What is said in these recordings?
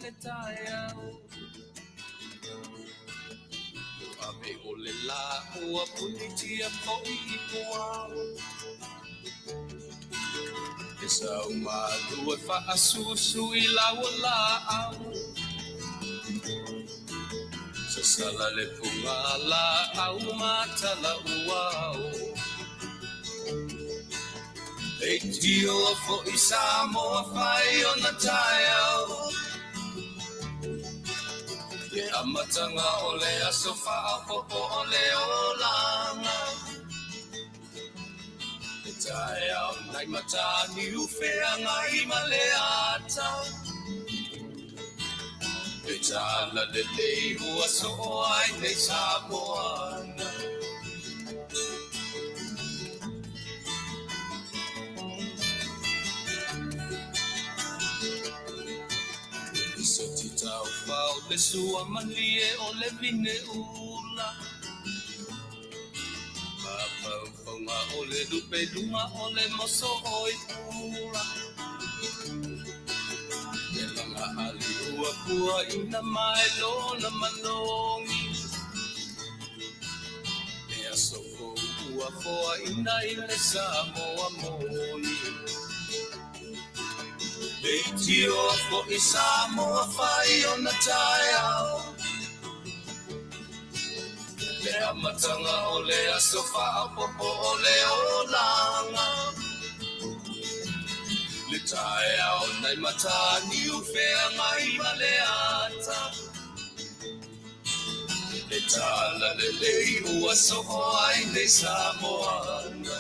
le taeao. Ave o le la ua punitia fo'i i puao. E sau malu e faasusu i lau laau. Sasala le puga laau matala uao. Leitioa fo'i Samoa fai ona taeao. Le amataga o le aso faaopoopo o le olaga. Le taeao nai Mataniu Feagai ma le ata. Le tala lelei ua soo ai nei Samoana. Le soti taufao le sua malie o le vine ula. Mafaufauga o le lupe luga o le moso oi pula. Le laga ali ua puaina mai lona malogi. Le aso fou ua foaina i le Samoa moni. Leitioa fo'i Samoa fai ona taeao. Le amataga o le aso faaopoopo o le olaga. Le taeao nai Mataniu Feagai ma le ata. Le tala lelei ua soo ai nei Samoana.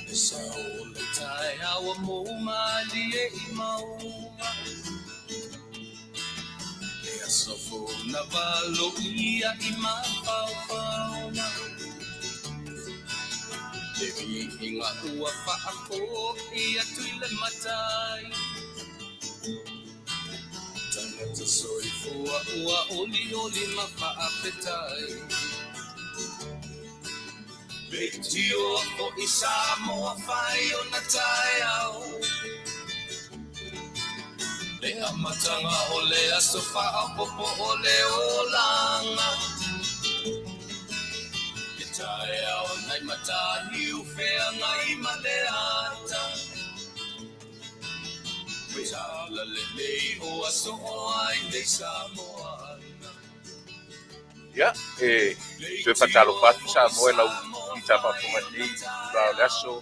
Le sao o le taeao ua mou malie i mauga. Le aso fou na valoia i mafaufauga. Le viiga ua faafoi atu i le Matai. Tagata soifua ua olioli ma faafetai. Leitioa fo'i Samoa fai ona taeao. Le amataga o le aso faaopoopo o le olaga. Le taeao nai Mataniu Feagai ma le ata. Tala lelei ua soo ai nei Samoana. Ia, e toe faatalofa atu Samoa i lau itula faafofoga i lenei itula o le aso,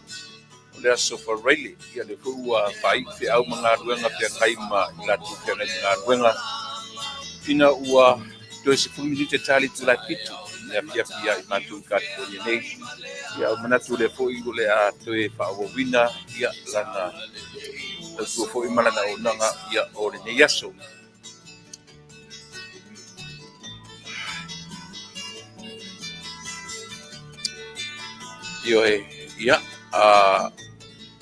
o le aso Faraile. Ia, lea foi ua faaiu feau ma galuega feagai ma i latou feagai ma galuega. Ina ua toe 10 minute ta le itula e 7 i le afiafi ia i matou i California nei. Ia, ua manatu o lea foi o le a toe faaauauina ia lana tautua foi ma lana auaunaga ia o lenei aso. Ioe, ia, a,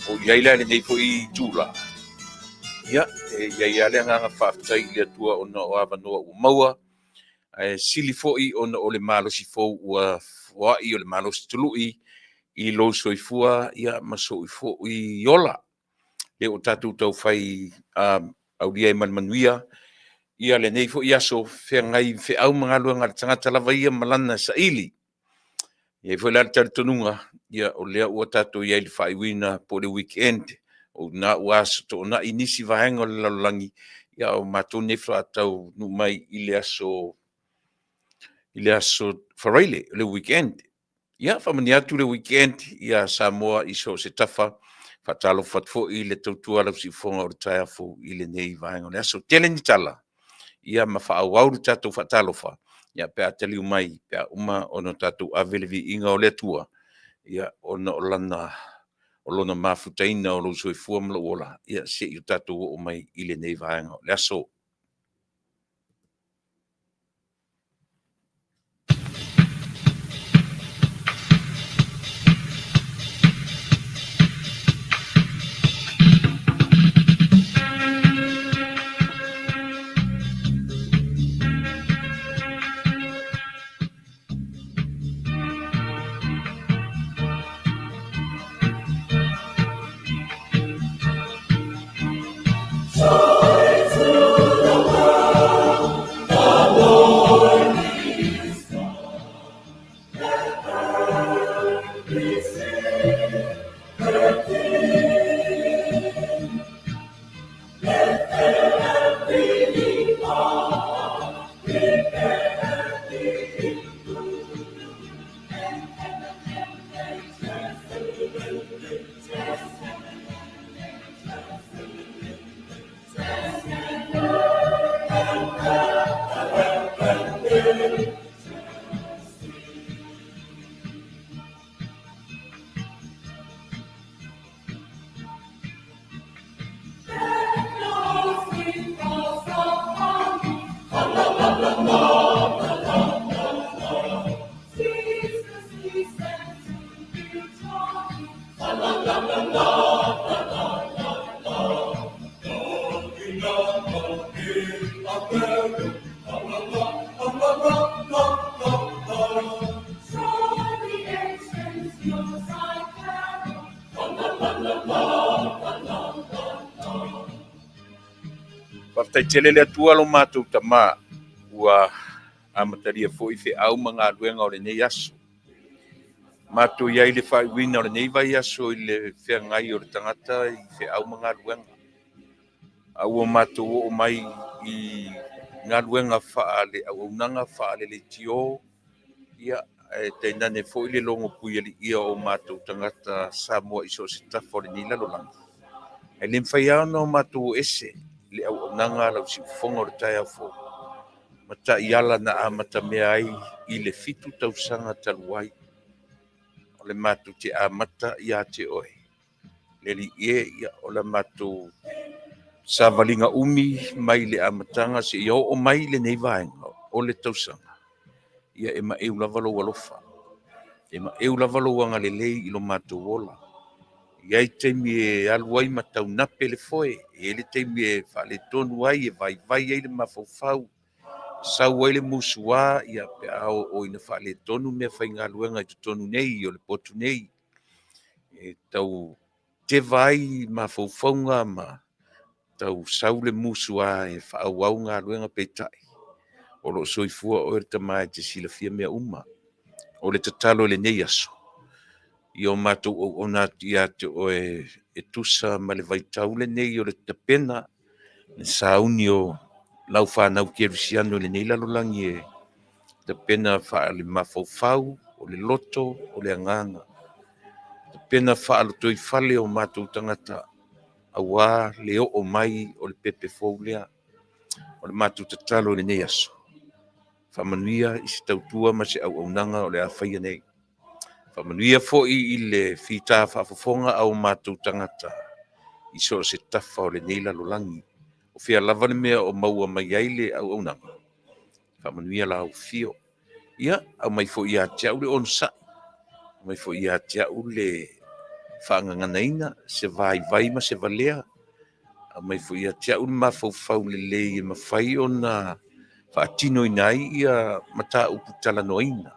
o i ai la i lenei foi itula, ia, e i ai lava le agaga faafetai i le Atua ona o avanoa ua maua, ae sili foi ona o le malosi fou ua foai o le malosi tului i lou soifua ia, ma sou foi ola. Lea ua tatou taufai aulia ai ma le manuia ia lenei foi aso feagai feau ma galuega a le tagata lava ia ma lana saili. E i ai foi la le talitonuga, ia o lea ua tatou i ai i le faaiuina po o le weekend, o na ua aso toonai nisi vaega o le lalolagi, ia o matou nei faatoa taunuu mai i le aso i le aso Faraile, le weekend. Ia, faamanuia atu le weekend ia Samoa i so o se tafa. Faatalofa atu foi i le tautua a lau siufofoga o le taeao fou i lenei vaega o le aso. Tele ni tala, ia ma faaauau le tatou faatalofa, ia pe a taliu mai, pe a uma ona tatou ave le viiga o le Atua, ia ona o lana o lona mafutaina o lou soifua ma lou ola, ia se i o tatou oo mai i lenei vaega o le aso. Faafetai tele le Atua lo matou Tamā, ua amatalia foi feau ma galuega o lenei aso. Matou i ai i le faaiuina o lenei vaiaso i le feagai o le tagata i feau ma galuega. A ua matou oo mai i galuega faale-auaunaga, faale-leitio, ia, ae tainane foi le logo puialiia o matou tagata Samoa i so o se tafa o lenei lalolagi. Ae le mafai lava ona matou o ese le auaunaga a lau siufofoga o le taeao fou, ma taiala na amatamea ai i le 7 tausaga talu ai. O le matou te amata ia te oe, le Alii e, ia, o le matou savaliga umi mai le amataga seia oo mai lenei vaega o le tausaga, ia e maeu lava lou alofa, e maeu lava lou agalelei i lo matou ola. E i ai taimi e alu ai ma taunape le foe, e i ai le taimi e faaletonu ai, e vaivai ai le mafaufau, sau ai le musuā, ia pe a oo ina faaletonu meafaigaluega i totonu nei o le potu nei, e tau teva ai mafaufauga ma tau sau le musuā e faaauau galuega, peitai o lo o soifua oe le Tama e te silafia mea uma. O le tatalo i lenei aso, ia o matou auauna atu ia te oe e tusa ma le vaitau lenei o le tapena, le sauni o lau fanau kerisiano i lenei lalolagi e tapena faale-mafaufau, o le loto, o le agaga, tapena faalotoifale o matou tagata aua le oo mai o le pepe fou lea. O le matou tatalo i lenei aso, faamanuia i se tautua ma se auaunaga o le a faia nei. Faamanuia foi i le fita faafofoga a o matou tagata i so o se tafa o lenei lalolagi. O fea lava le mea o maua mai ai le auaunaga, faamanuia lau afio. Ia, aumai foi ia te au le onosai, aumai foi ia te au le faagaganaina, se vaivai ma se valea, aumai foi ia te au le mafaufau lelei e mafai ona faatinoina ai ia mataupu talanoaina.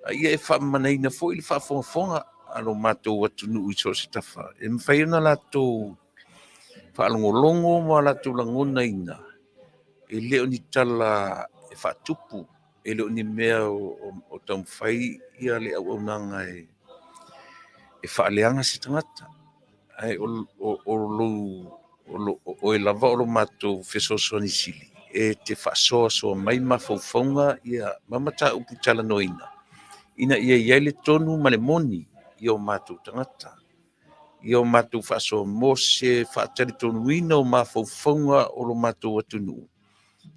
A ia e faamamanaina foi le faafogafoga a lo matou atunuu i so o se tafa, e mafai ona latou faalogologo ma latou lagonaina, e le o ni tala e faatupu, e le o ni mea o taumafai ia le auaunaga e faaleaga se tagata, ae o oe lava o lo matou fesoasoani sili e te faasoasoa mai mafaufauga ma mataupu talanoaina, ina ia i ai le tonu ma le moni i o matou tagata, i o matou faasoa mo se faatalitonuina o mafaufauga o lo matou atunuu,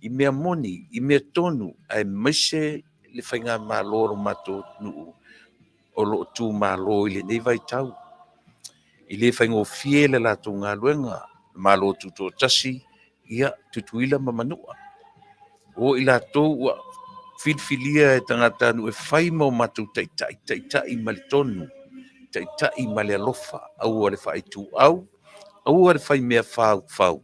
i mea moni, i mea tonu, aemaise le faigamalo a lo matou atunuu o lo o tumalo i lenei vaitau. E le faigofie le latou galuega, Malo Tutoatasi, ia, Tutuila ma Manua. O i latou ua filifilia e tagatanuu e fai ma o matou taitai, taitai ma le tonu, taitai ma le alofa, aua le faaituau, aua le faimea faufau,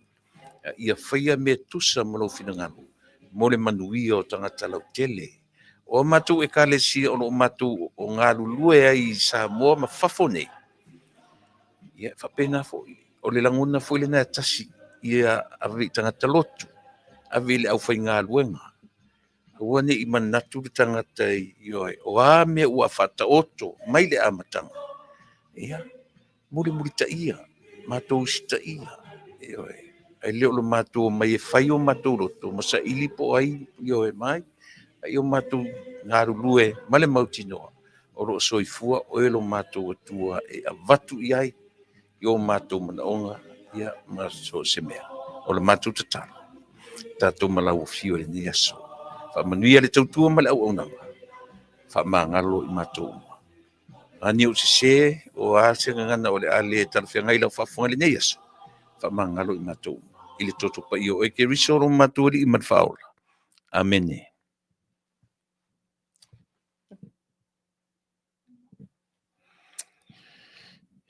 a ia faia mea tusa ma lou finagalo mo le manuia o tagata lautele. O a matou Ekalesia o lo o matou galulue ai i Samoa ma fafo nei, ia e faapena foi. O le lagona foi lena e tasi, ia ave i tagata lotu, ave i le aufaigaluega, aua ne i manatu le tagata, ioe, o a mea ua faataoto mai le amataga, ia mulimulitaia, matou usitaia, ioe, ae le o le matou omai e fai o matou loto ma saili po o ai ioe mai, a ia matou galulue ma le mautinoa o lo o soifua oe lo matou Atua e avatu i ai i o matou manaoga ma so o se mea. O le matou tatalo, tatou malau afio i lenei aso. Faamanuia le tautua ma le auaunaga, faamagalo i matou uma. A ni ou sese, o a se gagana o le a le talafeagai i lau faafofoga i lenei aso, faamagalo i matou uma. I le toto paia o oe Keriso lo matou Alii ma le Faaola. Amene.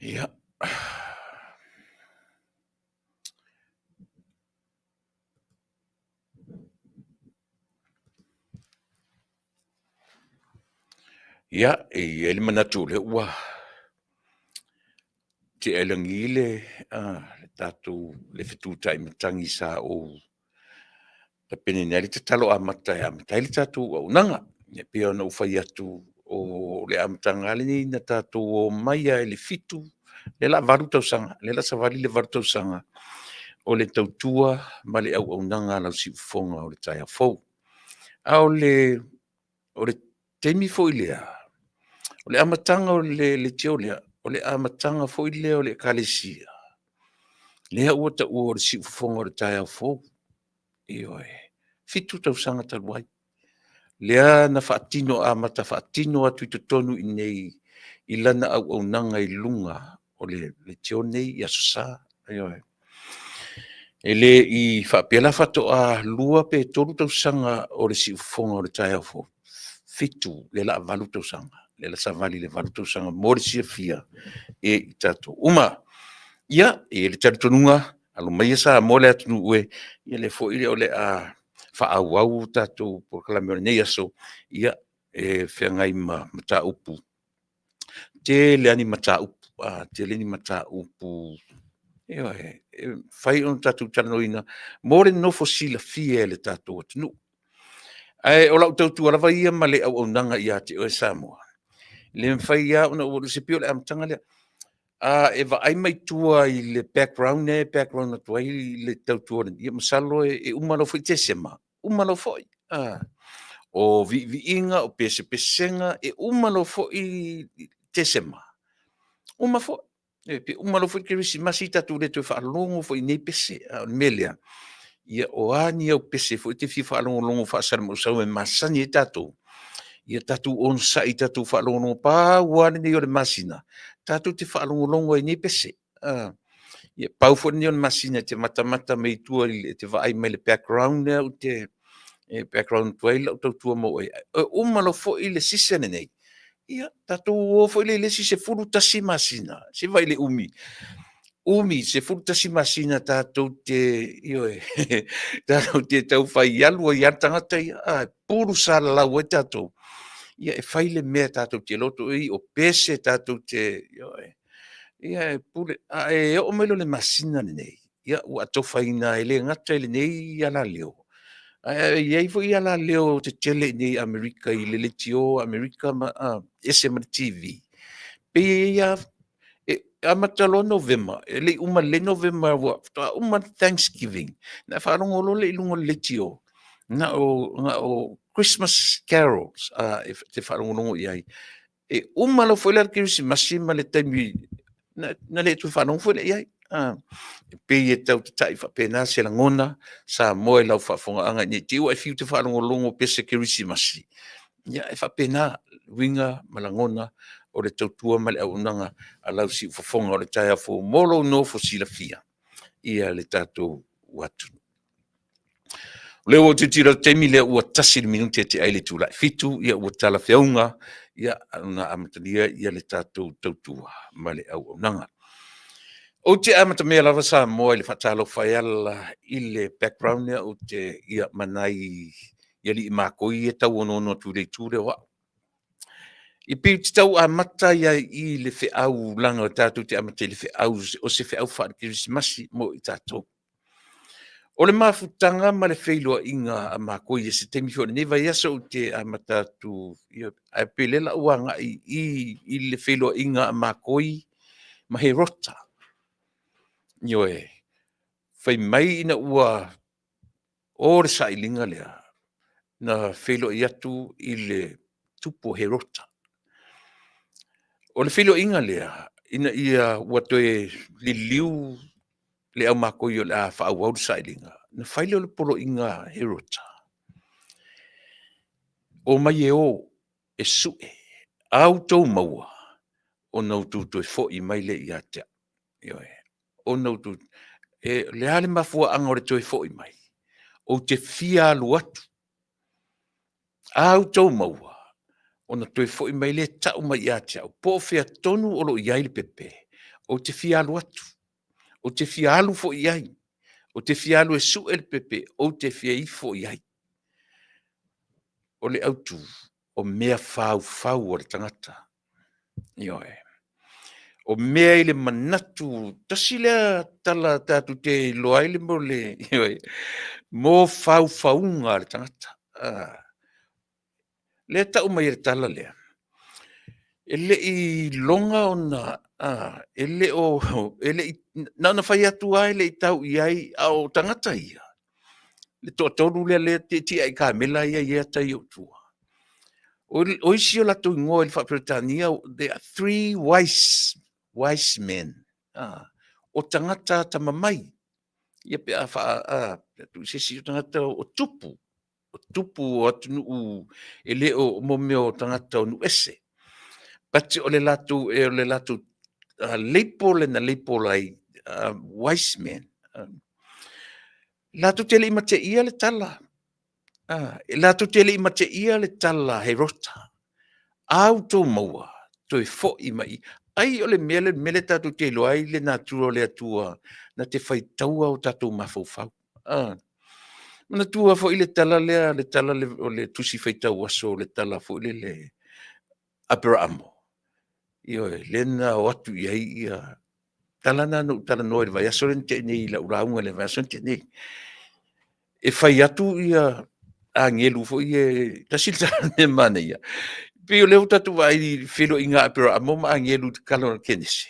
Ia. Ia, e i ai le manatu o lea ua tea i lagi le tatou le fetutai matagi sa ou tapenaina ai le tatalo amata e amata ai le tatou auaunaga. E pei ona ou fai atu, o le amataga lava lenei na tatou omai lava i le 7, lea o le a 8 tausaga, lea o le a savali le 8 tausaga o le tautua ma le auaunaga a lau siufofoga o le taeao fou. A o le taimi foi lea, o le amataga o le leitio lea, o le amataga foi lea o le Ekalesia, lea ua taua o le siufofoga o le taeao fou. Ioe. 7 tausaga talu ai, lea na faatino amata faatino atu i totonu i inei i lana auaunaga i luga o le leitio lenei i Aso Sa. Ioe. E le i faapea la faatoa 2 pe 3 tausaga o le siufofoga o le taeao fou, 7, lea o le a 8 tausaga, lea o le a savali i le 8 tausaga mo le silafia e i tatou uma. Ia, e i ai le talitonuga, alo maia Samoa le atunuu e, ia o lea foi o le a faaauau tatou polokalame o lenei aso, ia, e feagai ma mataupu, tele lava ni mataupu, tele ni mataupu e mafai ona tatou talanoaina mo le nofo silafia e le tatou atunuu. Ae o lau tautua lava ia ma le auaunaga ia te oe Samoa, e le mafai lava ona ou alu ese, e pei o le amataga lea. A e vaai mai tua i le background lea e background atu ai le tautua, ia masalo e uma loa foi Tesema, uma loa foi. O viiviiga, o pesepesega, e uma loa foi Tesema, uma foi. Pe uma loa foi Kerisimasi tatou le toe faalogo foi i nei pese. A o le mea lea, ia o a ni au pese foi e te fia faalogologo faasalamuausau e masani ai tatou, ia tatou onosai tatou faalogologo, pau lava lenei o le masina tatou te faalogologo ai i nei pese. Ia pau foi lenei o le masina e te matamata mai ai i tua e te vaai mai i le background lea ou te background atu ai lau tautua mo oe. E uma loa foi le season lenei, ia tatou o foi lea i le isi 11 masina, se i vaai i le umi, umi, 11 masina tatou te, ioe, tatou te tau fai alu ai lava le tagata ia, a, e pulu salalau ai tatou. Ia e fai le mea tatou te loto i ai, o pese tatou te, ioe, ia e pule. A e oo mai loa i le masina lenei, ia ua atofaina e le gata i lenei alaleo, ae i ai foi alaleo tetele i inei i Amerika i le leitio a Amerika ma ese ma le TV, pei e i ai lava, e amata loa Novema, e le i uma lelei Novema faatoa uma le Thanksgiving, ona e faalogo loa lea i luga o le leitio, na o Christmas carols e te faalogologo i ai. E uma loa foi la le Kerisimasi ma le taimi, ona le toe faalogo foi lea i ai. E pei e tau tatai faapena se lagona Samoa i lau faafofogaaga ne i te i ua e fiu e te faalogologo i pese Kerisimasi, ia e faapena uiga ma lagona o le tautua ma le auaunaga a lau siufofoga o le taeao fou mo lou nofo silafia i le tatou atunuu. O lea ua ou tilotilo i le taimi lea ua 1 le minute e tea ai le itula e 7, ia ua talafeauga ona amatalia le tatou tautua ma le auaunaga. Ou te amatamea lava Samoa i le faatalofa e ala i le background lea ou te, ia, ma nai alii makoi ia e tau onoono atu i le itu lea o au. E pei ou te tau amata ai i i le feau leaga tatou te amata i le feau, o se feau faale-Kerisimasi mo i tatou. O le mafutaga ma le feiloaiga a matou i se taimi foi o lenei vaiaso ou te amata atu, ae pei o lea o le a ou agai i le feiloaiga a matou ma Herota. Ioe, fai mai ina ua o le sailiga lea, na feiloai atu i le tupu o Herota. O le feiloaiga lea, ina ia ua toe liliu le aumakoi o le a faaauau le sailiga, ona fai lea o le poloaiga a Herota. Omai e o e suʻe a outou maua ona outou toe foʻi mai lea ia te a'u. Ioe, ona outou, e, o le a le mafuaaga o le toe foʻi mai? Ou te fia alu atu a outou maua ona toe foʻi mai lea ta'u mai ia te a'u po o fea tonu o lo o i ai le pepe, ou te fia alu atu, ou te fia alu foi i ai, ou te fia alu e suʻe le pepe, ou te fia ifo i ai. O le autu, o mea faufau a le tagata. Ioe. O mea i le manatu, tasi lea tala tatou te iloa ai le mo le, ioe, mo faufauga a le tagata. Ah. Lea tau mai e le tala lea, e le i iloga ona, ah, e le o, e le i, na ona fai atu lava e le i tau i ai, a o tagata ia, le toatolu lea lea tietie i kamela ia i ata ia o tua. O isi o latou igoa i le faa-Peretania, they are three wise, wise men. Ah, o tagata atamamai. Ia pe a faa, ah, pe a tuu i se isi o tagata o tupu, o tupu o atunuu e le o mo mea o tagata o nuu ese. But o le latou, e o le latou label na label ai, wise men. Latou te le i mateia le tala, ah, latou te le i mateia le tala Herota. A outou maua, toe foʻi mai. Ai o le mea le mea lea tatou te iloa ai le natura o le Atua na te faitaua o tatou mafaufau. Ah. Manatua foi le tala lea, le tala le, o le tusi faitau aso, le tala foi le le Aperaamo. Ioe, lea na o atu i ai ia tala na na ou talanoa i le vaiaso lea na tea nei i lau lauga i le vaiaso na tea nei. E fai atu ia agelu foi ia, tasi le tala mea manaia. Pei o lea ua tatou vaai i feiloaiga a Aperaamo ma agelu i le tala o le Kenese.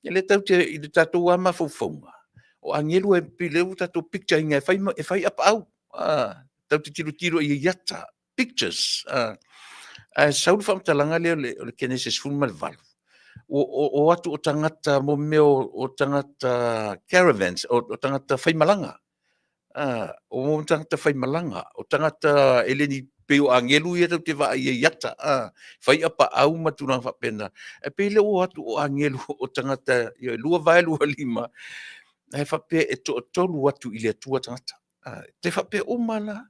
Ia lea tatou te, i le tatou lava mafaufauga, o agelu e pei o lea ua tatou picture ina e fai, e fai apaau. Tatou te tilotilo i ai ata, pictures. Ae sau le faamatalaga lea o le Kenese 18, o atu o tagata mo mea o tagata caravans, o tagata faimalaga. O tagata faimalaga, o tagata e le ni pei o agelu ia tatou te vaai ai i ata, fai apaau ma tulaga faapena. Ae pei lea ua o atu o agelu o tagata e lua vae lua lima, ae faapea e toatolu atu i le Atua tagata. Te faapea uma la.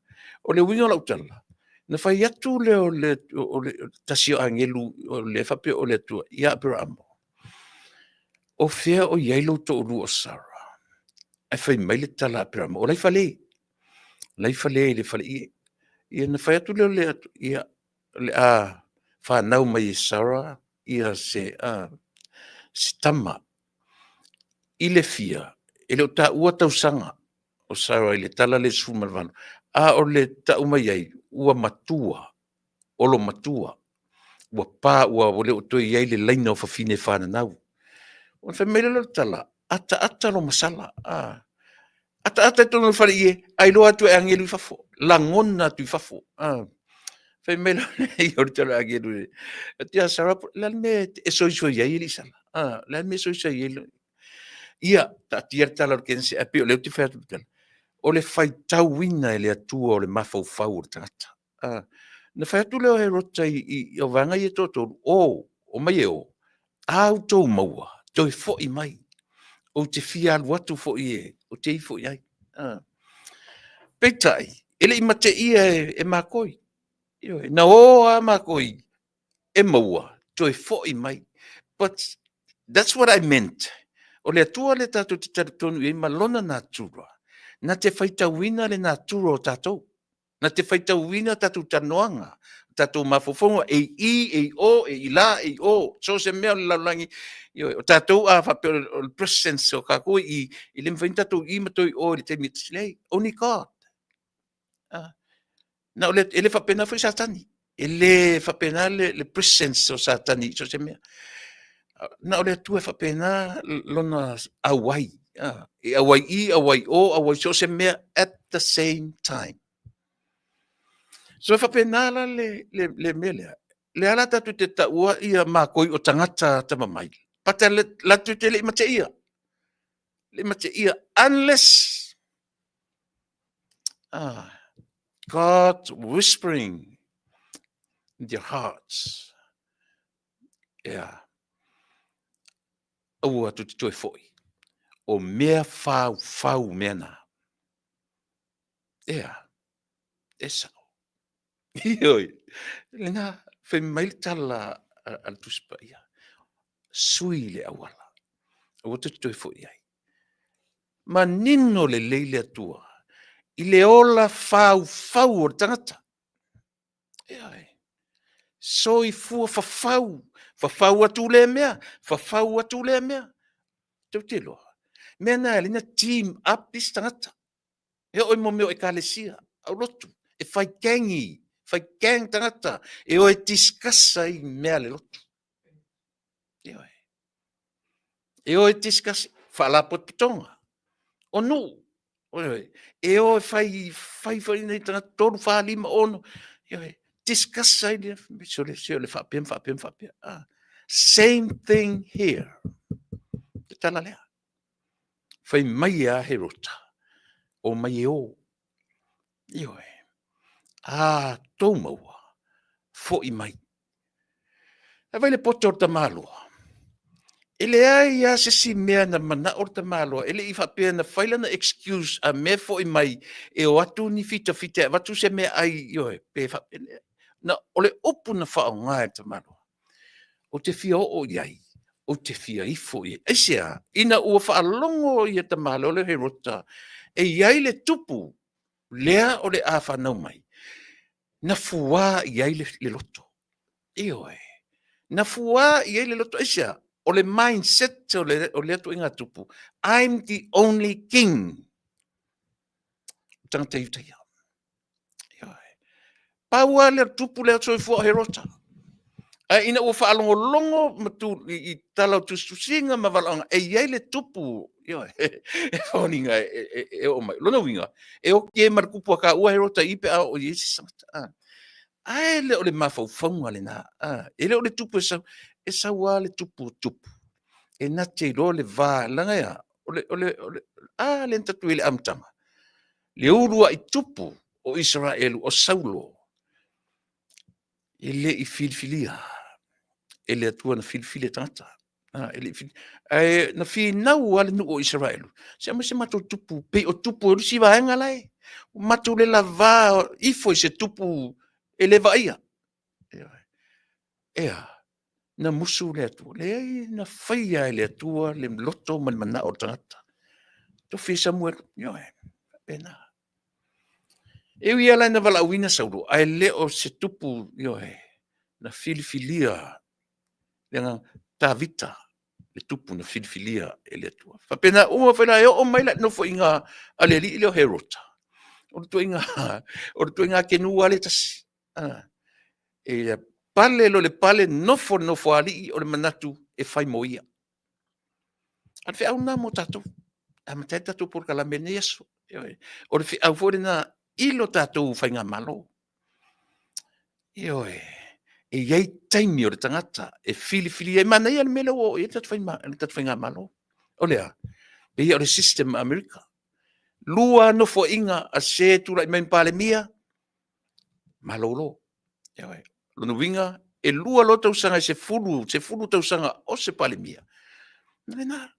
O le uiga o lau tala, na fai atu lea o le, o le tasi o agelu o lea faapea o le Atua ia Aperaamo, o fea o i ai lou toalua o Sara? Ae fai mai le tala a Aperaamo, o la e i fale, o la e i fale i le faleie. Ia na fai atu lea o le Atua, ia, o le a fanau mai e Sara ia se, se tama. I le fia, e le o taua tausaga o Sarah i le tala lea 18, a o le tau mai ai, ua matua, olo matua, ua pa, ua le o toe i ai le laina o fafine fananau. Ona fai mai lea o le tala, ataata lo masala, a. Ataata i totonu o le faleie, a iloa atu e agelu i fafo, lagona atu i fafo. A. Fai mai lea o le tala agelu, ia Sarah, le a le mea e soisoi ai e le i sala? A, le a le mea e soisoi ai? Ia, taatia le tala o le Kenese, ae pei o lea ou te fai atu le tala, o le faitauina e le Atua o le mafaufau o le tagata. Na fai atu lea o Herota i o vaega ia e toatolu, o, omai e o, a outou maua, toe foi mai, ou te fia alu atu foi e, ou te ifo i ai. Peitai, e le i mateia e makoi. Ioe, na o lava makoi e maua, toe foi mai. But that's what I meant. O le Atua lea tatou te talitonu i ai ma lona natura, na te faitauina le natura o tatou. Na te faitauina tatou talanoaga, tatou mafaufauga, e i i, e i o, e i la, e i o, so o se mea o le lalolagi. Ioe, o tatou a faapea o le presence o tatou e i, e le mafai ona tatou i ma toe o i le taimi e tasi. Leai, only God. Ah. Na o le, e le faapena foi Satani. E le faapena le presence o Satani i so o se mea. Na o le Atua e faapena lona auai. Ah, e auai i, auai o, auai so o se mea at the same time. So e faapena la le mea lea. Le a la tatou te taua ia makoi o tagata atamamai. But latou te le i mateia. Le i mateia unless God whispering. in their hearts. Ea, aua tou te toe foi. O mea faufau mea na. Ea, e sao. Ioe, lena, fai mai le tala a le Tusi Paia, sui le auala, aua tou te toe foi ai. Manino lelei le Atua i le ola faufau o le tagata. Ioe. Soifua fafau, fafau atu lea mea, fafau atu lea mea. Tou te iloa, mea na e ala ai ona team up isi tagata. E oo i mea o ekalesia, aulotu, e fai kengi, fai gang tagata, e o e discuss ai mea a le lotu. Ioe. E o e discuss faalapotopotoga o nuu. Ioe. E o e fai, fai foi nei tagata, 3, 4, 5, 6, ioe, discuss ai le, se o le, se o le faapea ma faapea ma faapea. Ah. Same thing here. Te tala lea. Fai mai a Herota, o mai e o. Ioe. A tou maua, foi mai. Ae vai le poto o le tamaloa. E leai lava se isi mea na manao le tamaloa, e le i faapea na fai lana excuse a mea foi mai e o atu ni fitafita e avatu se meaai, ioe, pe faapea. Na, o le upu na faaaoga e le tamaloa, ou te fia oo i ai, ou te fia ifo i ai. Aisea? Ina ua faalogo ia tamaloa lea o Herota e i ai le tupu lea o le a fanau mai, na fuā i ai le loto. Ioe. Na fuā i ai le loto. Aisea? O le mindset o lea ituaiga tupu, I'm the only king. O tagata Iutaia. Ioe. Pau lava lea o le tupu lea o le soifua o Herota. Ae ina ua faalogologo ma tu, i, i tala o tusitusiga ma valaauga, e i ai le tupu, ioe, e foliga e, e, e, e oo mai. Lona uiga, e oti ai ma le tupu a taua Herota i pe a oo i ai se tagata. Ah. Ae le o le mafaufauga lena. Ah. E le o le tupu e sau, e sau lava le tupu o tupu. E na te iloa le va, leaga e a, o le, o le, o le, a le na tatou i le amataga. Le uluai tupu o Isaraelu o Saulo, e le i filifilia e le Atua na filifili e tagata. Ah, e le i fili... Ae na finau lava le nuu o Isaraelu, se aumai se matou tupu, pei o tupu o le isi vaega la e. Ua matou le lavā ifo i se tupu e le vaaia. Ea, na musu le Atua. Leai, na faia e le Atua le loto ma le manao o le tagata. Tofi e Samuelu, ioe, faapena. E ui lava la ina valaauina Saulo, ae le o se tupu, ioe, na filifilia le agaga Tavita, le tupu na filifilia e le Atua. Faapena uma foi la e oo mai la i le nofoaiga a le alii lea o Herota, o le ituaiga, o le ituaiga kenu lava lea e tasi. E pale loa le pale, nofo le nofoalii, o le manatu e fai mo ia. A o le feau lena mo tatou. E amata ai le tatou polokalame i lenei aso. O le feau foi lena i lo tatou faigamalo. Ioe, e i ai taimi o le tagata e filifili ai. Manaia le mea lea ua oo i ai le tatou faigamalo. O le a? Pei o le system a Amerika. 2 nofoaiga a se tulai mai ma Palemia, malolo. Ioe. Lona uiga, e 2 loa tausaga e 10, 10 tausaga o se Palemia. Na lena.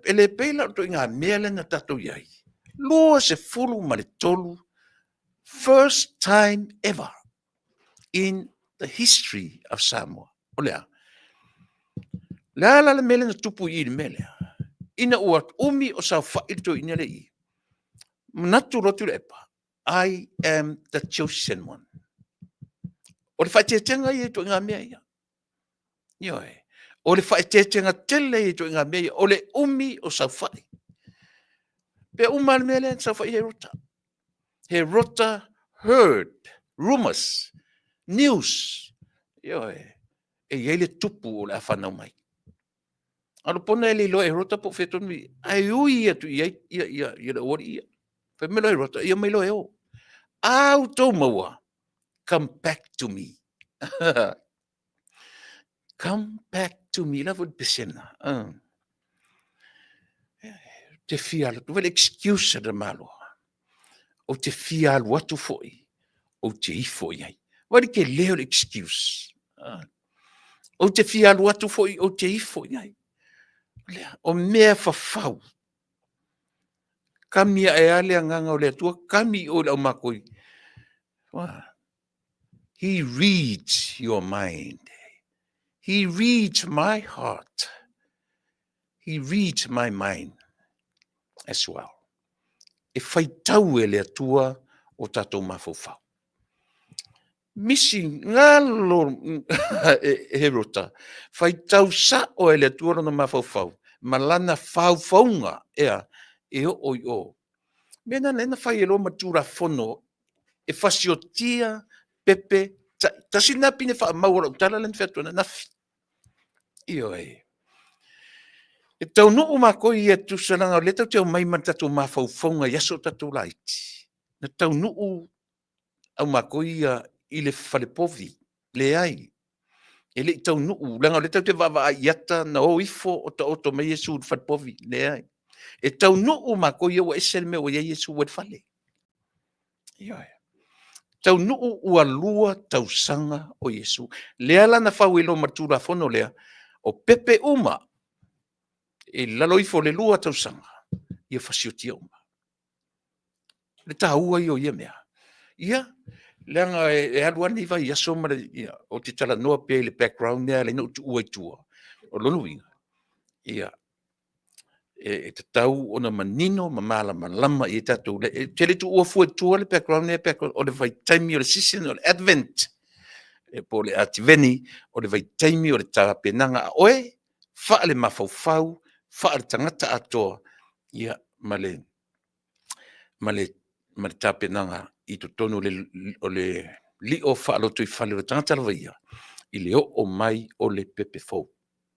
E le pei la o le ituaiga mea lea na tatou i ai. 23, first time ever in the history of Samoa. O le a? Le a la le mea lea na tupu i i le mea lea? Ina ua umi o saofai le toeaina lea i i, manatu loa Tuilaepa, I am the chosen one. O le faaeteetega ia i ituaiga mea ia. Ioe. O le faaeteetega tele ia i ituaiga mea ia. O le umi o saofai. Pe uma le mea lea na saofai Herota. Herota heard rumors, news. Ioe. E i ai le tupu o le a fanau mai. A o le pona e le iloa e Herota po o fea tonu, ae ui atu i ai ia, ia, ia le aualii ia. Fai mai loa Herota, ia mai loa e o. A outou maua, come back to me. Come back to me. La foi le pesena. Te fia alu atu. Vai le excuse a le Malo. Ou te fia alu atu foi, ou te ifo i ai. Vaai le tele o le excuse. Ou te fia alu atu foi, ou te ifo i ai. O mea fafau. Kami ae lava le agaga o le Atua, kami i o i le aumakoi. He reads your mind. He reads my heart. He reads my mind as well. E faitau e le Atua o tatou mafaufau. Misi galo e Herota, faitau sa'o e le Atua lona mafaufau ma lana faufauga ea e oo i o. Mea na lea na fai e loa ma Tulafono e fasiotia pepe tasi lena pine faamau o lau tala lea na fai atu ananafi. Ioe. E taunuu matou ia tusa leaga o lea tatou te omai ma le tatou mafaufauga i aso o tatou laiti, na taunuu au matou ia i le fale povi. Leai, e le i taunuu, leaga o lea tatou te vaavaai i ata na o ifo o taoto mai Iesu i le fale povi. Leai. E taunuu matou ia ua ese le mea ua i ai Iesu ua i le fale. Ioe. Taunuu ua 2 tausaga o Iesu. Lea la na fau ai loa ma le Tulafono lea, o pepe uma i lalo ifo o le 2 tausaga, ia fasiotia uma. Le taua ia o ia mea. Ia, leaga e alu lava lenei vaiaso ma le, ia, ou te talanoa pea i le background lea e ala ai ona ou tuua i tua. O lona uiga, ia, e tatau ona manino ma malamalama i ai tatou. Ou te le i tuua fua i tua le background lea, o le vaitaimi o le season o le Advent, po o le Ativeni, o le vaitaimi o le tapenaga a oe faale-mafaufau, faale-tagata atoa, ia, ma le tapenaga i totonu o le lio faalotoifale o le tagata lava ia, i le oo mai o le pepe fou. O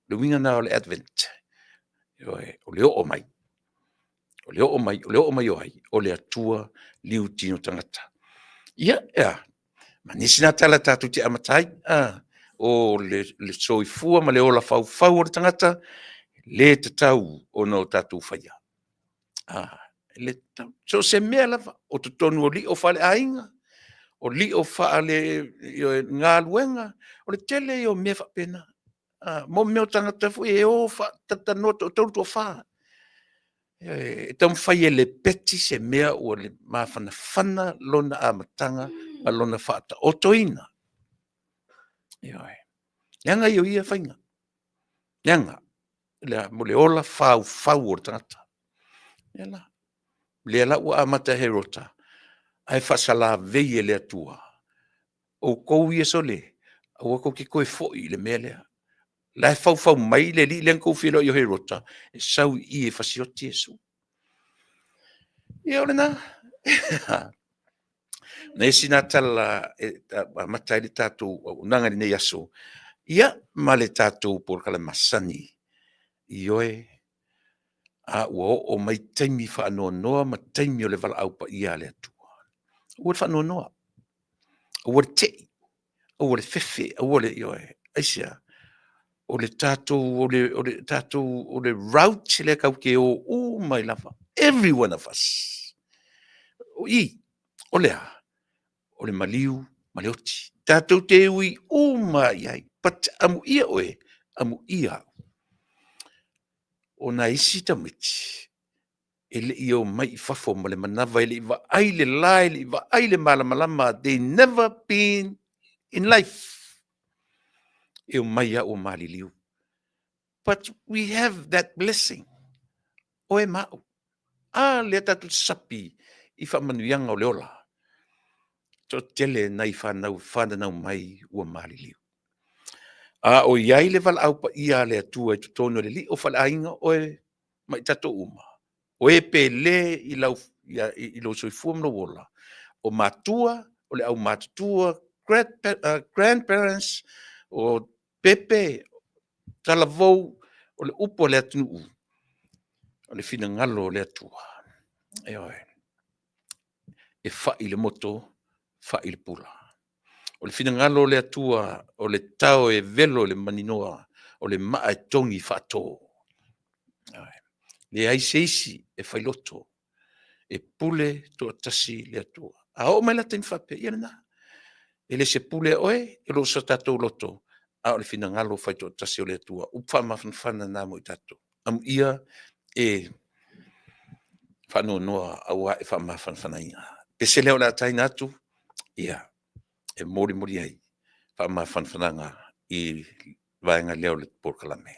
le uiga lena o le Advent, ioe, o le oo mai. O le oo mai, o le oo mai o ai? O le Atua liutino tagata. Ia, e a? Ma nisi na tala tatou te amata ai, o le soifua ma le ola faufau o le tagata, e le tatau ona o tatou faia. So o se mea lava, o totonu o lio faaleaiga, o lio faalegaluega, o le tele ia o mea faapena. Mo mea o tagata foi e o faatalatalanoa toatolu toafa, e taumafai e lepeti se mea ua mafanafana lona amataga ma lona faataotoina. Ioe. Leaga ia o ia faiga, leaga mo le ola faufau o le tagata. Ia la, lea la ua amata e Herota, ae faasalavei e le Atua, outou ia sole, aua tou te toe foi i le mea lea. O la e faufau mai le alii lea na outou feiloai o Herota, e sau i i e fasioti Iesu. Ia o lena. O le isi lena tala e amata ai le tatou auaunaga i lenei aso, ia ma le tatou polokalame masani. Ioe, a ua oo mai taimi faanoanoa ma taimi o le valaau paia a le Atua. Aua le faanoanoa, aua le tei, aua le fefe, aua le, ioe. Aisea? O le tatou, o le route lea tatou te o uma ai lava, every one of us. O i, o le a? O le maliu ma le oti. Tatou te ui uma lava i ai, but amuia oe, amuia au. O nai isi tamaiti, e le i omai i fafo ma le manava, e le i vaai le la, e le i vaai le malamalama, they never been in life. E omai lava ua maliliu. But we have that blessing, oe ma au. A lea tatou te sapi i faamanuiaga o le ola. Toatele nai fanau fananau mai ua maliliu. A o i ai le valaau paia a le Atua i totonu o le lio faaleaiga oe ma i tatou uma, o e pele i lau, i lou soifua ma lou ola, o matua, o le aumatutua, grandparents, o pepe, talavou, o le upu a le atunuu, o le finagalo o le Atua. Ioe. E fai i le moto, fai i le pula. O le finagalo o le Atua, o le tao e velo i le maninoa, o le maa e togi faato. Ioe. Leai se isi e failoto, e pule toatasi le Atua. A oo mai la taimi faapea, ia lena. E le se pule a oe, e le o so tatou loto, a o le finagalo faitoatasi o le Atua. Upu faamafanafana na mo i tatou. Amuia e faanoanoa aua e faamafanafanaina. Pese lea o le a taina atu, ia, e molimoli ai faamafanafanaga i le vaega lea o le polokalame.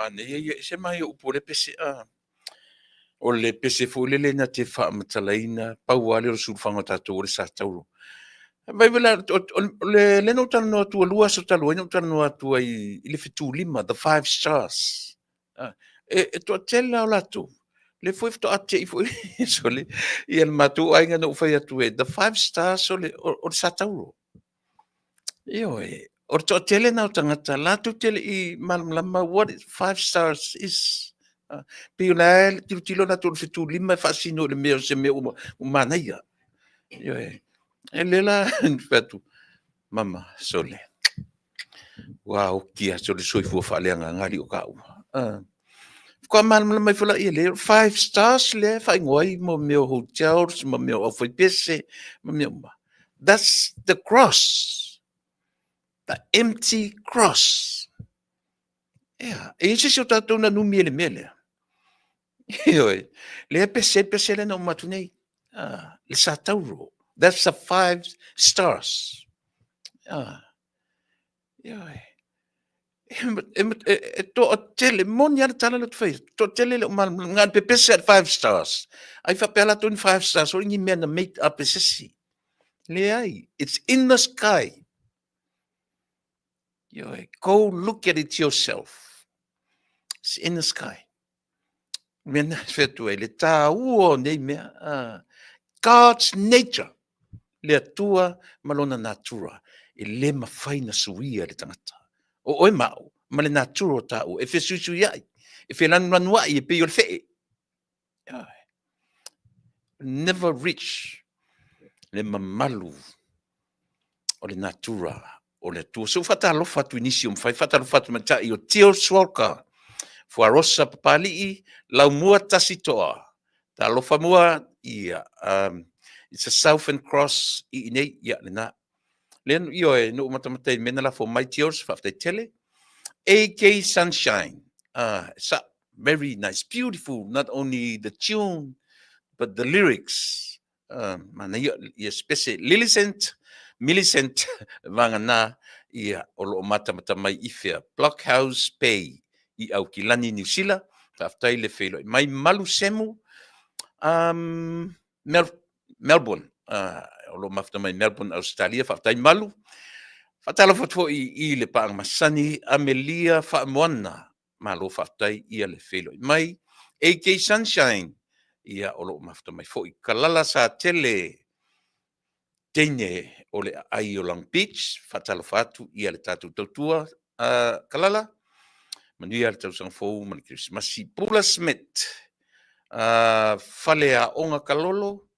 Manaia ia, e ese mai upu o le pese, a. O le pese foi lele na te faamatalaina, pau lava lea o le sulufaga o tatou o le satauro. Vai vai o le lea na ou talanoa atu, ua 2 aso talu ai na ou talanoa atu ai i le fetulima, the five stars. E toatele lava o latou, lea foi faatoa te i foi sole ia le matou aiga na ou fai atu ai, the five stars o le satauro. Ioe, o le toatele lena o tagata latou te le i malamalama what is five stars is. Pei o la e tilotilo latou i le fetulima e faasino i le mea o se mea ua manaia. Ioe. E lea la fai atu, mama, sole, ua oti lava sole soifua faaleagaga alii o taua. Faatoa malamalama ifo lea, lea five stars lea e faaigoa ai mo mea o hotels ma mea o aufaipese ma mea uma. That's the cross. The empty cross. Ea, e i ai se isi o tatou na numi i le mea lea? Ioe, lea pese, pese lea na uma atu nei. Ah, le satauro. That's the five stars. Ah, ioe. E toatele, moni lava le tala lea ou te fai atu, toatele le o malamalama, na o le pepese lava i le five stars. Ai faapea latou ni five stars foi ni mea na made up e se isi. Leai, it's in the sky. Ioe, go look at it yourself. It's in the sky. Mea na fai atu ai, le tāua o nei mea. God's nature, le Atua ma lona natura, e le mafai na suia e le tagata. O oe ma au, ma le natura o tāua, e fesuisuiai, e felanulanuai e pei o le fee. Never reach le mamalu o le natura o le Atua. So faatalofa atu i nisi o mafai, faatalofa atu matai o Tio Swalka, Fuarosa Papali'i, Laumua Tasitoa, Talofa mua, ia, it's a Southern Cross i inei, ia, lena. Lea, ioe, no matamata i mena lafo mai Tios, faafetai tele. AK Sunshine, sa, very nice, beautiful, not only the tune, but the lyrics. Manaia, ia spese, Millicent, Millicent Vangana, ia, o loo matamata mai i fea, Blockhouse Bay, i Aukilani, Niu Sila, faafetai le feiloai mai. Malu Semu, Melbourne, o lo o mafuta mai Melbourne, Australia, faafetai Malu. Faatalofa atu foi i le paaga masani Amelia Faamoana, malo faafetai ia le feiloai mai. AK Sunshine, ia o lo o mafuta mai foi. Kalala Satele, teine o le aai o Long Beach, faatalofa atu ia le tatou tautua. Kalala, manuia le tausaga fou ma le Kerisimasi. Pula Smith, Faleaoga Kalolo,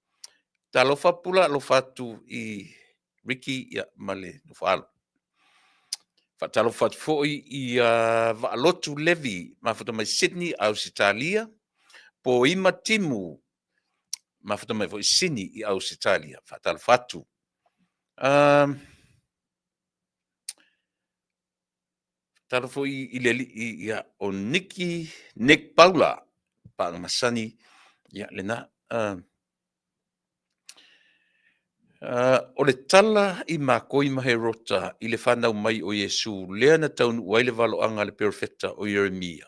talofa Pula, alofa atu i Ricky ia, ma le nofo alo. Faatalofa atu foi i Vaalotu Levi, mafuta mai Sydney, Ausetalia. Poima Timu, mafuta mai foi Sydney i Ausetalia. Faatalofa atu. Faatalofa foi i le alii ia, o Nicky Nick Paula, paaga masani, ia, lena. O le tala i makoi ma Herota i le fanau mai o Iesu, lea na taunuu ai le valoaga a le perofeta o Ieremia,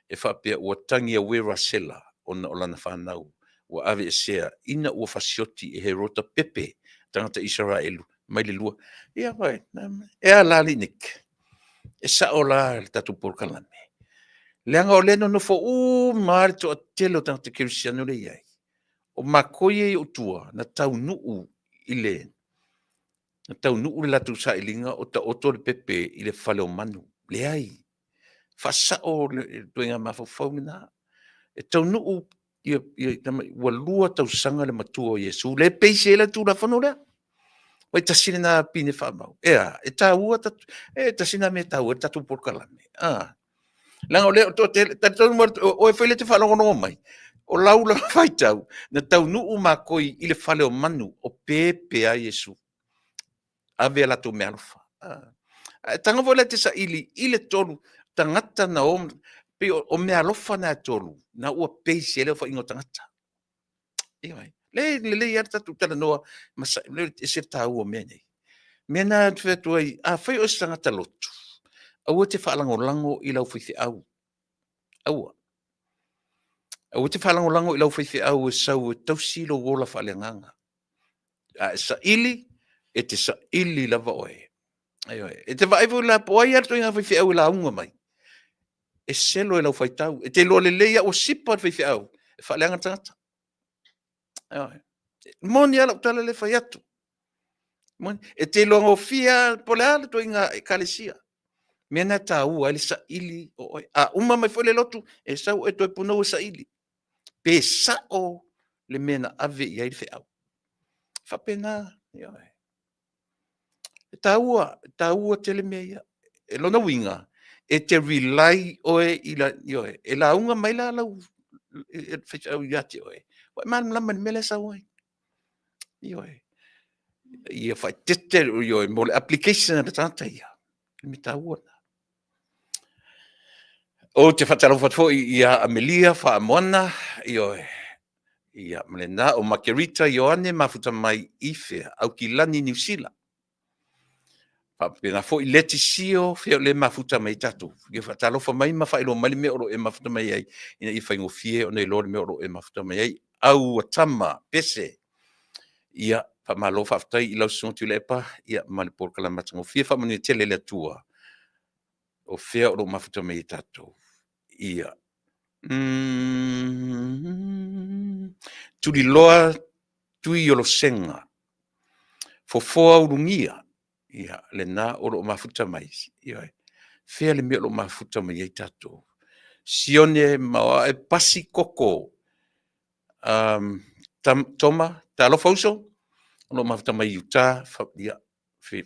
e faapea ua tagi auē Rasela ona o lana fanau ua aveesea ina ua fasioti e Herota pepe tagata Isaraelu mai le lua. Ia vai, e a la alii Nick? E sao la le tatou polokalame. Leaga o lea nonofo uma lava le toatele o tagata kerisiano lea e i ai. O makoi ia i ou tua na taunuu i le na taunuu le latou sailiga o taoto le pepe i le fale o manu. Leai, faasao le ituaiga mafaufau lena. E taunuu ia, ia, ua 2 tausaga le matua o Iesu, lea e peisi ai le Tulafono lea. Ua tasi lena pine faamau. Ea, e taua, e tasi lena mea e taua ai le tatou polokalame. Ah. Leaga o lea, talitonu mo oe foi lea e te faalogologo mai, o lau la faitau, na taunuu makoi i le fale o manu o pepe a Iesu. Ave a latou meaalofa. Ae tago foi la e te saili i le tolu tagata na o, pei o meaalofa na e tolu, na ua peisi ai le aofaiga o tagata. Ioe. Le lelei lava le tatou talanoa, ma le ese le taua o mea nei. Mea na te fai atu ai, afai o se tagata lotu, aua te faalagolago i lau faifeau. Aua. Aua te faalagolago i lau faifeau e sau e tausi lou ola faaleagaga. A e saili, e te saili lava oe. Ioe. E te vaai foi la po o ai lava le ituaiga faifeau e lauga mai, e selo i lau faitau. E te iloa lelei lava ua sipa le faifeau e faaleaga le tagata. Ioe. E moni lava lau tala lea e fai atu. E te iloa gofie lava po o le a le ituaiga ekalesia. O le mea lena e taua ai le saili o oe. A uma mai foi le lotu, e sau oe e toe punou e saili, pe sao le mea na ave i ai le feau. E faapena, ioe. E taua, e taua tele mea ia. O lona uiga, e te rely oe i le, ioe, e lauga mai la lau faifeau ia te oe, ua e malamalama i le mea la e sau ai. Ioe. Ia faaeteete, ioe, mo le application a le tagata ia, o le mea taua lena. Ou te faatalofa atu foi ia Amelia Faamoana, ioe, ia ma lena, o Makerita Ioane mafuta mai i fea? Aukilani Niu Sila. Faapena foi Letisio, fea o lea e mafuta mai ai tatou. Ia faatalofa mai ma faailoa mai le mea o lo o e mafuta mai ai, ina ia faigofie ona iloa le mea o lo o e mafuta mai ai. Auatama Pese, ia faamalo faafetai i lau Susuga Tuilaepa ia ma le polokalame matagofie. Faamanuia tele le Atua. O fea o lo o mafuta mai ai tatou? Ia. Tuliloa Tuiolosega, Fofoa Ulugia, ia lena o lo o mafuta mai, ioe. Fea le mea o lo o mafuta mai ai tatou? Sione Maoae Pasi Koko, Toma, talofa uso, o lo o mafuta mai Utah, ia,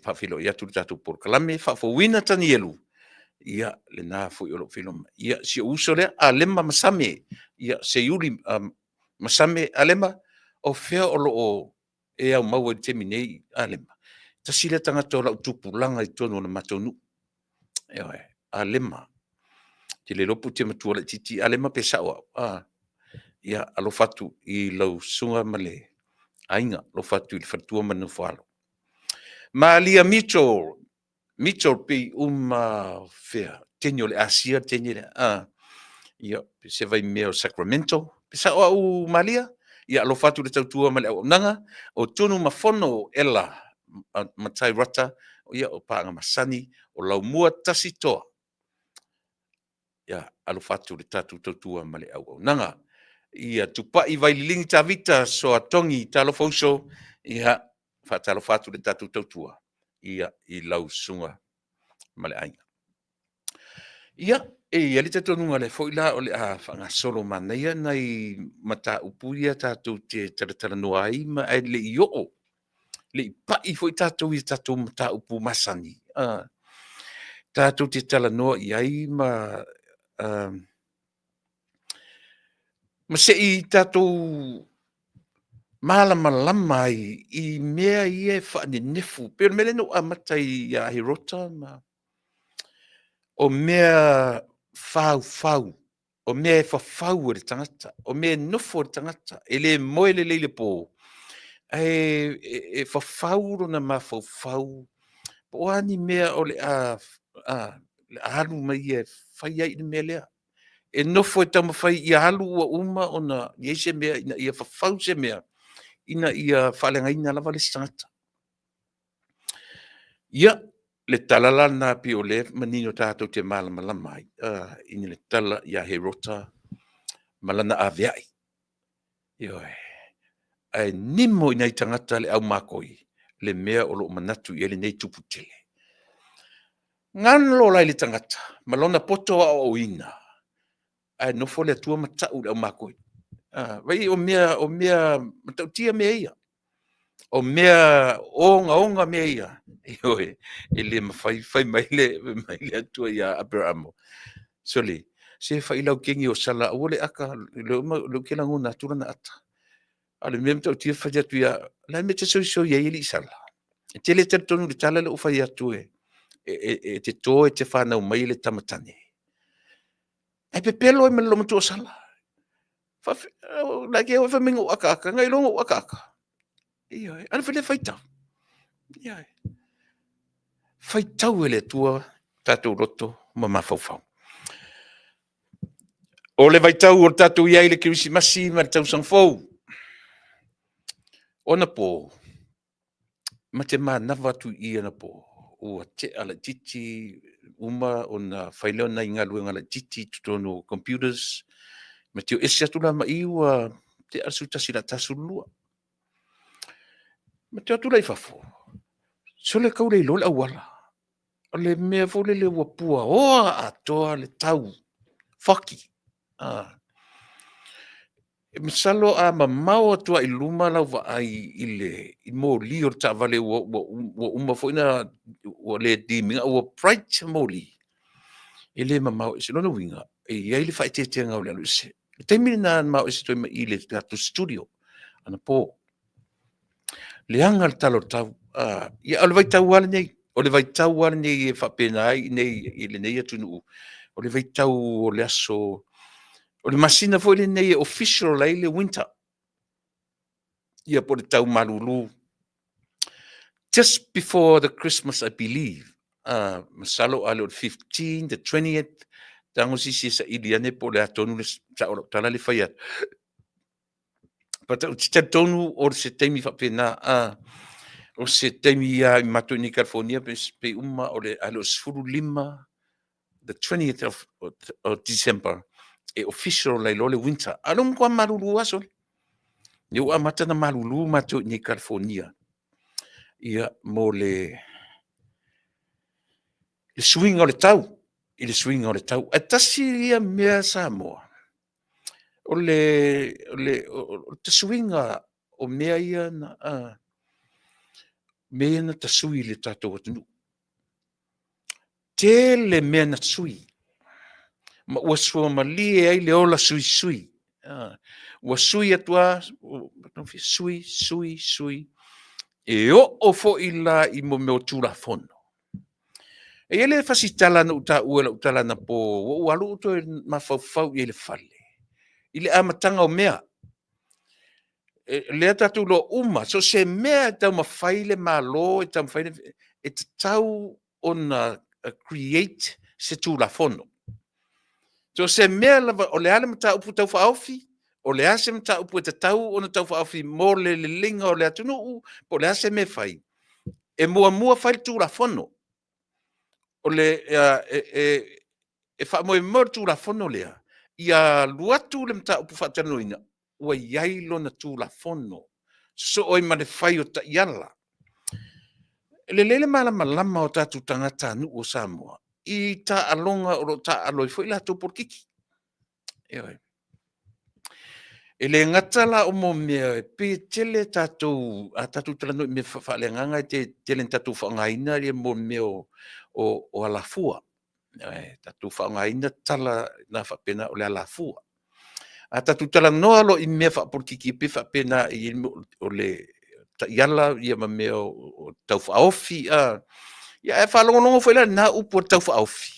faafeiloai atu le tatou polokalame, Faafouina Tanielu, ia lena foi o lo o feiloai mai. Ia, si ou uso lea, Alema Masame, ia Seiuli Masame Alema, o fea o lo o e aumau ai i le taimi nei Alema? Tasi lea tagata o lau tupulaga i totonu o le matou nuu. Ioe, Alema. Ou te le iloa pe e te matua laitiiti Alema pe sao au. Ia, alofa atu i lau susuga ma le aiga, alofa atu i le faletua ma le nofoalo. Malia Mitchell, Mitchell pei uma fea, teine o le Asia le teine lea. Ia, se vai mea o Sacramento. Pe sao au Malia? Ia alofa atu i le tautua ma le auaunaga. O Tunu Mafono Ela Matai Rata, ia o paaga masani, o Laumua Tasi Toa. Ia alofa atu i le tatou tautua ma le auaunaga. Ia Tupai Vaililigi Tavita Soatogi, talofa uso, ia faatalofa atu i le tatou tautua ia i lau susuga ma le aiga. Ia, e i ai le talitonuga lea foi la o le a faagasolo manaia nai mataupu ia tatou te talatalanoa ai ma ae le i oo, le i pai foi tatou i tatou mataupu masani, tatou te talanoa i ai ma ma se i tatou malamalama ai i mea ia e faanenefu. Pei o le mea lea na ou amata ai ia Herota ma o mea faufau, o mea e fafau e le tagata, o mea e nofo e le tagata, e le moe lelei i le po, ae e fafau lona mafaufau po o a ni mea o le a alu mai ia e fai ai le mea lea. E nofo e taumafai ia alu ua uma ona i ai se mea ina ia fafau se mea ina ia faaleagaina lava le isi tagata. Ia, le tala la lena pei o lea e manino tatou te malamalama ai i le tala ia Herota ma lana aveai. Ioe. Ae nimo i nai tagata le au makoi le mea o lo o manatu i ai lenei tupu tele. Galo la i le tagata ma lona poto aoaoina, ae nofo le Atua ma tau i le aumakoi. Vaai o mea, o mea matautia mea ia. O mea ogaoga mea ia, ioe, e le mafai, fai mai le Atua ia Aperamo, sole, se fai lau kegi o sala aua le aka, o lea ou te lagona atu lana ata. A o le mea matautia e fai atu ia, o le a le mea e te soisoi ai alii Sala? E te le talitonu i le tala lea ua fai atu e te to e te fanau mai le tama tane? Ae pepelo ai ma le loomatua o Sala. La e te o e fai mai na ou akaaka, na e iloa na ou akaaka. Ioe, a le faitau. Ioe. Faitau e le Atua tatou loto ma mafaufau. O le vaitau o le tatou i ai i le Kerisimasi ma le Tausaga Fou. O anapo, ma te manava atu i i anapo, ua tea laitiiti uma ona fai lea o nai galuega laitiiti i totonu o computers, ma tio ese atu la ma i ua tea le 11 o le a ta le 12. Ma te o atu la i fafo, sole e tau le iloa le auala. O le mea foi lele ua puaoa atoa le tau, foggy. E masalo a mamao atu lava i luma lau vaai i moli o le taavale ua uma foi ona ua le dim ina, ua bright moli, e le mamao ese. O lona uiga, e i ai le faaeteetega o le alu ese. O le taimi lena na ma o ese atu ai ma i i le tatou studio anapo. Leaga le tala o le tau. Ia o le vaitau lava lenei, o le vaitau lava lenei e faapena ai i inei i lenei atunuu, o le vaitau o le aso, o le masina foi lenei e official ai le winter, ia po o le tau malulu. Just before the Christmas I believe, masalo a le o le 15, the 20th, tago se isi e saili ane po o le a tonu le sao o lau tala lea e fai atu. But ou te talitonu o se taimi faapena, o se taimi ia i matou i nei i California pe uma o le a le o 15, the 20th of December, e official ai loa le winter. A o lea ua matua malulu lava sole. Lea ua amata ona malulu matou i nei i California, ia, mo le suiga o le tau, i le suiga o le tau. Ae tasi ia mea Samoa, o le tasuiga o mea ia na, mea ia na tasui i le tatou atunuu. Tele mea na sui, ma ua suamalie ai le ola suisui. Ua sui atu lava, sui, sui, sui, e oo foi la i mea o Tulafono. E i ai le fasi tala na ou taua i lau tala anapo, ua ou alu ou toe mafaufau i ai i le fale, i le amataga o mea. O lea tatou te iloa uma, so o se mea e taumafai le Malo e taumafai, e tatau ona create se Tulafono. So o se mea lava, o le a le mataupu tau faaofi, o le a se mataupu e tatau ona tau faaofi mo le leleiga o le atunuu, po o le a se mea e fai, e muamua fai le Tulafono. E faamoemoe le Tulafono lea, ia alu atu le mataupu faatalanoaina, ua i ai lona Tulafono, sosoo ai ma le fai o taiala. E lelei le malamalama o tatou tagatanuu o Samoa i taaloga o lo o taaalo ai foi latou polokiki. Ioe. E le gata la o mea e pei e tele tatou, a tatou talanoa i mea faaleagaga e tele ina tatou faaaogaina mea o alafua. Tatou faaaogaina tala na faapena o le alafua. A tatou talanoa loa i mea faapolokiki, e pei e faapena e i ai o le taiala ma mea o taufaaofi. Ia ae faalogologo foi la i lena upu o le taufaaofi,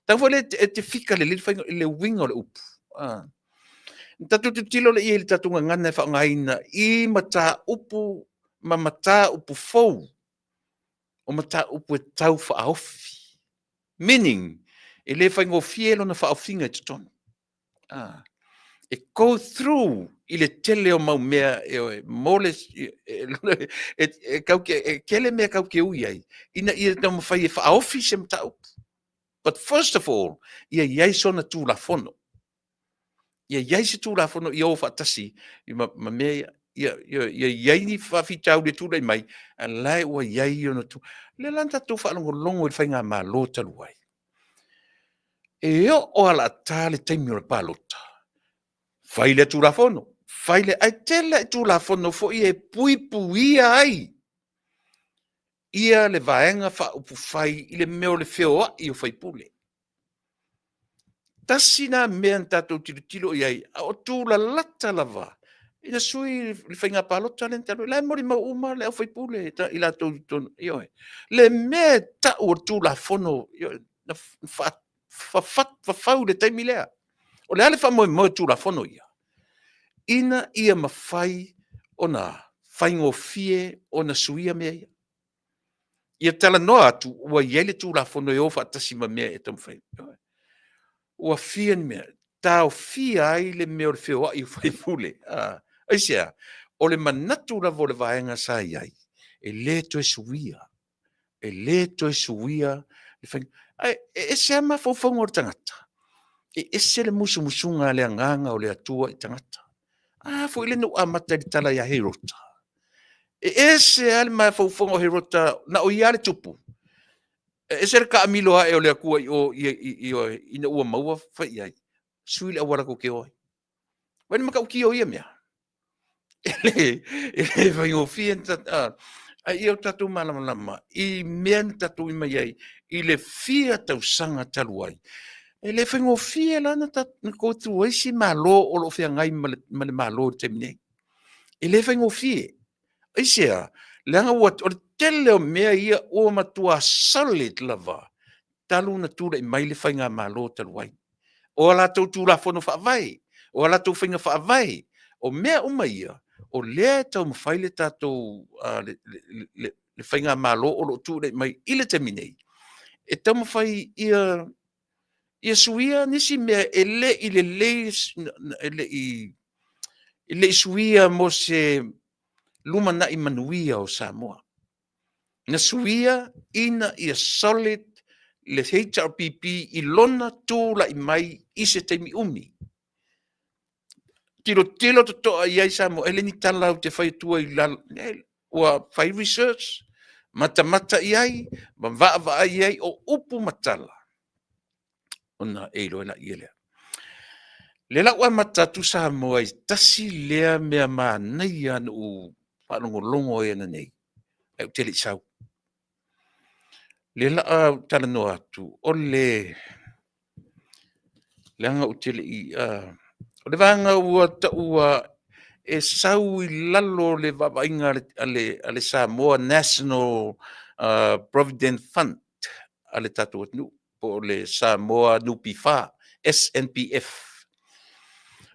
tago foi lea e te fika lelei le faiga i le uiga o le upu. Na tatou tilotilo lea i ai i le tatou gagana e faaaogaina i mataupu ma mataupu fou, o mataupu e tau faaofi. Meaning, e le faigofie lona faaofiga i totonu. E go through i le tele o mau mea mo le e tele mea tatou te ui ai ina ia taumafai e faaofi se mataupu. But first of all, ia i ai sona Tulafono. Ia i ai se Tulafono ia o faatasi ma mea ia, ia i ai ni faafitauli e tulai mai, a o la e ua i ai ona lea la na tatou faalogologo i le faigamalo talu ai, e oo lava o le a ta le taimi o le palota, fai lea Tulafono, fai lea, ae tele lava i Tulafono foi e puipuia ai ia le Vaega Faaupufai i le mea o le feoai o faipule. Tasi lena mea na tatou tilotilo i ai, a o tulalata lava ina sui le faiga palota lea talu ai, o la e molimau uma le aufaipule i latou i totonu, ioe. Le mea e tau o le Tulafono, ioe, na fafau i le taimi lea. O le a le faamoemoe o Tulafono ia? Ina ia mafai ona faigofie ona suia mea ia. Ia talanoa atu ua i ai le Tulafono e o faatasi ma mea e taumafai. Ua fia ni mea? taofia ai le mea o le feoai o faipule. Aisea? O le manatu lava o le vaega sa i ai, e le toe suia, e le toe suia le faiga. Ae e ese lava mafaufauga o le tagata, e ese le musumusuga a le Agaga o le Atua i tagata. A foi lea na ou amata ai i le tala ia Herota. E ese lava le mafaufauga o Herota, na o ia lava le tupu. E ese le taamilo ae o le Atua i o ina ua maua fai i ai, sui le auala tou te o ai. Vaai i le matautia o ia mea? E le faigofie. A ia o tatou malamalama i mea na tatou i mai ai i le fia tausaga talu ai, e le faigofie la na go through ai se Malo o lo o feagai ma le Malo i le taimi nei. E le faigofie. Aisea? Leaga ua, o le tele o mea ia ua matua solid lava talu ona tulai mai le faigamalo talu ai. O a latou Tulafono Faavae, o a latou faiga faavae, o mea uma ia, o lea e taumafai le tatou le faigamalo o lo o tulai mai i le taimi nei, e taumafai ia suia nisi mea e le i lelei, e le i suia mo se lumanai manuia o Samoa. Na suia ina ia solid le HRPP i lona tulai mai i se taimi umi. Tilotilo totoa i ai Samoa, e le ni tala ou te fai atua i lalo, ua fai research, matamata i ai, ma vaavaai i ai, o upu ma tala, ona e iloa lea lea. Lea la ua amata atu Samoa i tasi lea mea manaia na ou faalogologo ai ananei, ae ou te le i sau. Lea la a ou talanoa atu, o le leaga ou te le i... o le vaega ua taua e sau i lalo o le vaavaaiga a le Samoa National Provident Fund a le tatou atunuu, po o le Samoa NPF, SNPF.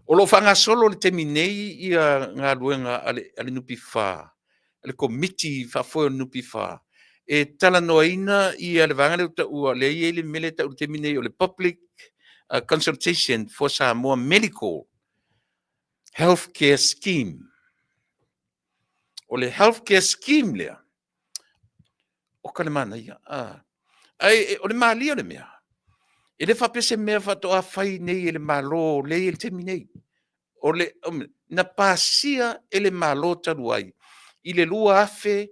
O lo o faagasolo i le taimi nei ia galuega a le NPF, le Komiti Faafoe o le NPF, e talanoaina ia le vaega lea ua taua, lea e i ai le mea lea e tau i le taimi nei o le Public Consultation for Samoa Medical Healthcare Scheme. O le Healthcare Scheme lea, oka le manaia. Ae o le malie o le mea, e le faapea se mea faatoa fai nei e le Malo lea e i ai i le taimi nei. O le, na pasia e le Malo talu ai i le 2005,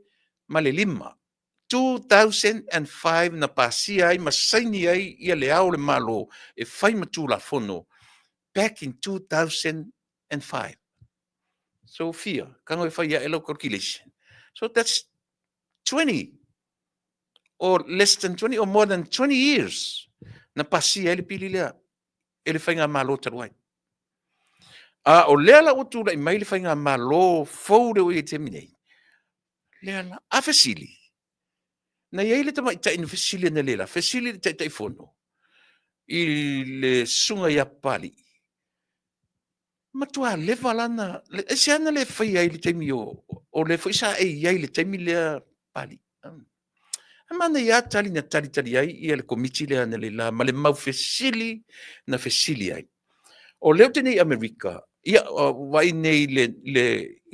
2005 na pasia ai ma saini ai ia le Ao o le Malo e fai ma Tulafono back in 2005. So fia, tago e fai ae lau calculation. So that's 20 or less than 20 or more than 20 years na pasia ai le pili lea e le faigamalo talu ai. A o lea la ua tulai mai le faigamalo fou lea ua i ai i le taimi nei, lea la, a fesili, na i ai le tamaitai na fesili analeila, fesili i le Taitaifono i le susuga ia Papalii, matua leva la na, aisea na le faia ai i le taimi o lea foi sa e i ai i le taimi lea Papalii? E manaia lava tali na talitali ai ia le Komiti lea analeila ma le mau fesili na fesili ai. O lea ou te nei i Amerika, ia, vaai nei i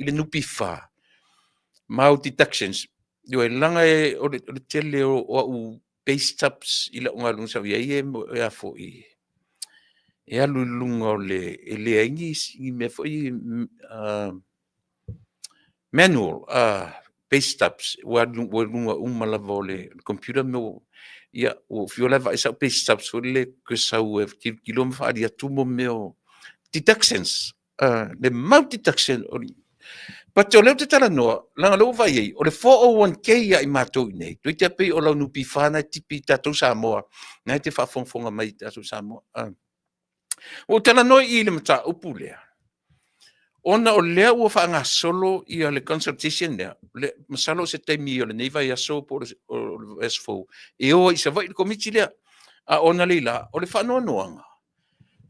le NPF, mau deductions, ioe, leaga o le tele o au pay stubs i lau galuega sa ou i ai e a foi, e alu i luga o le, e leai ni mea foi manual pay stubs, ua alu i luga uma lava o le computer mea ua, ia, ua ou fiu la e vaai sau pay stubs foi lele toe sau e tilotilo ma faaali atu mo mea o deductions, le mau deduction o le. But o lea ou te talanoa, leaga o lea ua vaai ai, o le 401k ia i matou i inei, toeitiiti lava pei o lau NPF na e tipi i tatou Samoa, na e te faafogafoga mai i tatou Samoa. Ua ou talanoa i i le mataupu lea, ona o lea ua faagasolo ia le consultation lea, le, masalo o se taimi o lenei vaiaso po o le vaiaso fou, e o ai i Savaii le komiti lea. A ona leila, o le faanoanoaga,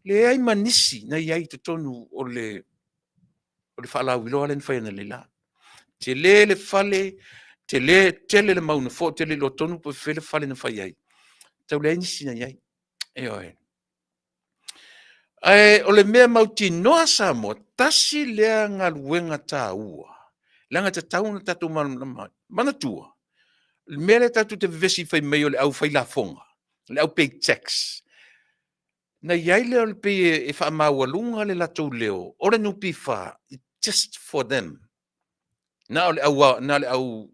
leai ma nisi na i ai i totonu o le faalauiloa lea na fai analeila. Tele le fale, tele, tele le mau nofoa, ou te le iloa tonu po o fea le fale na fai ai. Tau leai nisi na i ai. Ioe. Ae o le mea mautinoa Samoa, tasi lea galuega taua, leaga e tatau ona tatou malamalama ai. Manatua, le mea lea tatou te vevesi fai mai o le au fai lafoga, le au pay tax, na i ai lea o le pei e faamaualuga le latou leo, o le NPF, just for them. Na o le au, na le au,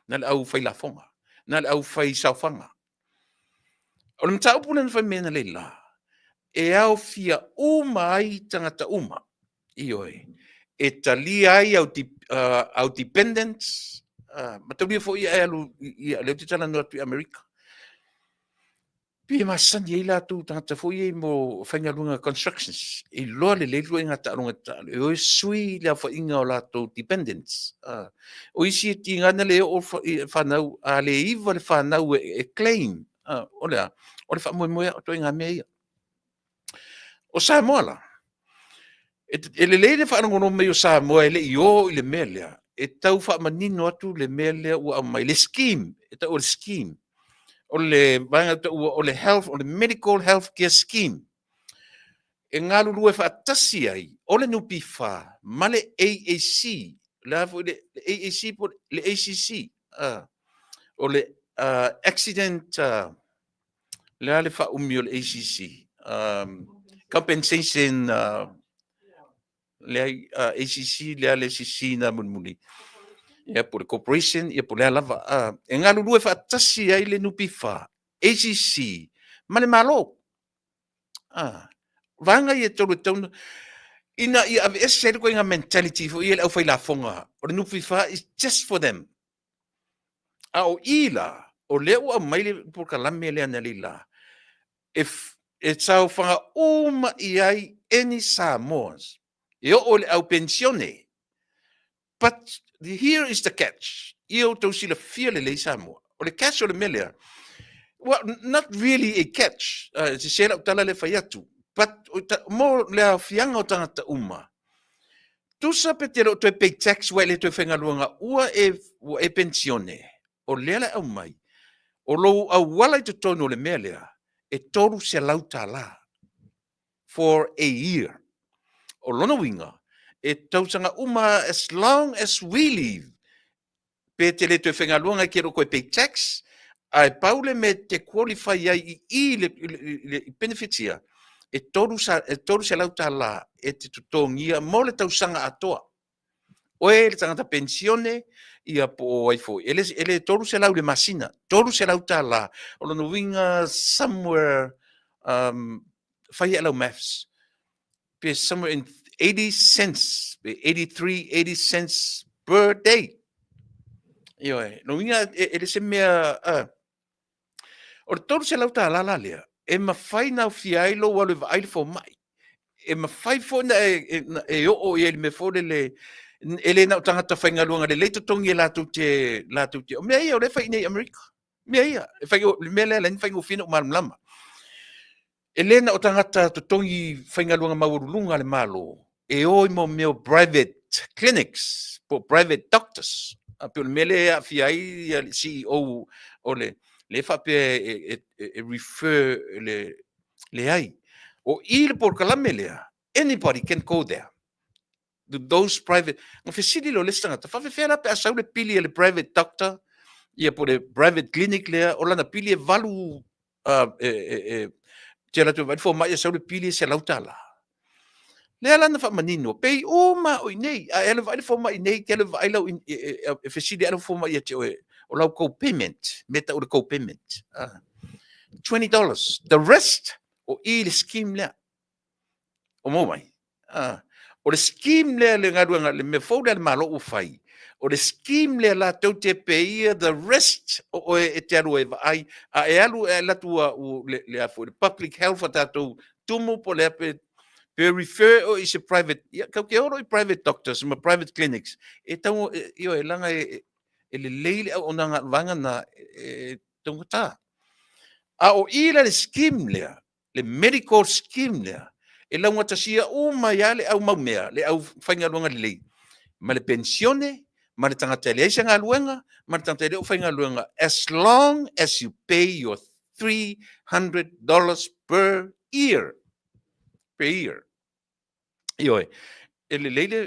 na le au fai lafoga, na le au fai saofaga. O le mataupu lea na fai mai analeila, e aofia uma ai tagata uma, ioe, e talia ai au, au dependents, mataulia foi e alu, ia, lea ou te talanoa atu i Amerika. Pei e masani ai latou tagata foi ia mo faigaluega constructions, e iloa lelei le ituaiga taaloga e taalo, e o e sui le aofaiga o latou dependents. O isi e tiga na le oo fanau, a le 9 le fanau e claim, o le a? O le faamoemoe o ituaiga mea ia. O Samoa la, e lelei le faalogologo mai o Samoa e le i o i le mea lea, e tau faamanino atu le mea lea ua aumai, le scheme, e tau o le scheme. O le vaega taua o le health, o le Medical Health Care Scheme. E galulue faatasi ai o le NPF ma le AAC, le a foi le AAC po le ACC, o le Accident, le a le faaumi o le ACC, Compensation, leai, ACC, le a le CC na mulimuli. Ia, po le corporation, ia po le a lava. E galulue faatasi ai le NPF, ACC ma le Malo. Vaega ia e tolu e tatau ona ina ia aveese ai le ituaiga mentality foi ia le aufailafoga, o le NPF is just for them. A o i la, o lea ua aumai le polokalame lea analeila, e, e saofaga uma i ai any Samoas e oo i le au penisione. But here is the catch. Ia outou silafia lelei Samoa. O le catch o le mea lea, well, not really a catch, sese lau tala lea fai atu, but mo le aofiaga o tagata uma, tusa pe te le o toe pay tax ua e le toe faigaluega ua e, ua e penisione, o lea la e aumai, o lou auala i totonu o le mea lea, e $300 for a year. O lona uiga, e tausaga uma as long as we live, pe te le toe faigaluega e te le o toe pay tax, ae pau le mea e te qualify ai i i le, le, le benefits ia, e $300 e te totogia mo le tausaga atoa. Oe le tagata penisione, ia po o ai foi. E le, e le 300 i le masina, $300. O lona uiga somewhere, fai e lau maths, pe somewhere in 80 cents, pe 83, 80 cents per day. Ioe, lona uiga e, e le se mea, o le $300 la lea, e mafai na aofia ai lou alu e vaai le fomai. E mafai foi na e, e, na e oo i ai le mea foi lele, e le na o tagata faigaluega lelei totogi e latou te, latou te, o mea ia o lea e fai i nei i Amerika. Mea ia, e fai, le mea lea la ni faigofie ona ou malamalama. E le na o tagata totogi faigaluega maualuluga a le Malo e o i mo mea o private clinics po o private doctors. A pei o le mea lea e aafia ai le CEO o le lea faapea e, e, e, e refer le leai. O i le polokalame lea, anybody can go there. Those private, na fesili lea o le isi tagata, faafefea la pe a sau le pili a le private doctor, ia po o le private clinic lea, o lana pili e valu, e, e, e, te alu atu e vaai le fomai e sau le pili e $100. Lea la na faamanino, pei uma o i nei, a e alu e vaai le fomai nei, te alu e vaai lau, e, e, e fesili lau fomai ia te oe, o lau co-payment, me tau le co-payment, $20. The rest, o i le scheme lea. O maua mai. O le scheme lea le galuega, le mea fou lea le Malo ua fai, o le scheme lea latou te peia the rest o oe e te alu e vaai, a e alu e alu atu le, le, a foi, le public health a tatou tumu po le pe, pe refer o i se private, ia, kau te oro i private doctors ma private clinics, e tau, e, ioe, langa e, e lelei le auaunaga a le vaega na e, e taugata. A o i la le scheme lea, le medical scheme lea, e laugatasia uma ai lava le au maumea, le au faigaluega lelei, ma le penisione, ma le tagata e leai se galuega, ma le tagata e le o faigaluega, as long as you pay your $300 per year. per year. Ioe, e lelei le,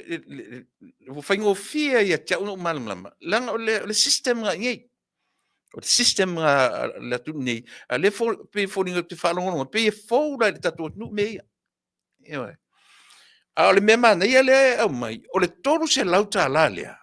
ua faigofie ia te au ona ou malamalama, leaga o le system lena i inei. O le system lena a le atunuu nei, a o lea e pei e foliga ou te faalogologo atu, pei e fou la i le tatou atunuu mea ia. Ioe. A o le mea manaia lea e aumai, o le $300 lea,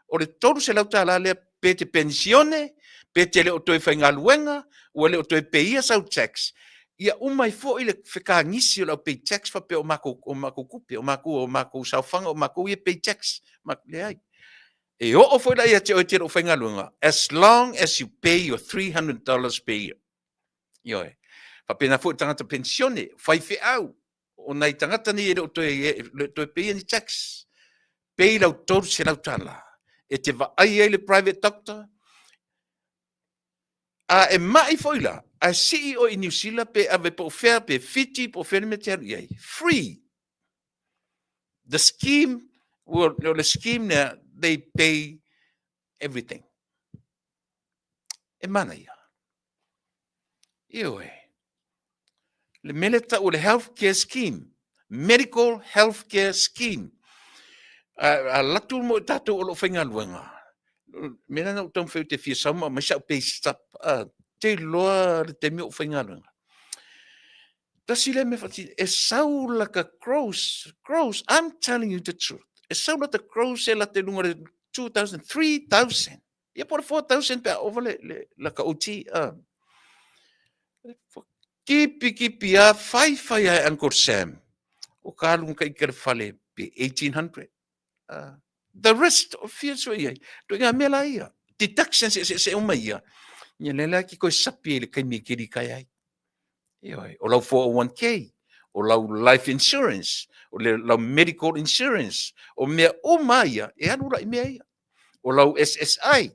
o le $300 lea pe te penisione, pe te le o toe faigaluega, ua le o toe paia sau tax, ia uma ai foi le fetagisi o le au pay tax faapea o matou, o matou tupe, o matou, o matou saofaga, o matou ia e pay tax. Leai. E oo foi la ia te oe e te le o faigaluega, as long as you pay your $300 per year. Ioe. Faapena foi le tagata penisione, faifeau, o nai tagata nei e le o toe, le o toe paia ni tax. Pay lau $300 e te vaai ai le private doctor. A e mai foi la, ae sii oe i Niu Sila pe ave po o fea, pe Fiti, po o fea le mea e te alu i ai. Free. The scheme, o le scheme lea, they pay everything. E manaia. Ioe. Le mea lea tau o le healthcare scheme, medical healthcare scheme. A, alu atu mo i tatou o lo o faigaluega, mea lea na ou taumafai ou te fia sau ma aumai sau pay stub, a, te iloa le taimi o ou faigaluega. Tasi lea mea faatino, e sau laka gross, gross, I'm telling you the truth. E sau lata gross e lata i luga o le 2,000, 3,000. Ia po o le 4,000 pe a ova le, le, laka OT. Kipi, kipi a, fai, fai a e Uncle Sam. O ka alu ka ike le fale pe 1,800. The rest, o fia sua i ai. Toi ngā mea la ia. Deductions e se se uma ia. Ia le la ki koe sapi i le kaimi e keri kai ai. Ioe, o lau 401k, o lau life insurance, o le, lau medical insurance, o mea uma ia, e alu la i mea ia. O lau SSI,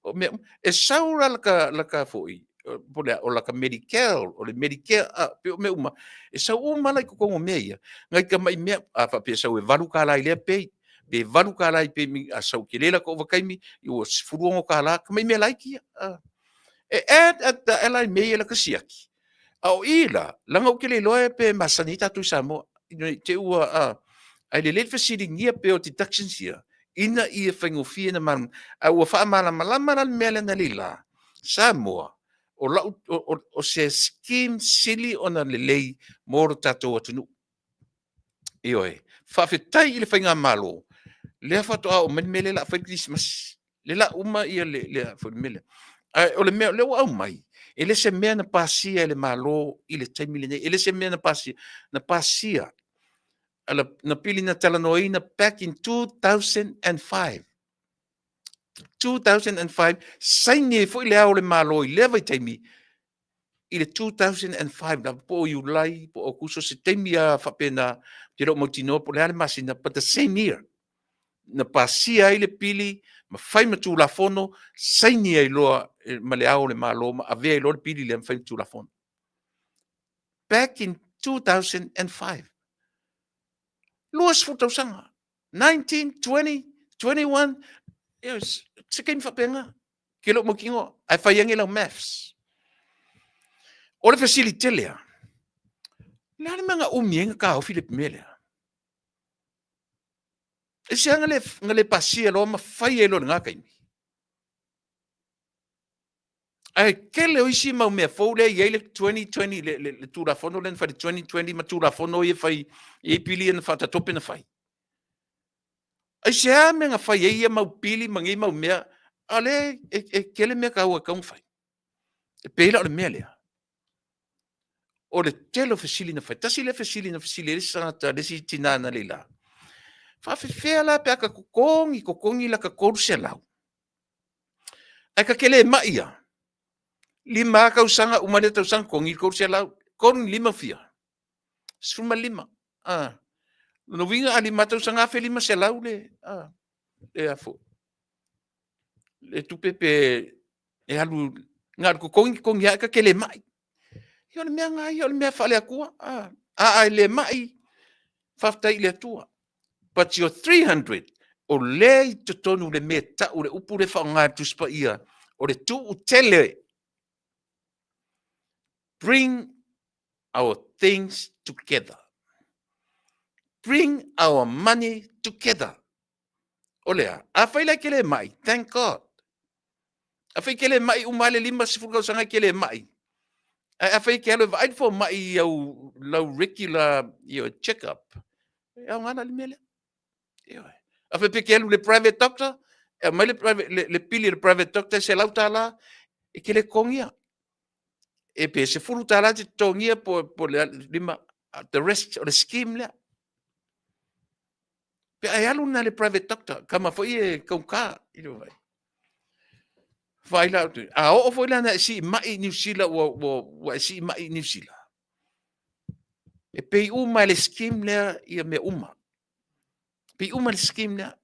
o mea uma, e sau la laka, laka foi, po o le a, o laka Medicare, o le Medicare, a, pe o mea uma, e sau uma la i totonu o mea ia. Ngai ka mai mea, a faapea e sau e $8 i lea pay, pe $8 i pay, a sau tele la ka ovataimi, ua $16, ka mai mea laiti ia. A. E add at the ela i mea ia laka siaki. A o i la, leaga ou te le iloa pe masani ai tatou i Samoa. I te ua, a, ae lelei le fesiligia pea o deductions ia, ina ia faigofie na malamalama. A ua faamalamalama la le mea lea na lei la, Samoa, o lau, o, o, o se scheme sili ona lelei mo lo tatou atunuu. Ioe. Faafetai i le faigamalo, lea faatoa oo mai le mea lea o le a fai le Kerisimasi. Lea o le a uma ia le, le, foi le mea lea. Ae o le mea lea ua aumai, e le se mea na pasia e le Malo i le taimi lenei. E le se mea na pasia, na pasia, ala, na pili na talanoaina back in 2005. 2005, saini ai foi le Ao o le Malo i lea vaitaimi, i le 2005 lava, po o Iulai, po o Aokuso, se taimi lava faapena, ou te le o mautinoa po o le a le masina, but the same year, na pasia ai le pili ma fai ma Tulafono, saini ai loa ma le Ao o le Malo ma avea ai loa le pili lea ma fai ma Tulafono. Back in 2005. 20 tausaga. 19, 20, 21, se taimi faapena. Ke le o mautinoa, ae fai ane lau maths. O le fesili tele lava, o le a le mea na umi ai na taofi le mea lea? E se na le, na le pasia loa ma fai ai loa i lena taimi? Ae tele o isi mau mea fou lea e i ai le 2020, le, le, le Tulafono lea na fai i le 2020 ma Tulafono ia e fai, e i ai pili ia na faatatope na fai. Aisea mea na fai ai ia mau pili ma nei mau mea, a o lea e, e tele mea taua e tatau ona fai. E pei la o le mea lea, o le tele o fesili na fai. Tasi lea fesili na fesili ai le isi tagata, le isi tina analeila, faafefea la pe a ta totogi, totogi lata 300, ae ta te le mai lava, 5 lava tausaga, uma lea tausaga totogi le 300, 35 fia? 15. A. Lona uiga a 5 tausaga 1500 le, a, le a foi. Le tupe pe e alu, na o le totogi totogi lava ae ta te le mai. Ia o le mea lena ia, o le mea faale-Atua. A, a e le mai, faafetai i le Atua. But your 300, o lea i totonu le mea e tau, le upu lea e faaaoga e le Tusi Paia, o le tuutele. Bring our things together. Bring our money together. O le a? Afai la e te le mai, thank God. Afai e te le mai uma le 50 tausaga e te le mai. Ae afai e te alu e vaai le fomai i au lau regular you check up, e aoga la le mea lea. Ioe. Afai pe te alu i le private doctor, e aumai le, private, le, le pili le private doctor e $100, e te le totogia. E pe $10 te totogia po le lima, the rest o le scheme lea. Pe ai alu na le private doctor, kama foi e kauka i le vai. Whai la atu. A oo foi la na e sii mai i New Zealand, ua, ua, ua e sii mai i New Zealand. E pei uma le scheme lea ia mea uma. Pei uma le scheme lea.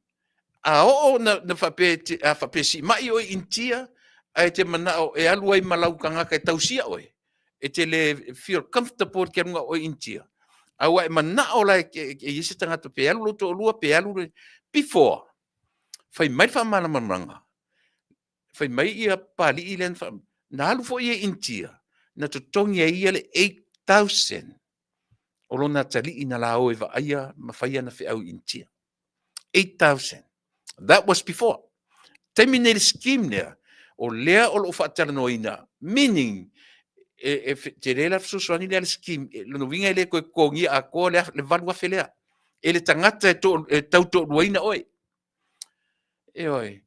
A oo na, na whape, a whape sii mai oe Intia, ae te manao e alu ai ma lau tagata e tausia oe. E te le feel comfortable ke aluga oe Intia. A ua e manao la e, e, e i se tagata pe alu lou toalua pe alu le before. Fai mai le faamalamalamaga. Fai mai ia Papalii lea na fa, na alu foi ia i Intia, na totogi ai ia le 8,000 o lona atalii na la o e vaaia ma fai ana feau i Intia. 8,000. That was before. Taimi nei le scheme lea, o lea o lo o faatalanoaina, meaning, e, e tele la fesoasoani lea le scheme, e, lona uiga e le toe totogia atoa le, le 8,000 lea. E le tagata e, to, e tau toaluaina oe. Ioe.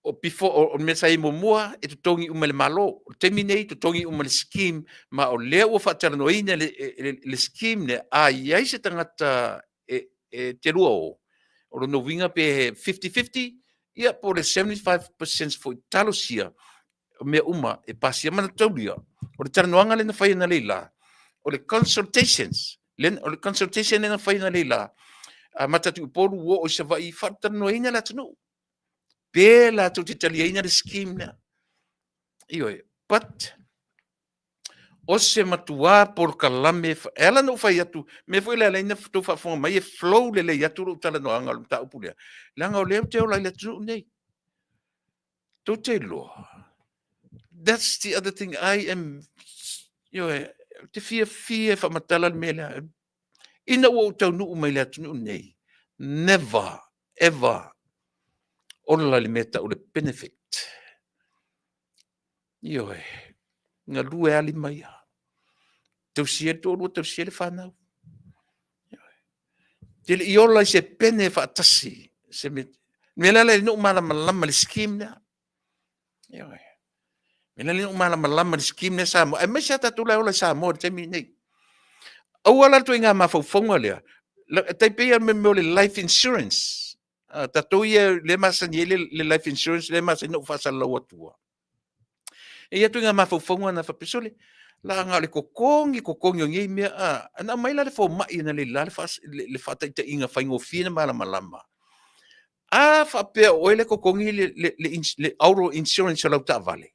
O before, o, o le mea sa i muamua, e totogi uma e le Malo. O le taimi nei, totogi uma le scheme, ma o lea ua faatalanoaina le, le, le scheme lea, a i ai se tagata e, e te lua o, o lona uiga pe he 50-50, ia po o le 75% foi talosia o mea uma e pasia manataulia. O le talanoaga lea na fai ana lei la, o le consultations, le, o le consultation lea na fai ana lei la, a mata atu i Upolu ua oo i Savaii, faatalanoaina le atunuu. Pe latou te taliaina le scheme lea. Ioe, but o se matuā polokalame, e ala ona ou fai atu, mea foi lea na tou faafofoga mai e flow lelei atu lou talanoaga o le mataupu lea, leaga o lea ou te ola i le atunuu nei. Tou te iloa, that's the other thing I am, ioe, ou te fiafia e faamatala le mea lea. Ina ua ou taunuu mai le atunuu nei, never ever ola le mea tau le benefit. Ioe, galue lava lima ia. Tausia le toalua, tausia le fanau. Ioe. Te le i ola i se pene faatasi. Se me, mea lea le nuu malamalama le scheme lea. Ioe. Mea lea le nuu malamalama le scheme lea Samoa. Aemaise a tatou la e ola i Samoa i le taimi nei. Aua la le ituaiga mafaufauga lea. E tai pei lava le mea o le life insurance. Uh, tatou ia le masani ai le, le life insurance le masani na ou faasalalau atua. E ia ituaiga mafaufauga na faapea sole, laga o le totogi, totogi o nei mea, a, na aumai la le fomai na le la le, le, le faataitaiga faigofie na malamalama. A faapea o oe le totogi le, le, le, le auto insurance o lau taavale,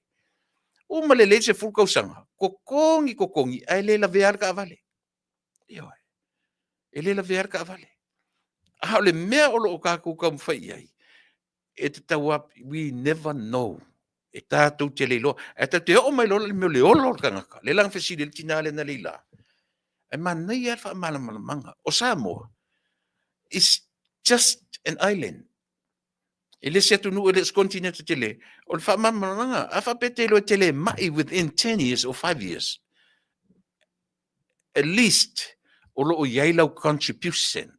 uma lelei le 10 tausaga, totogi, totogi, ae le lavea le taavale. Ioe. E le lavea le taavale. A o le mea o lo o tatou taumafai i ai, e tatau lava, we never know. E tatou te le iloa. Ae tatou te oo mai loa le mea o le ola o le tagata, lea la na fesili ai le tina lea na le la. Ae manaia lava le faamalamalamaga. O Samoa is just an island. E le se atunuu, e le o se continent tele. O le faamalamalamaga, a faapea e te iloa e te le mai within 10 years or 5 years, at least o lo o i ai lau contribution.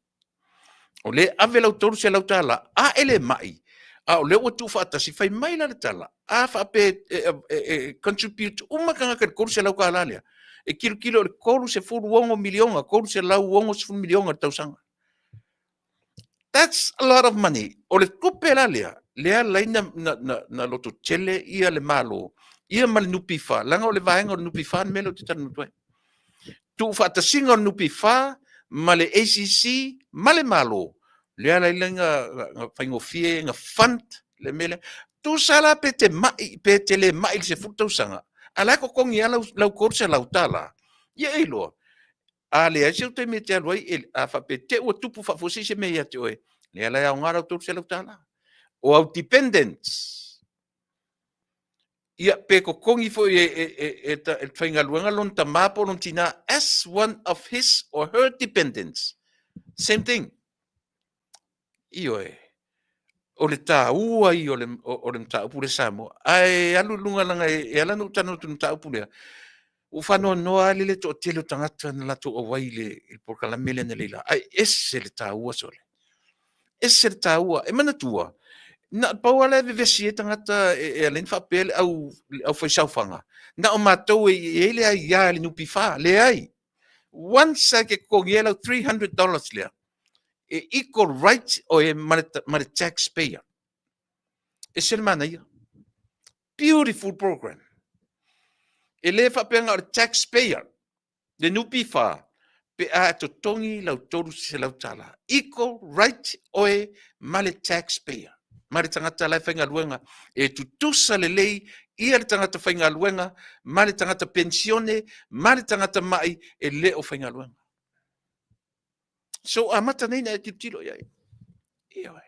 O lea e ave lau $300 a e le mai, a o lea ua tuufaatasi, fai mai la le tala, a faapea e, e, e, e contribute uma tagata i le $300 lea, e tilotilo i le 36 miliona, 360 miliona i le tausaga. That's a lot of money. O le tupe la lea, lea lai na, na, na, na loto tele ia le Malo, ia ma le NPF, leaga o le vaega o le NPF le mea lea ou te talanoa atu ai. Tuufaatasiga o le NPF ma le ACC ma le Malo, lea la lai na, na faigofie na fund le mea lea. Tusa la pe te mai, pe te le mai i le 10 tausaga, a la e totogi lava lau, lau $300, ia e iloa, A leai se taimi e te alu ai, e, a faapea te ua tupu faafuasei se mea ia te oe, lea la e aoga lau $300. O au dependents, ia pe totogi foi e, e, e, e, ta, e faigaluega lona tamā po o lona tinā as one of his or her dependents. Same thing. Ioe. O le taua ia o le, o, o le mataupu lea Samoa. Ae alu i luga leaga e, e ala ona ou talanoa atu i le mataupu lea, ua faanoanoa lava le toatele o tagata na latou auai i le, i le polokalame lea analeila. Ae ese le taua sole. Ese le taua. E manatua, na o le pau lava lea e vevesi ai tagata e, e ala ai ona faapea le au, le aufaisaofaga, na o matou e i ai le aia i le NPF. Leai. Once lava e te totogia lau $300 lea, e equal right oe ma le, ma le taxpayer. Ese le manaia. Beautiful program. E le faapea na o le taxpayer, le NPF, pe a totogi lau $300. Equal right oe ma le taxpayer. Ma le tagata la e faigaluega. E tutusa lelei ia le tagata faigaluega ma le tagata penisione ma le tagata mai e le o faigaluega. So amata nei na e tilotilo i ai. Ioe.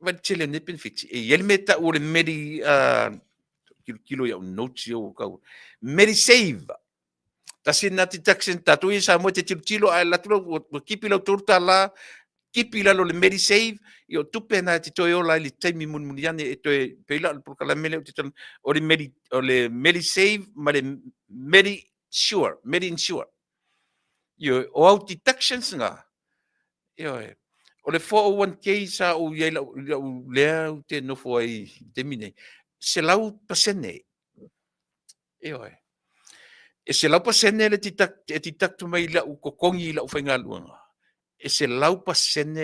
Vai le tele o nei penefiti. E i ai le mea e tau o le Medi, tilotilo i au notes ia ua tau. Medisave. Tasi lena deduction tatou ia i Samoa e te tilotilo ae alu atu lau ua tipi lau $3 tipi i lalo o le Medisave, ia o tupe na e te toe ola ai i le taimi mulimuli ane e toe pei la o le polokalame lea ou te talanoa o le Medi o le Medisave ma le Medisure, Medi-Insure. Ioe, o au deductions na, ioe, o le 401k sa ou i ai lau, lau lea ou te nofo ai i le taimi nei, 100%. Ioe. E 100% le deduct, e deduct mai i lau totogi i lau faigaluega. E 100%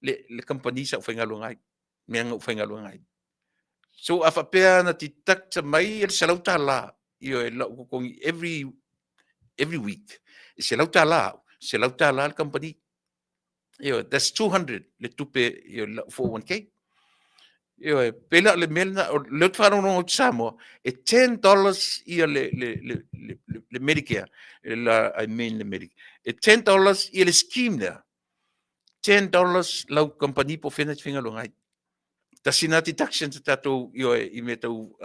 le, le kamupani sa ou faigaluega ai, mea na ou faigaluega ai. So a faapea na deduct mai le $100 ioe lau totogi every every week, e $100 au, $100 le kamupani. Ioe, that's 200 le tupe ioe lau 401k. Ioe, pei la o le mea lena, o lea ou te faalogologo atu i Samoa, e $10 ia le, le, le, le, le, le Medicare, la, I mean le Medicare, e $10 ia le scheme lea, $10 lau kamupani po o fea na te faigaluega ai. Tasi lena deduction sa tatou ioe i mea tau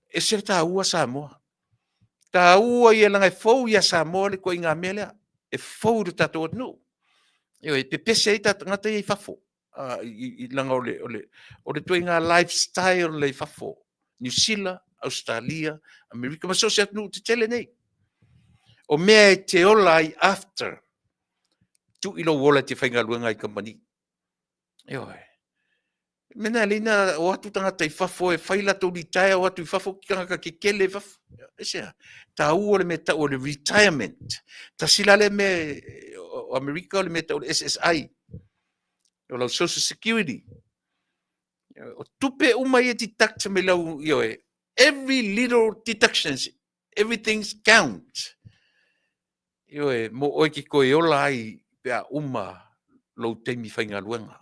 ese le taua Samoa. Taua ia leaga e fou ia Samoa le ituaiga mea lea. E fou i le tatou atunuu. Ioe, e pepese ai tatou tagata ia i fafo. I, i, leaga o le, o le, o le ituaiga lifestyle lea i fafo. Niu Sila, Ausetalia, Amerika ma so o se atunuu tetele nei. O mea e te ola ai after tuu i lou ola e te faigaluega ai i kamupani. Ioe. Mena le ina o atu tagata i fafo e fai latou retire o atu i fafo ki tagata kekele i fafo. Aisea? Taua le mea tau o le retirement. Tasi la lea mea o Amerika o le mea tau o le SSI. O lau Social Security. O tupe uma ia deduct mai lau, ioe. Every little deductions, everything count. Ioe, mo oe ki toe ola ai pe a uma lou taimi faigaluega.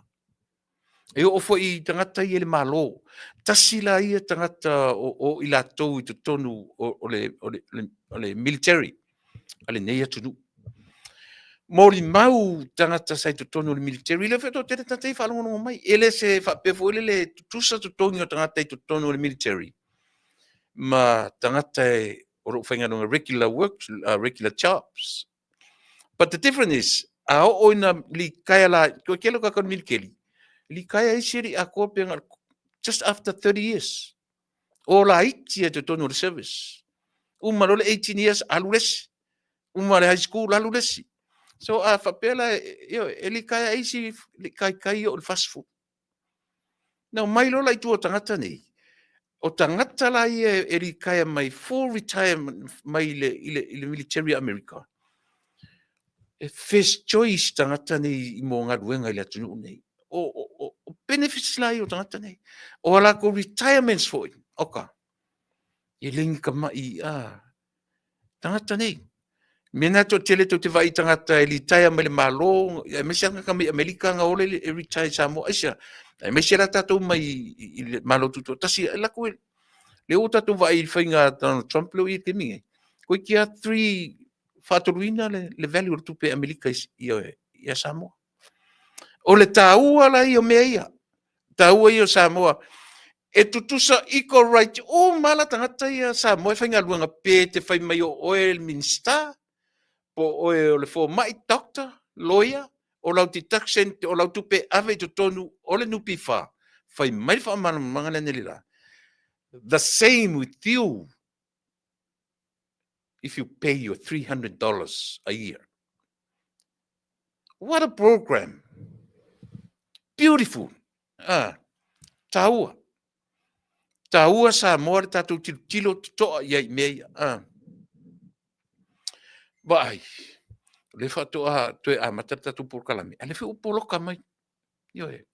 E oo foi i tagata ia i le Malo, tasi la ia tagata o, o i latou i totonu o, o, le, o, le, o le military a lenei atunuu. Molimau tagata sa i totonu o le military, lea foi toatele tagata ia faalogologo mai. E le se faapea foi lele tutusa totogi o tagata i totonu o le military ma tagata e o lo o faigaluega regular work, regular jobs. But the difference is, a oo ina likaea la, koe kele o kākou military, likaea isi alii atoa pe na just after 30 years. O laiti e totonu o le service. Uma loa le 18 years, alu le isi. Uma le high school, alu le isi. So a faapea la, e likaea isi kaikai o le fast food. Na omai loa la i tua o tagata nei, o tagata la ia e ritaea mai full retirement mai i le, i le, i le military a Amerika, e first choice tagata nei mo galuega i le atunuu nei. O, o, o, o benefits la ia o tagata nei. O a latou retirements foi, oka, e le ni kama'i a tagata nei. Mena toatele tou te vaai i tagata e retire mai le Malo, aemaise lava tagata mai Amerika na ola e retire i Samoa, aisea? Aemaise la tatou mai i le Malo Tutoatasi, e latou e, lea ua tatou vaai i le faiga a Donald Trump lea ua i ai i le taimi nei, toeitiiti lava three, faatoluina le, le value o le tupe Amerika i, ia Samoa. O le taua la ia o mea ia, taua ia o Samoa, e tutusa equal right uma la tagata ia Samoa e faigaluega pe te fai mai o oe le Minista, po o oe o le fomai, doctor, Loia, o lau deduction, o lau tupe ave i totonu o le NPF, fai mai le faamalamalamaga lea nei la. The same with you if you pay your $300 a year. What a program! Beautiful! Ah, taua. Taua Samoa le tatou tilotilo totoa i ai i mea ia. Ah. Vaai, o lea faatoa toe amata le tatou polokalame, a o lea foi ua poloka mai. Ioe.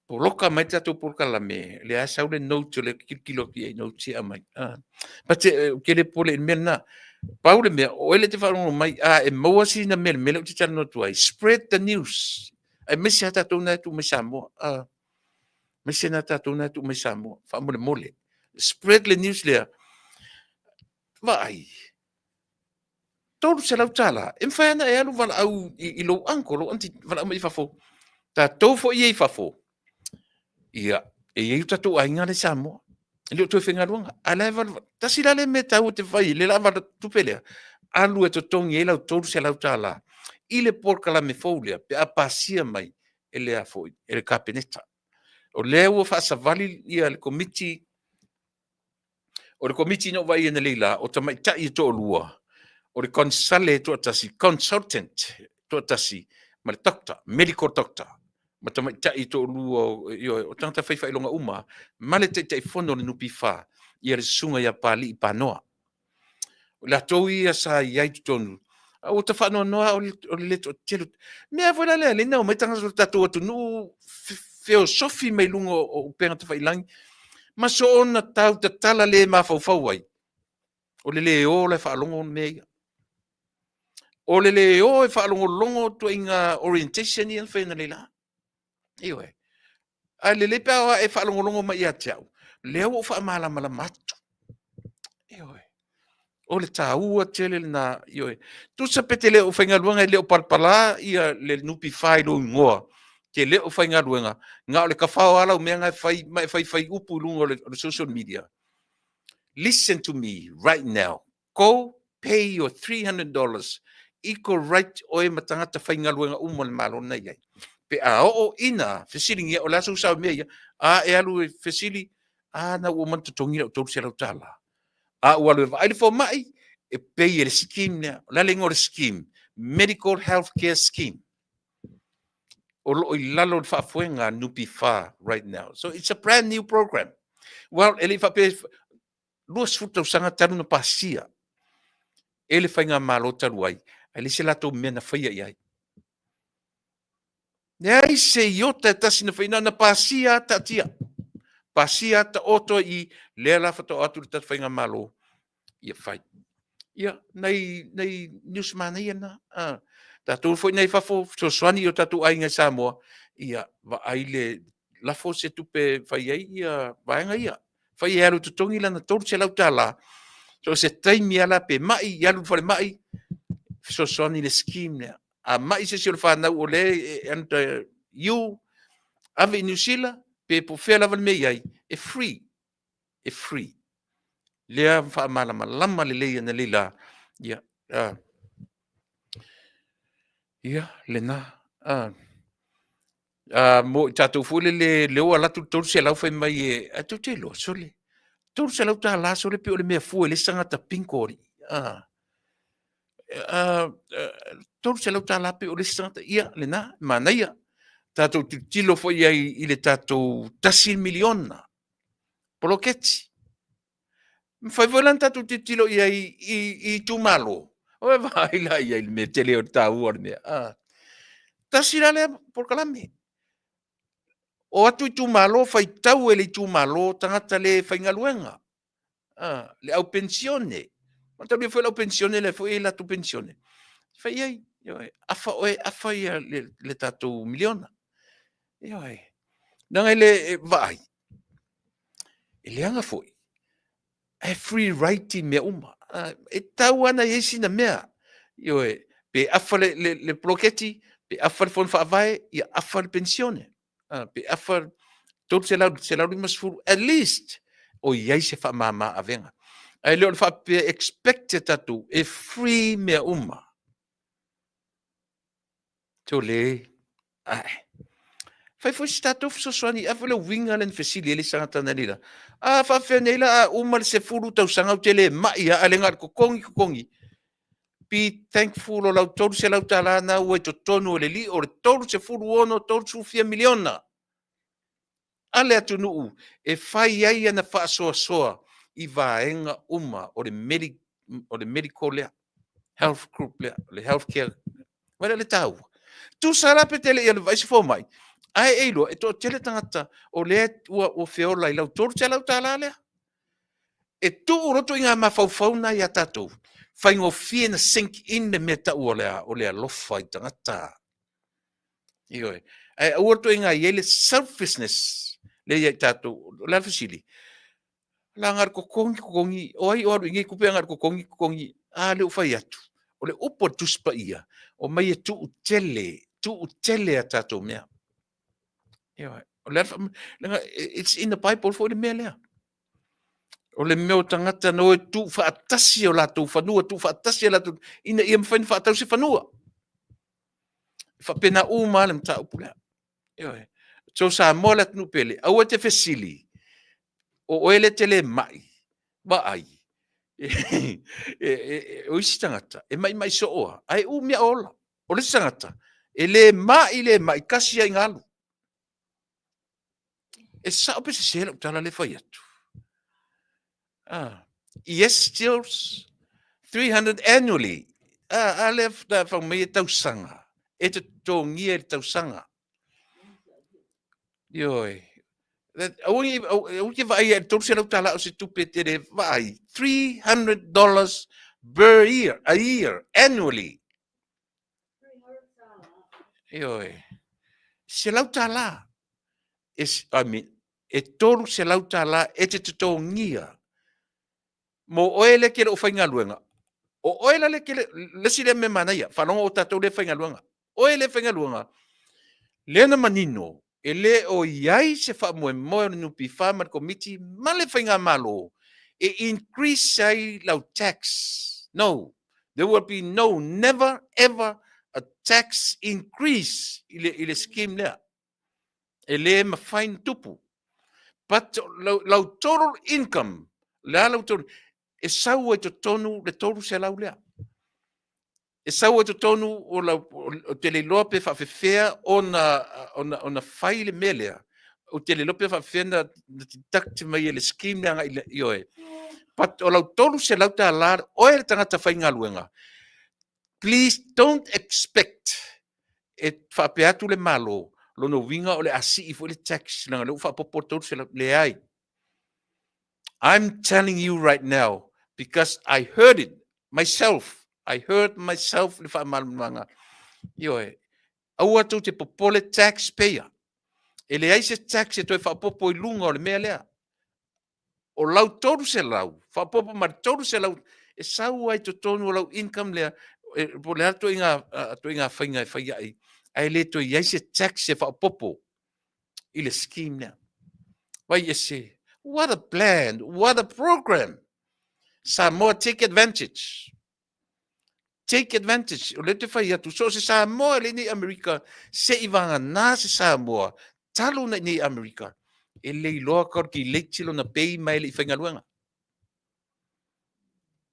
Poloka mai le tatou polokalame, lea lava sau le note o lea ou te tilotilo atu i ai i notes ia e aumai. Ah. But ou te le popole i le mea lena. Pau le mea, o oe lea e te faalogo mai, a e maua sina melemele ou te talanoa atu ai, spread the news. Aemaise lava tatou na e tuu mai Samoa. Ah. Aemaise na tatou na e tuu mai Samoa. Faamolemole. Spread le news lea. Vaai. $300, e mafai ona e alu valaau i lou uncle, lou aunty, valaau mai i fafo. Tatou foi ia i fafo, ia, e i ai o tatou aiga la i Samoa, e le o toe faigaluega. A la e valu, tasi la lea mea taua te fai, le la vala tupe lea, alu e totogi ai lau $300 i le polokalame fou lea, pe a pasia mai e le a foi, e le Kapeneta. O lea ua faasavali ia le komiti. O le komiti na ou vaai analeila, o tamaitai e toalua, o le konesale e toatasi, consultant e toatasi, ma le doctor, medical doctor, ma tamaitai e toalua, ioe, o tagata fai faailoga uma, ma le Taitaifono o le NPF, ia le Susuga ia Papalii Panoa. O latou ia sa i ai i totonu, a ua ta faanoanoa o le le toatele. Mea foi la lea, lea na omai tagata o le tatou atunuu feosofi mai luga o upega tafailagi, ma soona tau tatala le mafaufau ai, o le le o la e faalogo mea ia. O le le o e faalogologo ituaiga orientation ia na fai analeila. Ioe. Ae lelei pe a e faalogologo mai ia te au, lea ua ou faamalamalama atu. Ioe. O le taua tele lena, ioe. Tusa pe te le o faigaluega e le o palapala ia le NPF i lou igoa, te le o faigaluega, na o le tafao lava lau mea na e fai ma e faifai upu i luga o le social media. Listen to me right now. Go pay your $300 equal right oe ma tagata faigaluega uma o le Malo na i ai. Pe a oo ina fesiligia, o le a sou sao i mea ia? A e alu e fesili, a na ua uma ona totogi lau $300. A ua alu e vaai le fomai, e pay e le scheme lea. O le a le igoa o le scheme? Medical Health Care Scheme. O lo o i lalo o le faafoega a le NPF right now. So it's a brand new program. Well, e le i faapea 20 tausaga talu na pasia e le faigamalo talu ai, ae leai se latou mea na faia i ai. Leai se iota e tasi na faia, na pasia taatia. Pasia taoto i lea la faatoa atu le tatou faigamalo ia fai. Ia, nai, nai news manaia na. Ah, tatou foi nei fafo fesoasoani i o tatou aiga i Samoa, ia vaai le lafo se tupe fai ai ia vaega ia. Fai e alu totogi lana $300. So se taimi ala pe mai, i alu i le falemai, fesoasoani le scheme lea. A mai se isi o le whanau o le e under you, ave i New Zealand, pe po fea lava le mea i ai, e free. E free. Lea faamalamalama lelei ana lei la. Ia, ia, lena. Mo i tatou foi lele, lea ua alu atu le 300 fai mai e, ae tou te iloa, sole, $300 sole pei o le mea fua e le isi tagata pinko alii. $300 pei o le isi tagata, ia, lena, manaia. Tatou tilotilo foi i ai i le tatou $1 miliona poloketi. Mafai foi la ona tatou tilotilo i ai i itumalo. Oi vaai la i ai i le mea tele o le taua o le mea. Ah. Tasi la lea polokalame. O atu itumalo, faitau e le itumalo tagata le faigaluega. Ah, le au penisione. Mataulia foi le au penisione lea foi e latou penisione. Fai i ai, ioe, afa oe, afa ia le tatou miliona. Ioe. Leaga e le vaai, E leaga foi, ae free ride i mea uma. E tatau lava ona i ai sina mea. Ioe, pe afa le poloketi, pe afa le fono faavae, ia afa le penisione. Pe afa 300, 150, at least o i ai se faamama avega. Ae le o le faapea expect e tatou e free mea uma. Tole. Ae. Fai foi se tatou fesoasoani, a foi le uiga lea na fesili ai le tagata nei la. A faafefea nei la a uma le 10 tausaga ou te le mai lava, a le na o le totogi totogi. Be thankful o lau $300 na ua i totonu o le lio o le 36, 30 fia miliona a le atunuu e fai ai ana faasoasoa i vaega uma o le medical lea, health group lea, le healthcare. Vaai la le taua. Tusa la pe te le i alu e vaai se fomai, ae e iloa e toatele tagata o lea ua feola i lau $300 lea. E tuu loto i ngā mafaufau na ia tātou, faigofie na sink in le mea tau o le alofa i tagata. Ioe. Ae aua le ituaiga i ai le selfishness lea ia i tātou. O le a le fesili? La na o le totogi, totogi, o ai o alu i nei tupe na o le totogi, totogi, a lea ua fai atu. O le upu a le Tusi Paia, o mai e tuu tele, tuu tele a tātou mea. Ioe. O le a, it's in the Bible foi le mea lea. O le mea o tagata na o e tuu faatasi o latou fanua, tuu faatasi o latou, ina ia mafai ona faatau se fanua. E faapena uma lava le mataupu lea. Ioe. So Samoa le atunuu pele, aua e te fesili, o oe lea e te le mai, vaai, o isi tagata, e maimai soo lava, ae umi lava o ola. O le isi tagata, e le mai, le mai, tasi lava ina alu. E sao pe sese lau tala lea e fai atu? Ah, yes, Jules, 300 annually. Ah, a lea fai mai e tausaga. E te totogia i le tausaga. Ioe. Aua te vaai i le $300 o se tupe tele, vaai. $300 per year, a year, annually. Ioe. $100. I mean, e $300 e te totogia mo oe lea e te le o faigaluega. O oe la le te le, le isi lea mea manaia, faalogo o tatou lea e faigaluega. Oe lea e faigaluega, lea na manino, e le o i ai se faamoemoe o le NPF ma le Komiti ma le Faigamalo e increase ai lau tax. No, there will be no, never ever a tax increase i le scheme lea. E le mafai na tupu. But lau total income, le a lau total, e sau ai totonu le 300 lea. E sau ai totonu o lau, o te le iloa pe faafefea ona fai le mea lea. O te le iloa pe faafefea na deduct mai e le scheme lea agai i oe. But o lau $300, oe le tagata faigaluega, please don't expect e faapea atu le Malo, lona uiga o le a sii foi le tax, leaga o lea ua faaopoopo le 300, leai. I'm telling you right now, because I heard it myself. I heard myself le faamalamalamaga. Ioe, aua tou te popole taxpayer. E leai se tax e toe faaopoopo i luga o le mea lea. O lau 300, faaopoopo ma le 300, e sau ai totonu o lau income lea, po o le a ituaiga faiga e fai ai, ae le toe i ai se tax e faaopoopo i le scheme lea. Vai ese, what a plan, what a program. Samoa, take advantage. Take advantage. O lea te fai atu, so se Samoa le nei Amerika, se i vagana se Samoa, talu na nei Amerika, e le iloa calculate lona pay mai le i faigaluega.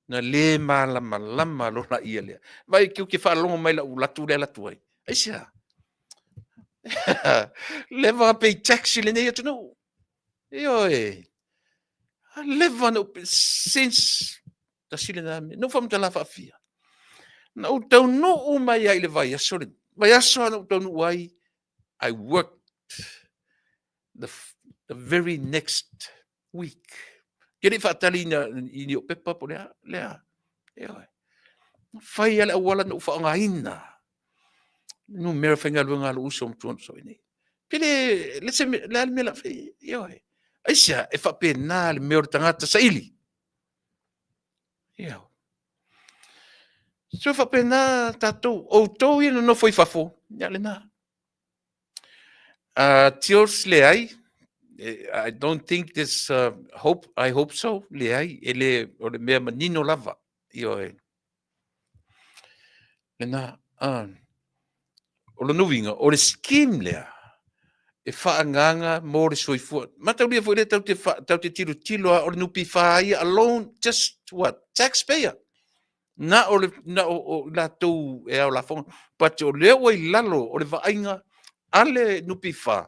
Na le malamalama lona ia lea. Vai ke ke faalogo mai lau latu lea latu ai. Aisea? Leva pay tax i lenei atunuu. Ioe. Leva na since tasi lena mea. Na ou faamatala faafia. Na ou taunuu mai ai i le vaiaso le vaiaso na ou taunuu ai, I worked the very next week. Ke le faatali i ni o pepa po lea, lea. Ioe. Fai ale auala na ou faaaogaina. Numera faigaluega a lou uso matua na sau ai nei. Pe le, le se le a le mea la fai, ioe. Aisea, e faapena le mea o le tagata saili. Ioe. So faapena tatou, outou ia nonofo i fafo, ia lena. Teals leai, I don't think there's hope, I hope so, leai, e le, o le mea manino lava, ioe. Lena, O lona uiga, o le scheme lea e faaagaaga mo le soifua. Mataulia foi lea tatou te, tatou te tilotilo lava o le NPF ia alone, just what? Taxpayer. Na o, le, na o, o latou e ao lafoga. But o lea ua i lalo o le vaaiga a le NPF,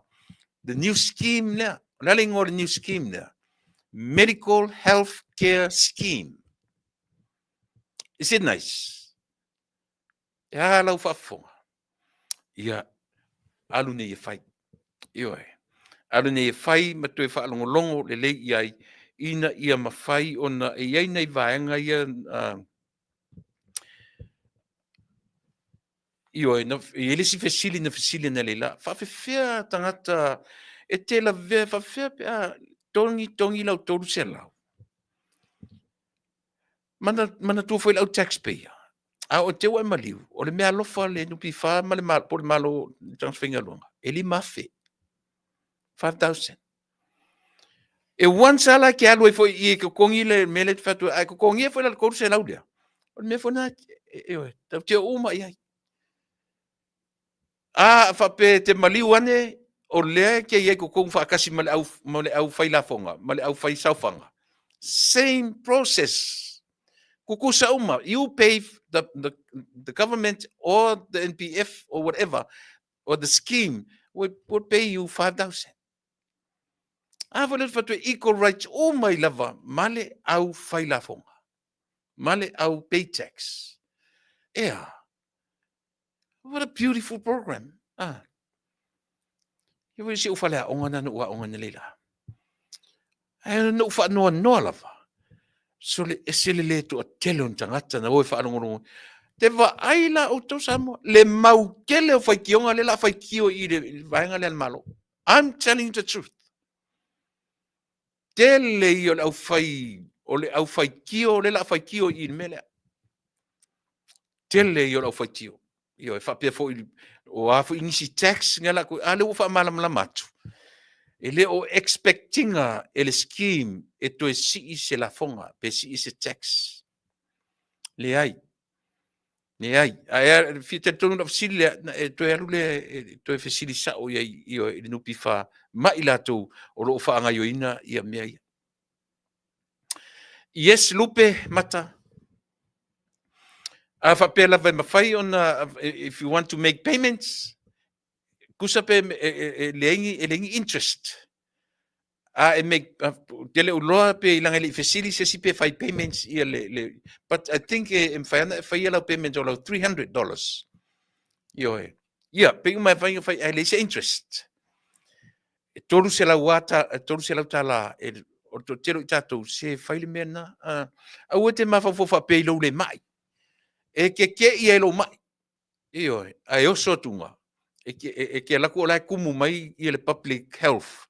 the new scheme lea. O le a le igoa o le new scheme lea? Medical Health Care Scheme. Is it nice? E a lau faafofoga? Ia, alu nei e fai. Ioe. Alu nei e fai ma toe faalogologo lelei i ai, ina ia mafai ona e i ai nai vaega ia ioe, na, e i ai le isi fesili na fesili analeila, faafefea tagata e te lavea, faafefea pe a togi togi lau 300. Manatua foi le au taxpayer, a o te ua e maliu, o le mea alofa le NPF ma le po o le Malo i tagata faigaluega, e 5,000. 5,000. E once lava la e te alu ai foi i i e totogi le mea lea e te fai atu ai, a e totogia foi la le 300 lea, o le mea foi lena, ioe, tatou te oo uma i ai. A faapea e te maliu ane, o lea e te i ai i totonu faatasi ma le au, ma le aufai lafoga, ma le aufai saofaga. Same process. Tutusa uma. You pay the government or the NPF or whatever, or the scheme will pay you 5,000. A foi lea fai atu equal rights uma i lava ma le au fai lafoga, ma le au pay tax. Ea, What a beautiful program. Ah. Ia foi si ou faleaoga na na ou aoga nei la. Ae na ou faanoanoa lava. So le ese le le toatele o ni tagata na o e faalogologo. Te vaai la outou Samoa, le mau tele o faitioga lea o le a faitio i le vaega lea a le Malo. I'm telling you the truth. Tele ia o le aufai, o le aufaitio lea o le a faitio i le mea lea. Tele ia o le aufaitio. Ioe, faapea foi, o a foi nisi tax nga la a lea ua faamalamalama atu. E le o expect-ina e le scheme e toe sii se lafoga, pe sii se tax. Leai. Leai. Ae fia talitonu lau fesili lea, e toe alu lea e toe fesili sao i ai i le NPF ma i latou o lo o faagaoioina ia mea ia. Yes, Lupe, Mata. A faapea lava e mafai ona, if you want to make payments, tusa pe e leai ni, e leai ni interest. A e make, te le uloa pe i langa le i fesili se isi pe fai payments ia le, le, but I think e, e mafai ana e fai lau payment o lau $300. Ioe. Ia, pe uma e fai, fai, e leai se interest. E 300 ata, e 300 tala, e, o le toatele o i tatou, se fai le mea na. Aua e te mafaufau faapea i lou le mai. E keke'i ai lou mai. Ioe, ae oso atuga, e ke, e, e ke alu atu o la e kumu mai ia le public health.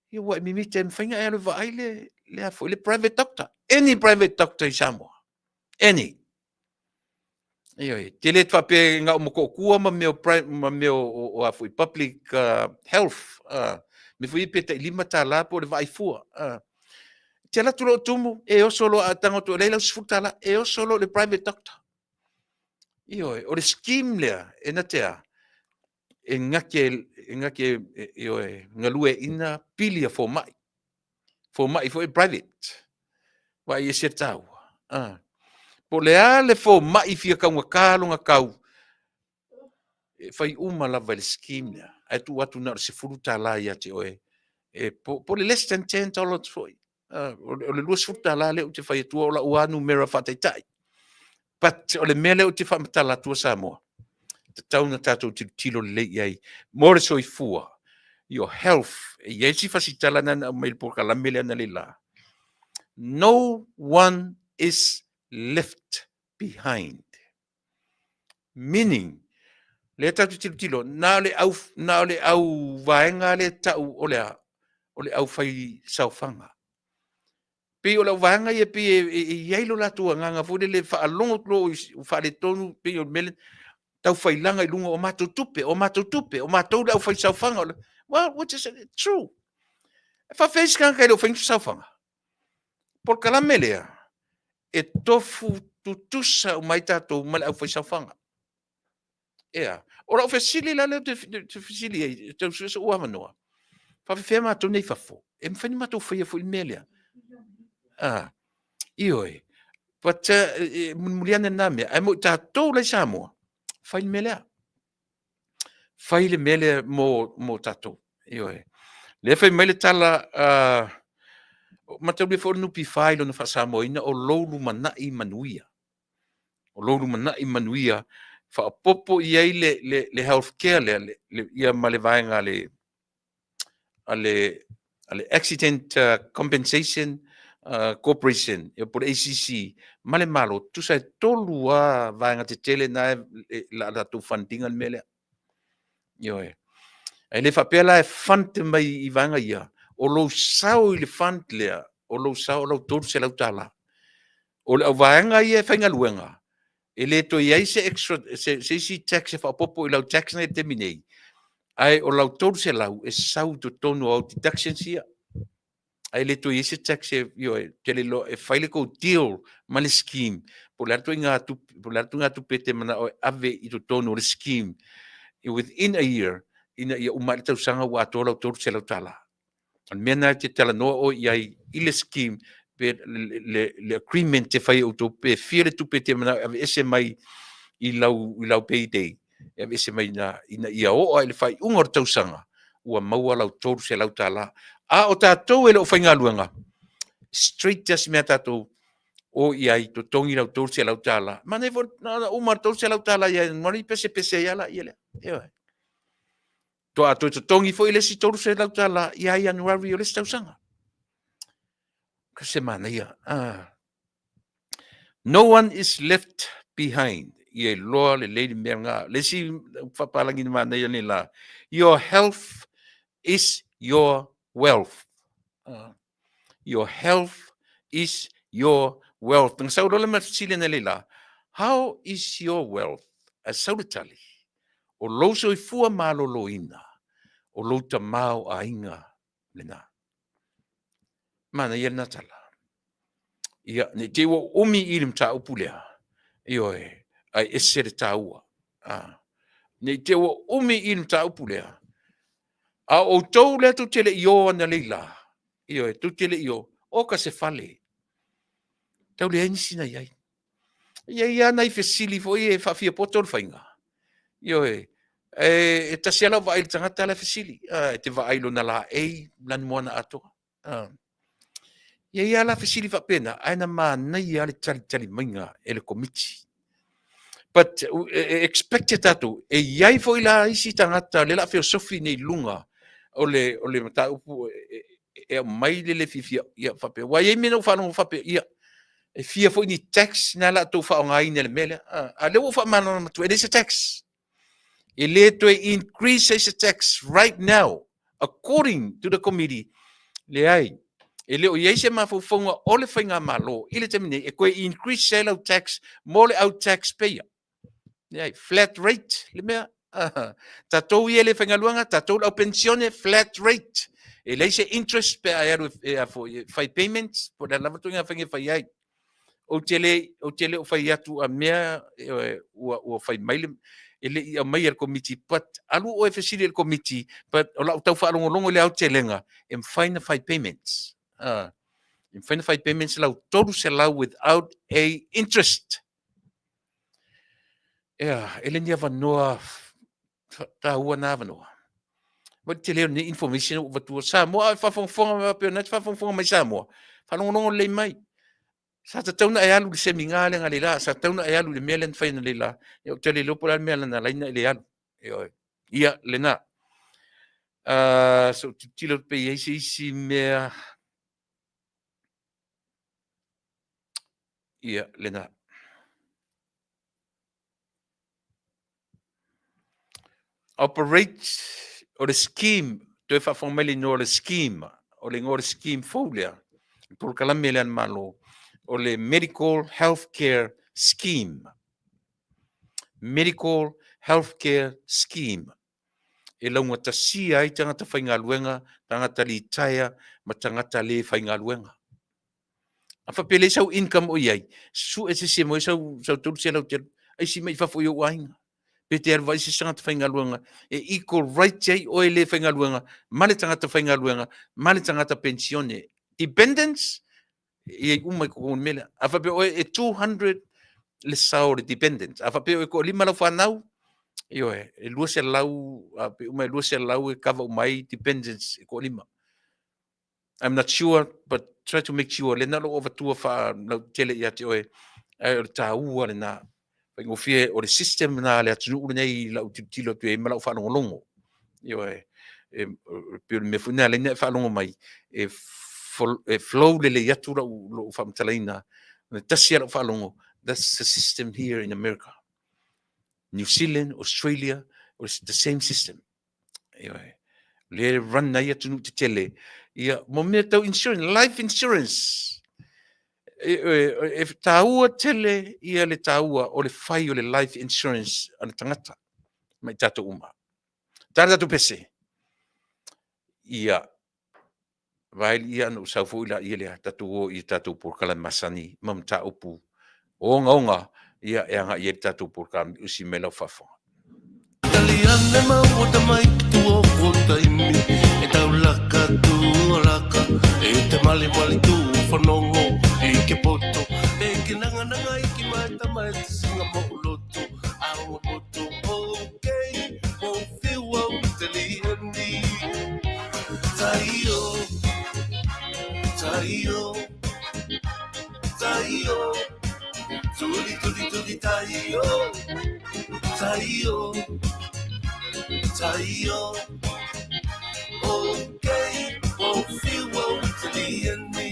Ia ua e mimita e mafai ona e alu e vaai le, le a foi, le private doctor. Any private doctor i Samoa. Any. Ioe, te le faapea e na o Motootua ma mea o, ma mea o, o, o a foi, public health. Me foi pe tai $5 po o le vaai fua. Te alu atu loa o tumu, e oso loa a tago atu, e leai lau $10, e oso loa i le private doctor. Ioe, o le scheme lea, e na te a, e gake, e gake, ioe, galueaiina pili a fomai. Fomai foi private. Vaai e se taua. Ah. Po o le a le fomai fia taugata lona tau, e fai uma lava i le scheme lea. Ae tuu atu na o le $10 ia te oe. E, po, po o le less than $10 foi. O le $20 lea ou te fai atua o lau lava numera faataitai. But o le mea lea ou te faamatala atua Samoa, tatau ona tatou tilotilo lelei i ai mo le soifua, your health. E i ai si fasitala na na aumai i le polokalame lea analeila. No one is left behind. Meaning, lea tatou te tilotilo, na o le au, na o le au vaega lea tau o le a, o le au fai saofaga. Pei o le au vaega ia pei e i ai lo latou agaga foi lele faalogo atu loa ua faaletonu pei o le mea lea, taufailaga i luga o matou tupe, o matou tupe, o matou le au fai saofaga. Well, which is true. E faafefea isi tagata e le o faia ni saofaga? Polokalame lea, e tofu tutusa uma ai tatou ma le aufaisaofaga. Ea, O lau fesili la lea ou te fesili ai, e tau sue sou avanoa, faapefea matou nei fafo, e mafai ona matou faia foi le mea lea? Ah, ioe. But e mulimuli ane lena mea, ae mo i tatou la i Samoa, fai le mea lea. Fai le mea lea mo tatou. Ioe. Lea fai mai le tala, mataulia foi o le NPF i lona faa-Samoaina o lou lumanai manuia. O lou lumanai manuia, faaopoopo i ai le health care lea, ia ma le vaega a le Accident Compensation Corporation, ia po o le ACC ma le Malo, tusa e 3 lava vaega tetele na e la latou fund ina le mea lea. Ioe. Ae le faapea la e fund mai i vaega ia, o lou sao i le fund lea, o lou sao o lau $300. O le auvaega ia e faigaluega, e le toe i ai se extra, se isi tax e faaopoopo i lau tax na i le taimi nei, ae o lau $300 e sau i totonu o au deductions ia. Ae le toe i ai se tax e, ioe, ou te le iloa e fai le tou deal ma le scheme, po o le a le ituaiga tupe, po o le a le ituaiga tupe e te manao e ave i totonu o le scheme within a year ina ia uma ai le tausaga ua atoa lau $300. O le mea lena e te talanoa oe i ai i le scheme pe le agreement e fai e outou pe fia le tupe e te manao e aveese mai i lau pay day e aveese mai ina, ina ia oo i le faaiuga o le tausaga ua maua lau $300. A o tatou e le o faigaluega, straight lava si mea tatou o i ai, totogi lau $300. Manaia foi na uma le $300 ia Ianuari pesepese ai lava lea. Ioe. Toa toe totogi foi le isi $300 ia Ianuari o le isi tausaga. Ka se manaia. Ah. No one is left behind. Ia iloa lelei le mea lena. Le isi faapalagi na manaia nei la. Your health is your wealth. Your health is your wealth. Na sau loa le fesili nei la. How is your wealth? Ae sau le tali. O lou soifua maloloina, o lou tamaoaiga lena. Manaia lena tala. Ia, ne i te i ua umi i le mataupu lea, ioe, ae ese le taua. Ah. Ne i te i ua umi i le mataupu lea, a o outou lea tou te le i o analeila, ioe, tou te le i o, o ka se fale. Tau leai nisi na i ai. E i ai lava nai fesili foi e faafiapoto le faiga. Ioe, e tasi lava lau vaai i le tagata la e fesili, e te vaai i lona laei lanumoana atoa. E i ai lava la fesili faapena, ae na manaia lava le talitali maiga e le Komiti. But e expect e tatou, e i ai foi la isi tagata o lea o le a feosofi nei i luga o le mataupu e aumai le le fiafia, ia faapea, aua e i ai mea na ou faalogo faapea, ia, e fia foi ni tax na o le a outou faaaogaina i le mea lea. A o lea ua ou faamalamalama atu, e leai se tax. E le toe increase ai se tax right now, according to the committee, leai. E le o i ai se mafaufauga o le faigamalo i le taimi nei e toe increase ai lau tax mo le au tax payer. Leai, flat rate le mea. Tatou ia e le faigaluega, tatou le au penisione, flat rate. E leai se interest pe a e alu e, a foi, e fai payments, po o le a lava ituaiga faiga e fai ai. Ou te le, ou te le o fai atu a mea ua, ua fai mai le, e le i aumaia e le Komiti, but alu oe e fesili i le Komiti, but o lau tau faalogologo i le aotelega, e mafai ona fai payments. E mafai ona fai payments lau 300 without a interest. Ea, e le ni avanoa taua na avanoa. Vaai le tele o lenei information ua avatua. Samoa, a e faafogafoga mai faapea o lena e te faafogafoga mai Samoa, faalogologo lelei mai. Sa tatau ona e alu i le seminar lea analeila, sa tatau ona e alu i le mea lea na fai analeila. Ia ou te le iloa po o le a le mea na ala ai ona e le alu. Ioe. Ia, lena. Se i ou tilotilo pe i ai se isi mea. Ia, lena. Operate, o le scheme, toe faafofoga mai le igoa o le scheme, o le igoa o le scheme fou lea, le polokalame lea a le Malo, o le Medical Health Care Scheme. Medical Health Care Scheme. E laugatasia ai tagata faigaluega, tagata litaea ma tagata le faigaluega. A faapea leai sau income o i ai, sue se isi e maua ai sau 300 aisi mai i fafo i ou aiga. Pe te alu vaai se isi tagata faigaluega, e equal rights ai oe le faigaluega ma le tagata faigaluega ma le tagata penisione. Dependents, e i ai uma i totonu o le mea lea. A faapea oe e 200 le sao o le dependents, a faapea oe e toalima lau fanau, ioe, e 200, a pe uma e 200 e cover uma ai dependents e toalima. I'm not sure, but try to make sure lena o lou avatua faalautele ia te oe, ae o le taua lena. Faigofie o le system lena a le atunuu lenei i lau tilotilo atu i ai ma lau faalogologo. Ioe, e pei o le mea foi lena e ala ai ona e faalogo mai, e flow lelei atu lou faamatalaina, e tasi lava lau faalogo, that's the system here in America. New Zealand, Australia, it's the same system. Ioe. Lea e run ai atunuu tetele. Ia, mo mea tau insurance, life insurance. E, e, e taua tele ia le taua o le fai o le life insurance a le tagata ma i tatou uma. Tā le tatou pese. Ia, Vaili ia ona ou sau foi laia lea, tatou o i tatou polokalame masani ma mataupu ogaoga ia e agai ai le tatou polokalame usi mai lau faafofoga. Taliane maua tamai tua o taimi e taulaka tualaka e te male male tu whanongo i ke poto e ke nangananga i ki mai tama e te singa mo loto awa poto okay mo whiu au te liani Taio, taio, taio, turi turi turi taio, taio, taio, okay, o whiu au te liani.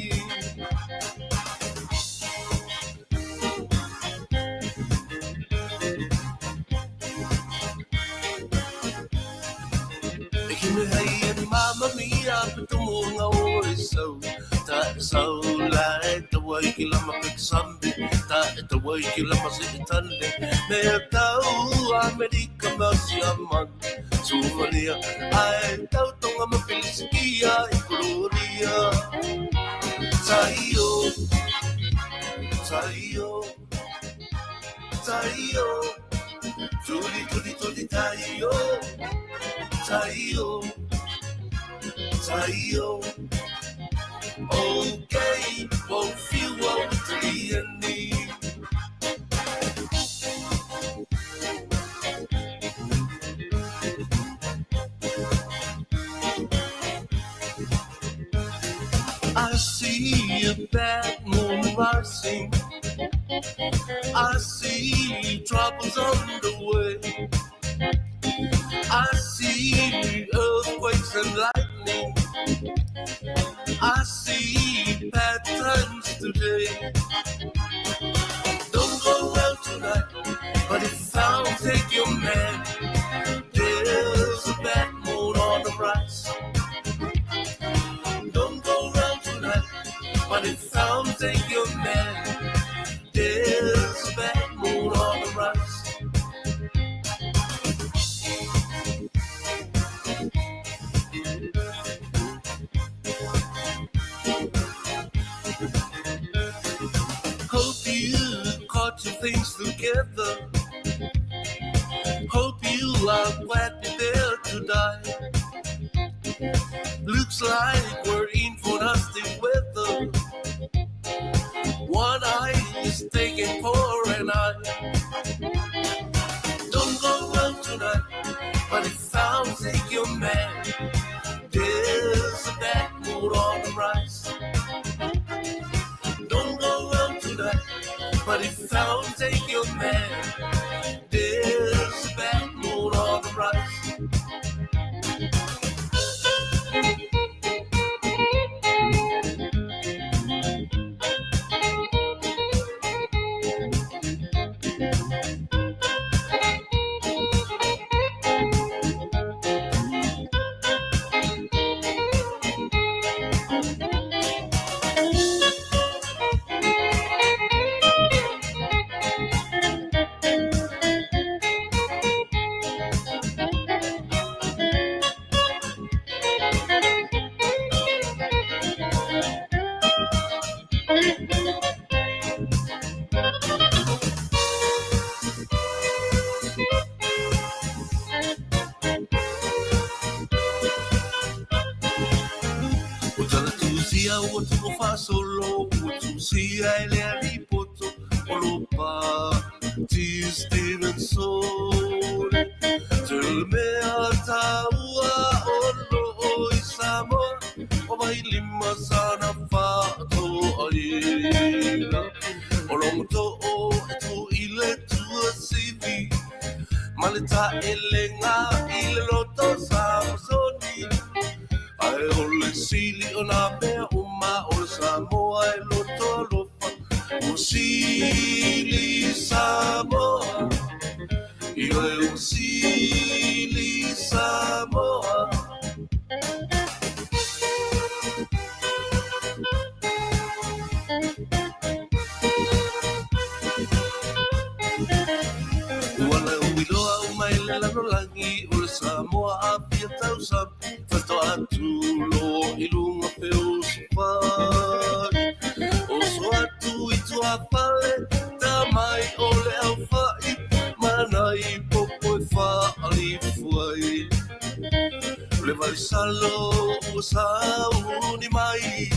E hinu hei e mama mia pe tumunga o e sau Ta e sau la e tawa i ki lama pe ki sambi Ta e tawa i ki lama se e tande Me tau Amerika ma siaman Sumalia Ai tau tonga ma Pilisikia i Kuroria Taio Taio Taio Turi turi turi taio Taio Taio Okay, o whiu au te liani. I see a bad moon rising. I see troubles on the way. I see earthquakes and lightning. I see bad times today. Don't go out tonight, but if I don't take your man, there's a bad moon on the rise. Don't go round tonight, but if I don't take your man, there's a bad moon on the rise. Hope you caught your things together. Hope you are quite prepared to die. Looks like we're in for nasty weather. One eye is taken for an eye. Don't go out tonight, but if I don't take your man, there's a bad mood on the rise. Don't go out tonight, but if I don't take your man, there's a bad mood on the rise. Ia ua tupu faasolo, ua tusia e le alii poto o Lopa T. Stevenson. Te mea taua o loo i Samoa, o Vailima sana faatoaina. O Logotoo e tu i le tuasivi, ma le taelega i le loto Samasoni. Ae o le sili o nā mea uma o le Samoa e loto alofa, ua sili Samoa, ioe ua sili Samoa. Ua lauiloa uma i le lalolagi o le Samoa a fia tausaga faatoa tulo i luga feusufai. Oso atu i tuafale, tamai o le aufai, ma nai popo e faalifuai. Le vaisalo ua sauni mai,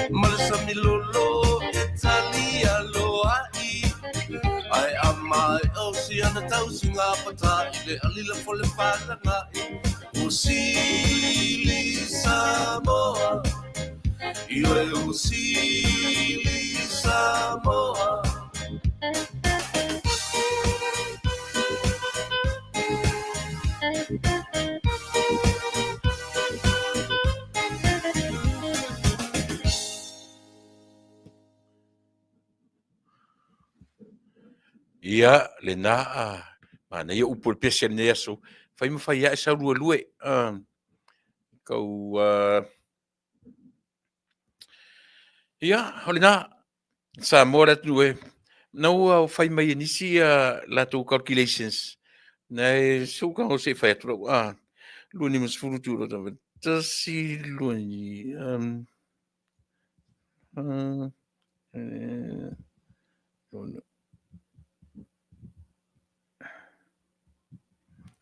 ma le sami lolo e tali aloai. Ae a mai o si ana tausiga pata i le alila fo le falaga'i. Ua sili Samoa, ioe ua sili Samoa. Ia, lena a manaia upu o le pese lenei aso, fai ma fai ae sau luelue. Kau, ia, o lena, Samoa le atunuu e, na ua fai mai e nisi ia latou calculations, na e se u se i fai atu lau, a, 50 tū, tasi, lua,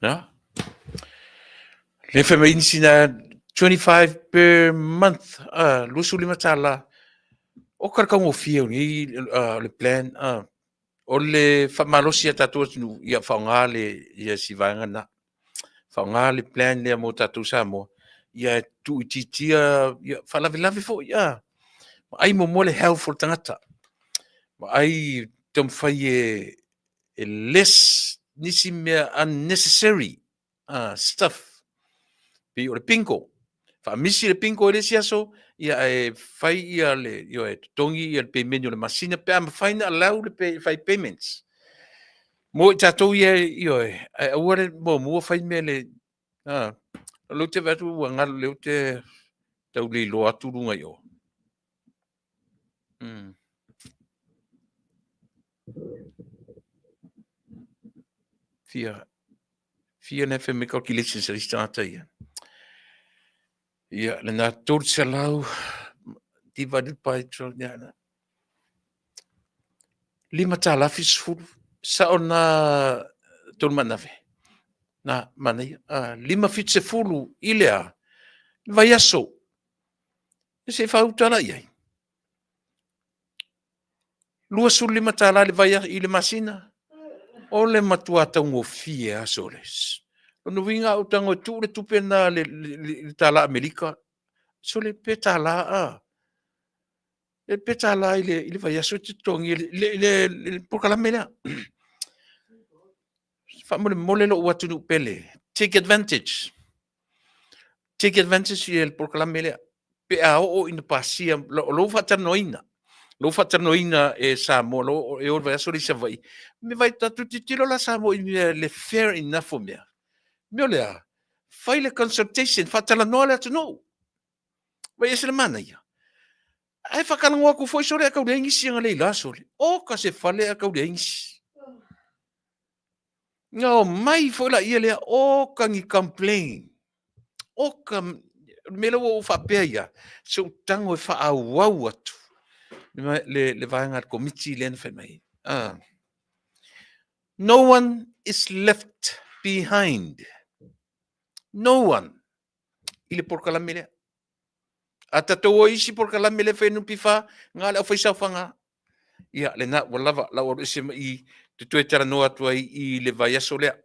Na? Le fai mai nisi na 25 per month, $25. O ka le taugofie o nei le plan. O le faamalosi a tatou atunuu, ia faaaoga le ia si vaega lena. Faaaoga le plan lea mo tatou Samoa, ia tuuitiitia ia faalavelave foi, Vaai muamua le health o le tagata. Vaai taumafai e less nisi mea unnecessary stuff. Pei o le bingo. Faamisi le bingo i le isi aso, ia ae fai ia le, ioe, totogi ia le pemeni o le masina pe a mafai ona allow le pe, fai payments. Mo i tatou ia, ioe, ae aua le muamua fai mea le, o lea ou te vaai atu ua galo, lea ou te tau le iloa atu luga i o. Fia, fia na fai mai calculations a isi tagata ia. Ia, lena 300 divided by 12, ia, na. $5.70, sao na tolu manave. Na, manaia. 5.70 i le a? Le vaiaso. E se i faauta la i ai. $25 le vai i le masina, o le matua taugofie lava sole. Lona uiga a ou tago e tuu le tupe lena le, le, le, le tala Amerika, sole pe tala a. E pe tala i le, i le vaiaso e te totogi le, le, le, le polokalame lea. Faamolemole lou atunuu pele, take advantage. Take advantage i le polokalame lea. Pe a oo ina pasia, o lou faatalanoaina, lou faatalanoaina e Samoa, lo, e o le vaiaso lea i Savaii, me vai tatou tilotilo la Samoa i mea le fair enough o mea. Mea o le a? Fai le consultation, faatalanoa le atunuu. Vai ese le manaia. Ae faatalanoa atu foi sole a tau leai nisi ana leila sole. Oka se fale a tau leai nisi. Na omai foi laia lea, oka ni complain. Oka, le mea lea ua ou faapea ia, se ou tago e faaauau atu le, le, le vaega a le komiti lea na fai mai. Ah. No one is left behind. No one. I le polokalame lea. A tatou o isi polokalame le fai NPF, na le au fai saofaga. Ia, lena ua lava, lau alu ese mai i, te toe talanoa atu ai i le vaiaso lea.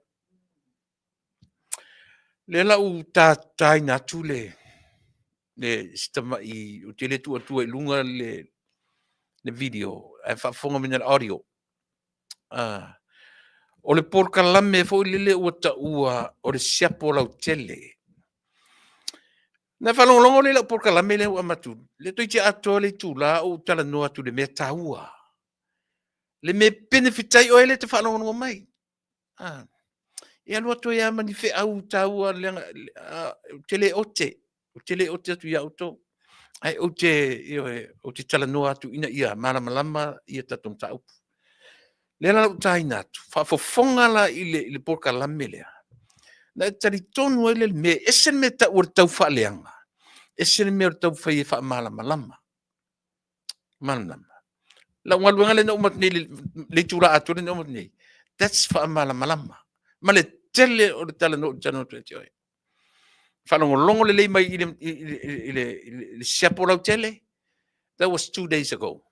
Lea la u tataina atu le si tamai, ou te le tuu atua i luga le video, ae faafofoga mai na o le audio. O le polokalame foi lele ua taua o le siapo lautele. Na faalogologo lea i lau polokalame lea ua avatu, lea toeitiiti atoa le itula o ou talanoa atu i le mea taua. Le mea e penefiti ai oe lea e te faalogologo mai. E alu atu ai lava ma ni feau taua leaga ou te le ote, ou te le ote atu ia outou. Ae ou te, ioe, ou te talanoa atu ina ia malamalama ia tatou mataupu. Lea la ua ou taina atu, faafofoga la i le polokalame lea, ona e talitonu ai lea i le mea, e ese le mea e tau o le taufaaleaga, ese le mea o le taumafai e faamalamalama. Malamalama? Lau galuega lea na uma atu nei i le itula atoa lea na uma atu nei, that's faamalamalama. Ma le tele o le talanoa ou te talanoa atu ia te oe. Faalogologo lelei mai i le siapo lautele, that was 2 days ago.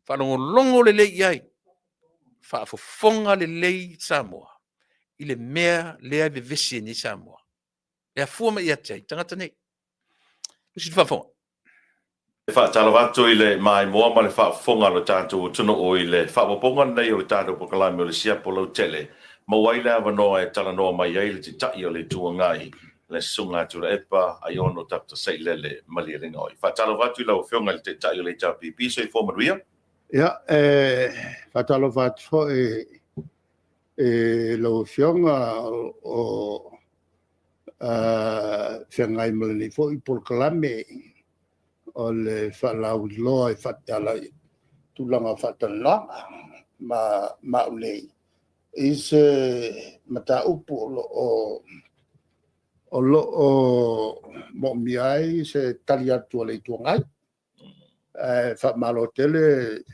Faalogologo lelei i ai, faafofoga lelei Samoa i le mea lea e vevesi ai nei Samoa. E afua mai ia te ai tagata nei. Tusi le faafofoga. E faatalofa atu i le maimoa ma le faafofoga a lo tatou atunuu i le faaopoopoga lenei o le tatou polokalame o le Siapo Lautele. Maua ai le avanoa e talanoa mai ai le Taitai o le Itu Agai, le Susuga Tuilaepa Aiono Dr. Sailele Malielegaoi. Faatalofa atu i lau Afioga i le Taitai o le HRPP, soifua manuia. Ia, e faatalofa atu foi i lau Afioga o feagai ma lenei foi polokalame o le faalauiloa e ala i tulaga o faatalanoaga ma au nei i se mataupu o lo o moomia ai se tali atu a le Itu Agai. Ae faamalo tele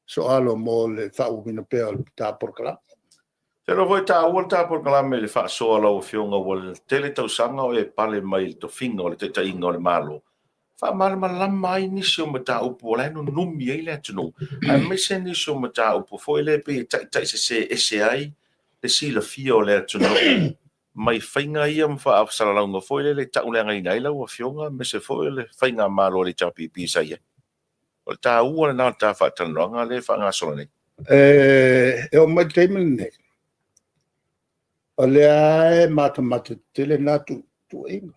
Sooalo mo le faaauauina pea o le ta polokalame. Ou te iloa foi e taua le ta polokalame i le faasoa a lau Afioga ua tele tausaga o e pale mai i le tofiga o le taitaiga o le Malo, faamalamalama ai nisi o mataupu o la e nunumi ai le atunuu, aemaise nisi o mataupu foi lea e pei e taitaisese ese ai le silafia o le atunuu mai faiga ia ma faasalalauga foi lele e tauleagaina ai lau Afioga aemaise foi o le faigamalo a le HRPP sa i ai. O le taua lena o le ta faatalanoaga lea e faagasolo nei. E oo mai i le taimi lenei, o lea lava e matamata tetele na tuuaiga.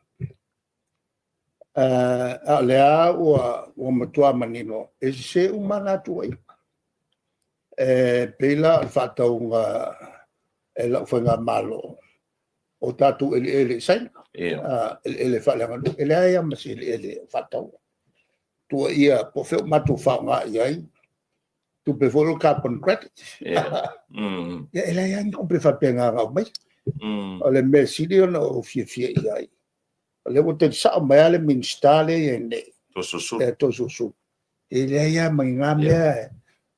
A o lea ua matua manino, e sese uma lava na tuuaiga. E pei la o le faatauga e lau faigamalo o tatou eleele i Saina, eleele faaleaganuu. E leai lava ma se eleele o faataua. Tuuaia po o fea ua matou faaaoga i ai tupe foi lea o carbon credit. Ia e leai lava ni tupe faapena na aumaia. O le mea sili ona ou fiafia i ai, o lea ua tali sao mai lava le Minisita lea e i ai nei, Toeolesulusulu. Ia Toeolesulusulu, e leai lava ma ni na mea,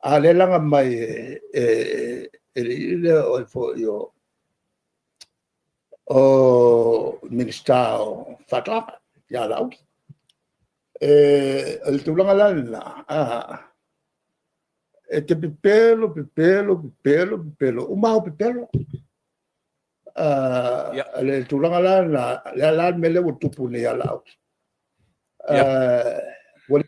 a o lea e laga mai e le alii lea o le foi o le Minisita o Faatoaga ia Laauli. O le tulaga la lena, e te pepelo, pepelo, pepelo, pepelo, uma au pepelo. O le tulaga la lena, o le a la le mea lea ua tupu nei ia Laauli? Ua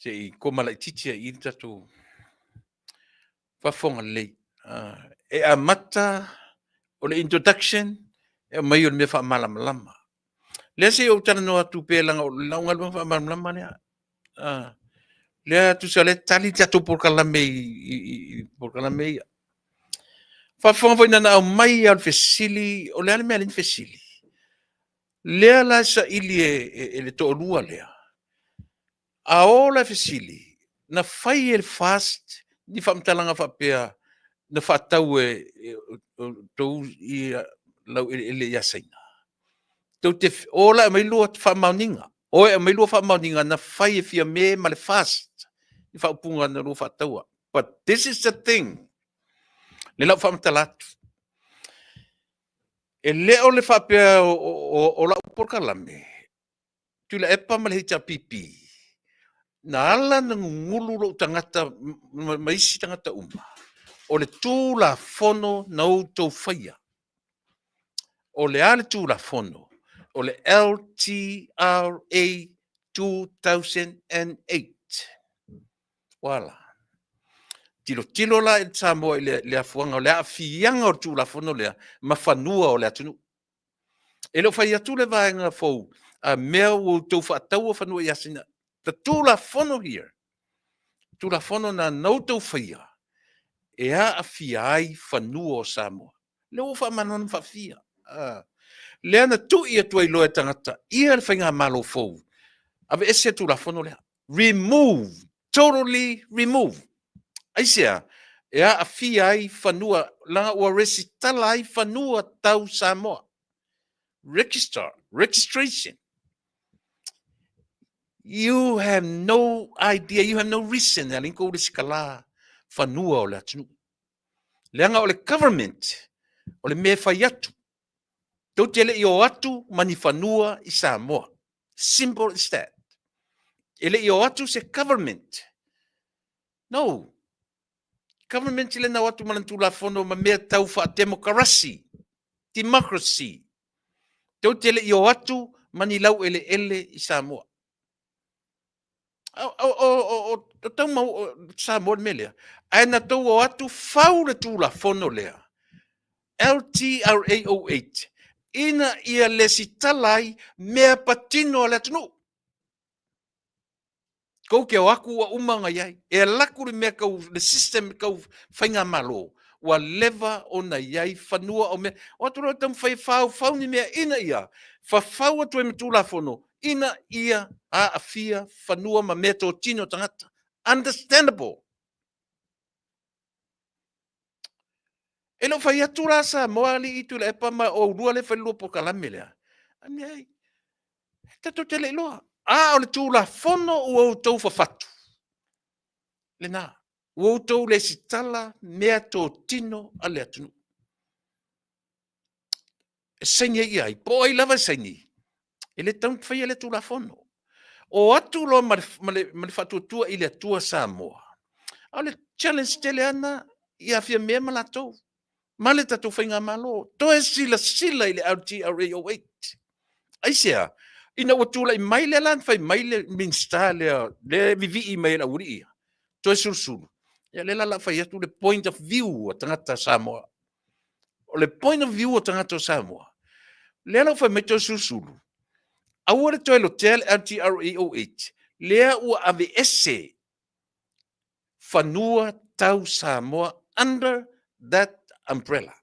Se i koma laitiiti ai i i le tatou faafofoga lelei. E amata o le introduction e aumai o le mea faamalamalama. Lea se i ou talanoa atu pea leaga o lau galuega faamalamalama lea. Lea tusa o lea e tali le tatou polokalame i polokalame ia. Faafofoga foi na ona aumai lava o le fesili, o le a le mea e ala ai ona fesili? Lea la e saili e le toalua lea, a o la e fesili, na fai e le FAST ni faamatalaga faapea na faatau e outou laueleele ia Saina? Tou te o la e aumai lua faamaoniga, o e aumai lua faamaoniga na fai e Fiame ma le FAST ni faaupuga na lua faataua. But this is the thing, lea o le a ou faamatala atu. E le o le faapea o lau polokalame. Tuilaepa ma le HRPP, na ala na gugulu lou tagata ma isi tagata uma, o le Tulafono na outou faia. O le a le Tulafono? O le LTRA 2008. Ua a la? Tilotilo la i Samoa i le afuaga o le aafiaga o le Tulafono lea ma fanua o le atunuu. E le o fai atu le vaega fou a mea ua outou faataua fanua ia Saina. The Tulafono here, Tulafono na na outou faia e aafia ai fanua o Samoa. Lea ua faamalamalama faafia. Lea na tui atu ai loa e tagata ia le faigamalo fou, aveese le Tulafono lea. Remove, totally remove. Aisea? E aafia ai fanua, leaga ua resitala ai fanua tau Samoa. Register, registration. You have no idea, you have no reason e ala ai kou resitala fanua o le atunuu. Leaga o le government, o le mea e fai atu. Tou te le i o atu ma ni fanua i Samoa. Simple as that. E le i o atu se government. No. Government le na o atu ma lana tulafono ma mea tau faatemokarasi. Democracy. Tou te le i o atu ma ni laueleele i Samoa. O tau mau Samoa le mea lea. Ae na tou o atu fau le tulafono lea. LTRA 08 ina ia lesitala ai mea patino a le atunuu. Tou te o atu ua uma ona i ai. E alu atu le mea tau le system tau faigamalo, ua leva ona i ai fanua o mea. O atu loa taumafai e faufau ni mea ina ia fafau atu ai ma Tulafono ina ia aafia fanua ma meatotino a tagata. Understandable. E le o fai atu la Samoa alii Tuilaepa ma oulua lea e fai le lua polokalame lea. A mea ai, tatou te le iloa. A o le Tulafono ua outou fafatu, lena, ua outou lesitala meatotino a le atunuu. E saini ai ia ai, po o ai lava e saini, e le tatau ona faia lea Tulafono. O atu loa ma le faatuatua i le Atua Samoa, a o le challenge tele lava lena ia Fiamē ma latou, ma le tatou faigamalo, toe silasila i le LTRA 08. Aisea? Ina ua tulai mai lea la na fai mai le Minisita lea, lea e vivii mai e le aualii ia, toe sulusulu, ia lea la o le a fai atu le point of view a tagata Samoa. O le point of view a tagata o Samoa, lea la ua fai mai toe sulusulu, aua le toe lotea le LTRA 08, lea ua aveese fanua tau Samoa under that umbrella.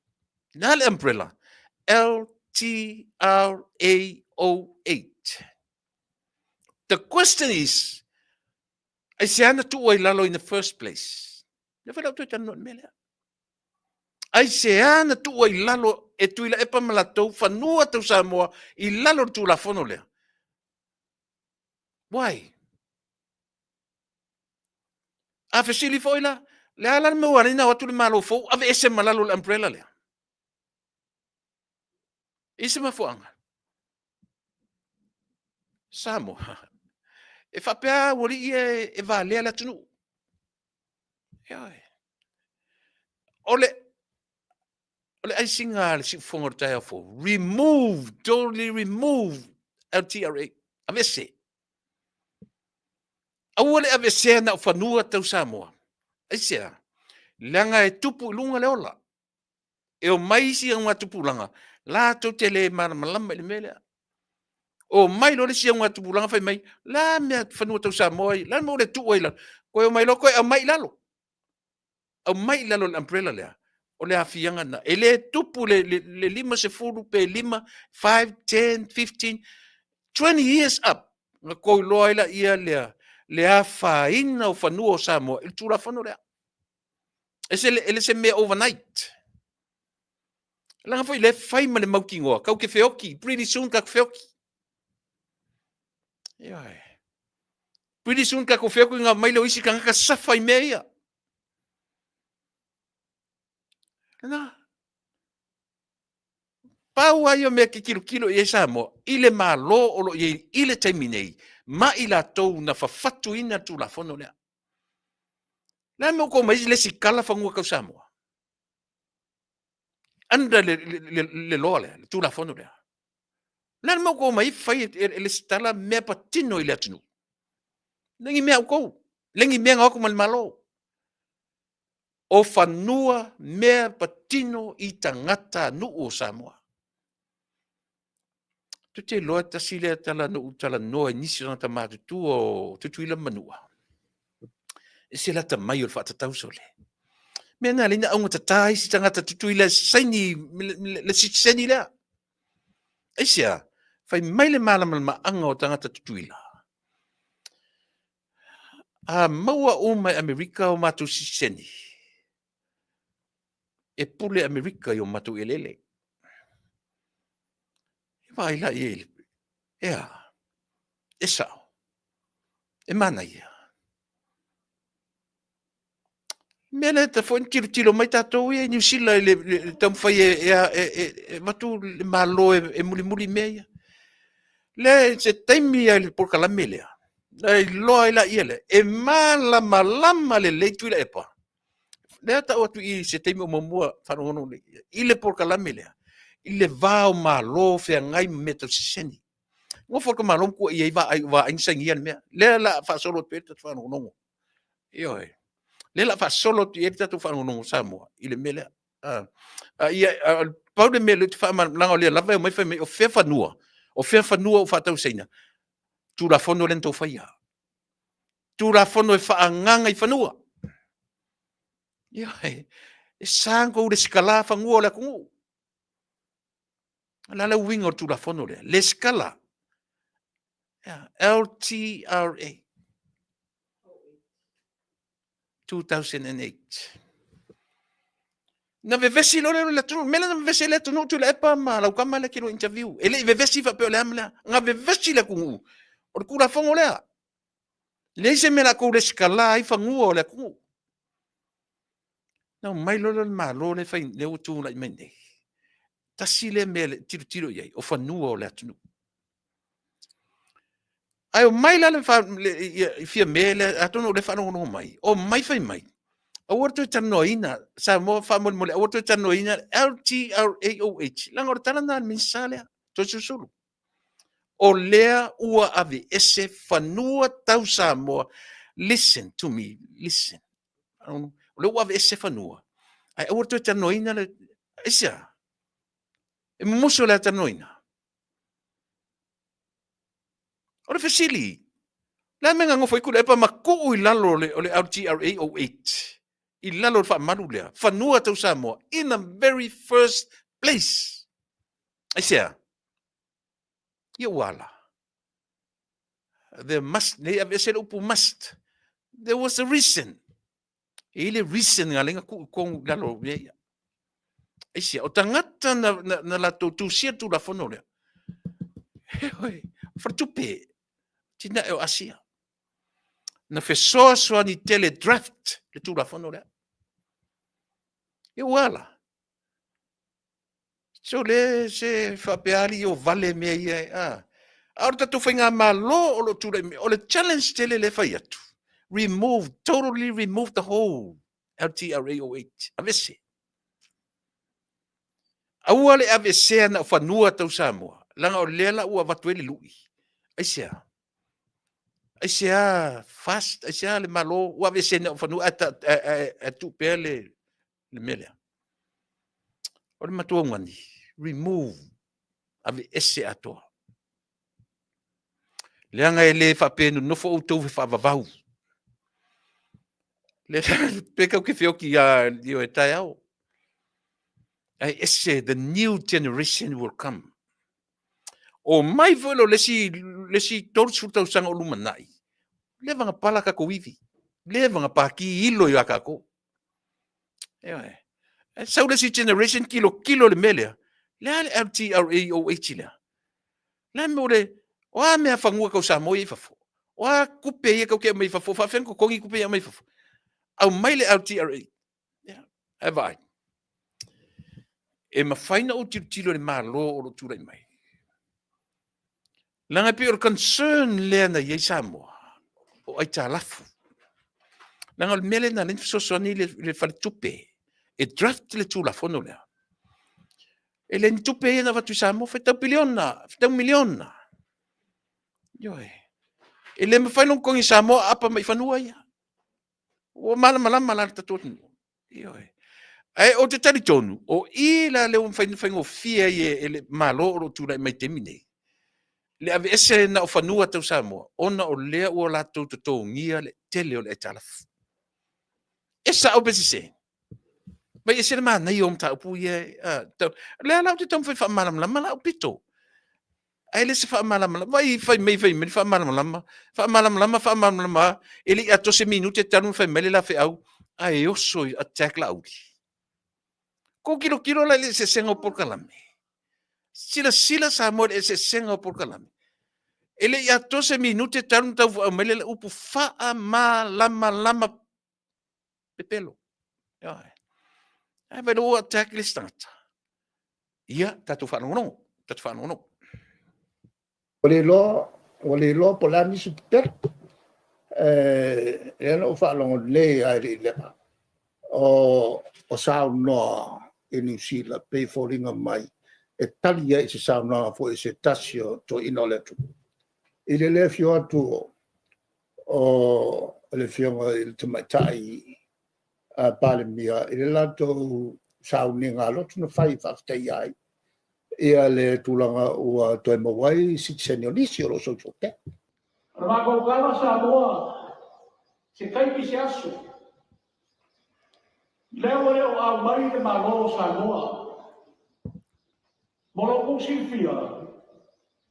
Le a le umbrella? LTRA 08. The question is, aisea na tuu ai lalo in the first place? Lea foi la ua toe talanoa i le mea lea. Aisea na tuu ai lalo e Tuilaepa ma latou fanua tau Samoa i lalo o le Tulafono lea? Why? A fesili foi la, le a la le mea ua ala ai ona o atu le Malo fou aveese ma lalo o le umbrella lea? I se mafuaaga. Samoa. E faapea aualii ia e valea le atunuu. Ioe. O le o le aisiga a le siufofoga o le taeao fou, remove, totally remove LTRA. Aveese. Aua le aveesea na o fanua tau Samoa. Aisea? Leaga e tupu i luga le ola. E omai isi augatupulaga, latou te le malamalama i le mea lea. Omai loa le isi augatupulaga fai mai, le a mea fanua tau Samoa ai, le a le mea ua le tuu ai i lalo. Toe omai loa toe aumai i lalo. Aumai i lalo o le umbrella lea. O le aafiaga lena. E le tupu le 50 pe 5, 5, 10, 15, 20 years up na tou iloa ai laia lea le afaina o fanua o Samoa i le Tulafono lea. E le se mea overnight. Leaga foi lea fai ma le mautinoa, kau te feoti, pretty soon ka feoti. Ioe. Pretty soon ka feoti ngā mai leo isi tangata safa i mea ia. Lena. Pau lava ia o mea e tilotilo i ai Samoa i le Malo o lo o i ai i le taimi nei ma i latou na fafatuina le Tulafono lea. O le a le mea ua outou omai ai lesitala fanua tau Samoa? Under le law lea, le Tulafono lea. O le a le mea ua outou omai ai fai e lesitala mea patino i le atunuu? Le ni mea a outou, le ni mea na o atu mai le Malo. O fanua mea patino i tagatanuu o Samoa. Tou te iloa e tasi lea tala na ou talanoa i nisi o tagata matutua o Tutuila ma Manua, e ese le atamai o le faatatau sole. Mea na alai na augatata isi tagata Tutuila e saini le sitiseni lea. Aisea? Fai mai le malamalamaaga o tagata Tutuila, a maua uma e Amerika o matou sitiseni, e pule Amerika i o matou eleele. E vaai la i ai, e a? E sao. E manaia. Mea lea ta foi na tilotilo mai tatou ia i Niu Sila i le taumafai e avatu le Malo e mulimuli mea ia. Lea se taimi lava i le polokalame lea, na iloa ai laia lea, e malamalama lelei Tuilaepa. Lea tau atu i se taimi o muamua faalogologo nei, i le polokalame lea, i le va o Malo feagai ma mea tau sitiseni. Nofo le tamaloa ma tuuaia ai Vaai, o Vaai na sainia le mea. Lea o le a faasolo atu ai le tatou faalogologo. Ioe. Lea o le a faasolo atu i ai le tatou faalogologo Samoa i le mea lea. A ia, pau le mea lea ou te faamalamalama, leaga o lea lava e omai fai mai o fea fanua, o fea fanua ua faatau e Saina. Tulafono lea na outou faia. Tulafono e faaagaga i fanua. Ioe. E sa ona outou lesitala fanua o le atunuu. O le a le uiga o le Tulafono lea? Lesitala. LTRA 2008. Na vevesi loa lea o le atunuu, le mea lea na vevesi ai le atunuu Tuilaepa ma lau tama lea e te lua interview. E le i vevesi faapea o le a ma le a. Na vevesi le atunuu, o le Tulafono lea. Leai se mea o le a outou lesitala ai fanua o le atunuu. Na omai loa lea o le Malo lea e fai, lea ua tulai mai nei, tasi lea mea e tilotilo i ai, o fanua o le atunuu. Ae omai la le Fiame lea, atonu o lea e faalogologo mai, omai fai mai, aua le toe talanoaina, Samoa faamolemole aua le toe talanoaina LTRAOH, leaga o le tala lena a le Minisita lea, Toeolesulusulu. O lea ua aveese fanua tau Samoa. Listen to me, listen. O lea ua aveese fanua, ae aua le toe talanoaina le... Aisea? E mumusu o le a talanoaina? O le fesili, le a le mea na nofo ai Tuilaepa ma tuu i lalo o le LTRA 08 i lalo o le faamalu lea, fanua tau Samoa in the very first place? Aisea? Ia ua ala. There must, nei aveese le upu must. There was a reason. E i le reason na lenga tuu i tonu i lalo o mea ia. Aisea, o tagata na latou tusia le tulafono lea. Heoi, faletupe, tinae o Asia. Na fesoasoani tele draft le tulafono lea. Ia ua ala. So le se faapea alii o vale mea ia, a. A o le tatou faigamalo o lo o tulai mai, o le challenge tele lea e fai atu, remove, totally remove the whole LTRA 08, aveese. Aua le aveesea na o fanua tau Samoa, leaga o lea la ua avatu ai le lui. Aisea? Aisea fast, aisea le Malo ua aveesea na o fanua ae tuu pea le mea lea? O le matou augani, remove, aveese atoa. Leaga e le faapea e nonofo outou e faavavau. Le pe kau ke feoki ia i e taeao. Ae ese, the new generation will come. O mai foi lo lesi, lesi 30 tausaga o lumanai, leva na pala tatou ivi, leva na paki ilo i a tatou. Ioe. E sau le isi generation tilotilo i le mea lea, le a le LTRAOH lea? Le a mea o le, o a mea fanua tau Samoa ia i fafo? O a tupe ia tau te aumai i fafo? Faafefea ona totogi tupe ia aumai i fafo? Aumai le LTRA. Ia, ae vaai. E mafai na ou tilotilo i le Malo o lo o tulai mai. Leaga e pei o le concern lea na i ai Samoa, o aitalafu. Leaga o le mea lea na ala ai ona fesoasoani le faletupe e draft le Tulafono lea. E le ni tupe ia na avatu i Samoa, faitau piliona, faitau miliona. Ioe. E le mafai ona totogi e Samoa, aapa mai i fanua ia. Ua malamalama la le tatou atunuu. Ioe. Ae ou te talitonu, o i la lea ua mafai ona faigofie ai e le Malo o lo o tulai mai i le taimi nei, le aveese na o fanua tau Samoa, ona o lea ua latou totogia le tele o le aitalafu. E sao pe sese? Vaai e ese le manaia o mataupu ia. O lea la ou te taumafai e faamalamalama lau pito. Ae le se faamalamalama. Vaai fai mai fai mai le faamalamalama, faamalamalama faamalamalama e le i atoa se minute talu ona fai mai le la feau, ae oso i attack Laauli. Tou tilotilo la i le eseesega o polokalame. Silasila Samoa i le eseesega o polokalame. E le i atoa se minute talu ona tau mai le upu faamalamalama pepelo. Ae vaai ua attack le isi tagata. Ia, tatou faalogologo, tatou faalogologo. Ua le iloa, ua le iloa po o le a nisi pepelo. Lea na ou faalogo nei lava e le i leva o saunoa i Niu Sila, pei e foliga mai e tali ai i se saunoaga foi a se tasi o toeaiina o le atunuu, i le le afio atu o le Afioga i le Tamaitai Palemia i le latou sauniga lotu na fai e faafetaia ai le tulaga ua toe maua ai sitiseni o nisi o lo o soifua pea. O le matou tala Samoa, se taimi se aso, lea ua le o aumai le Malo o Samoa. Mo lo outou silafia,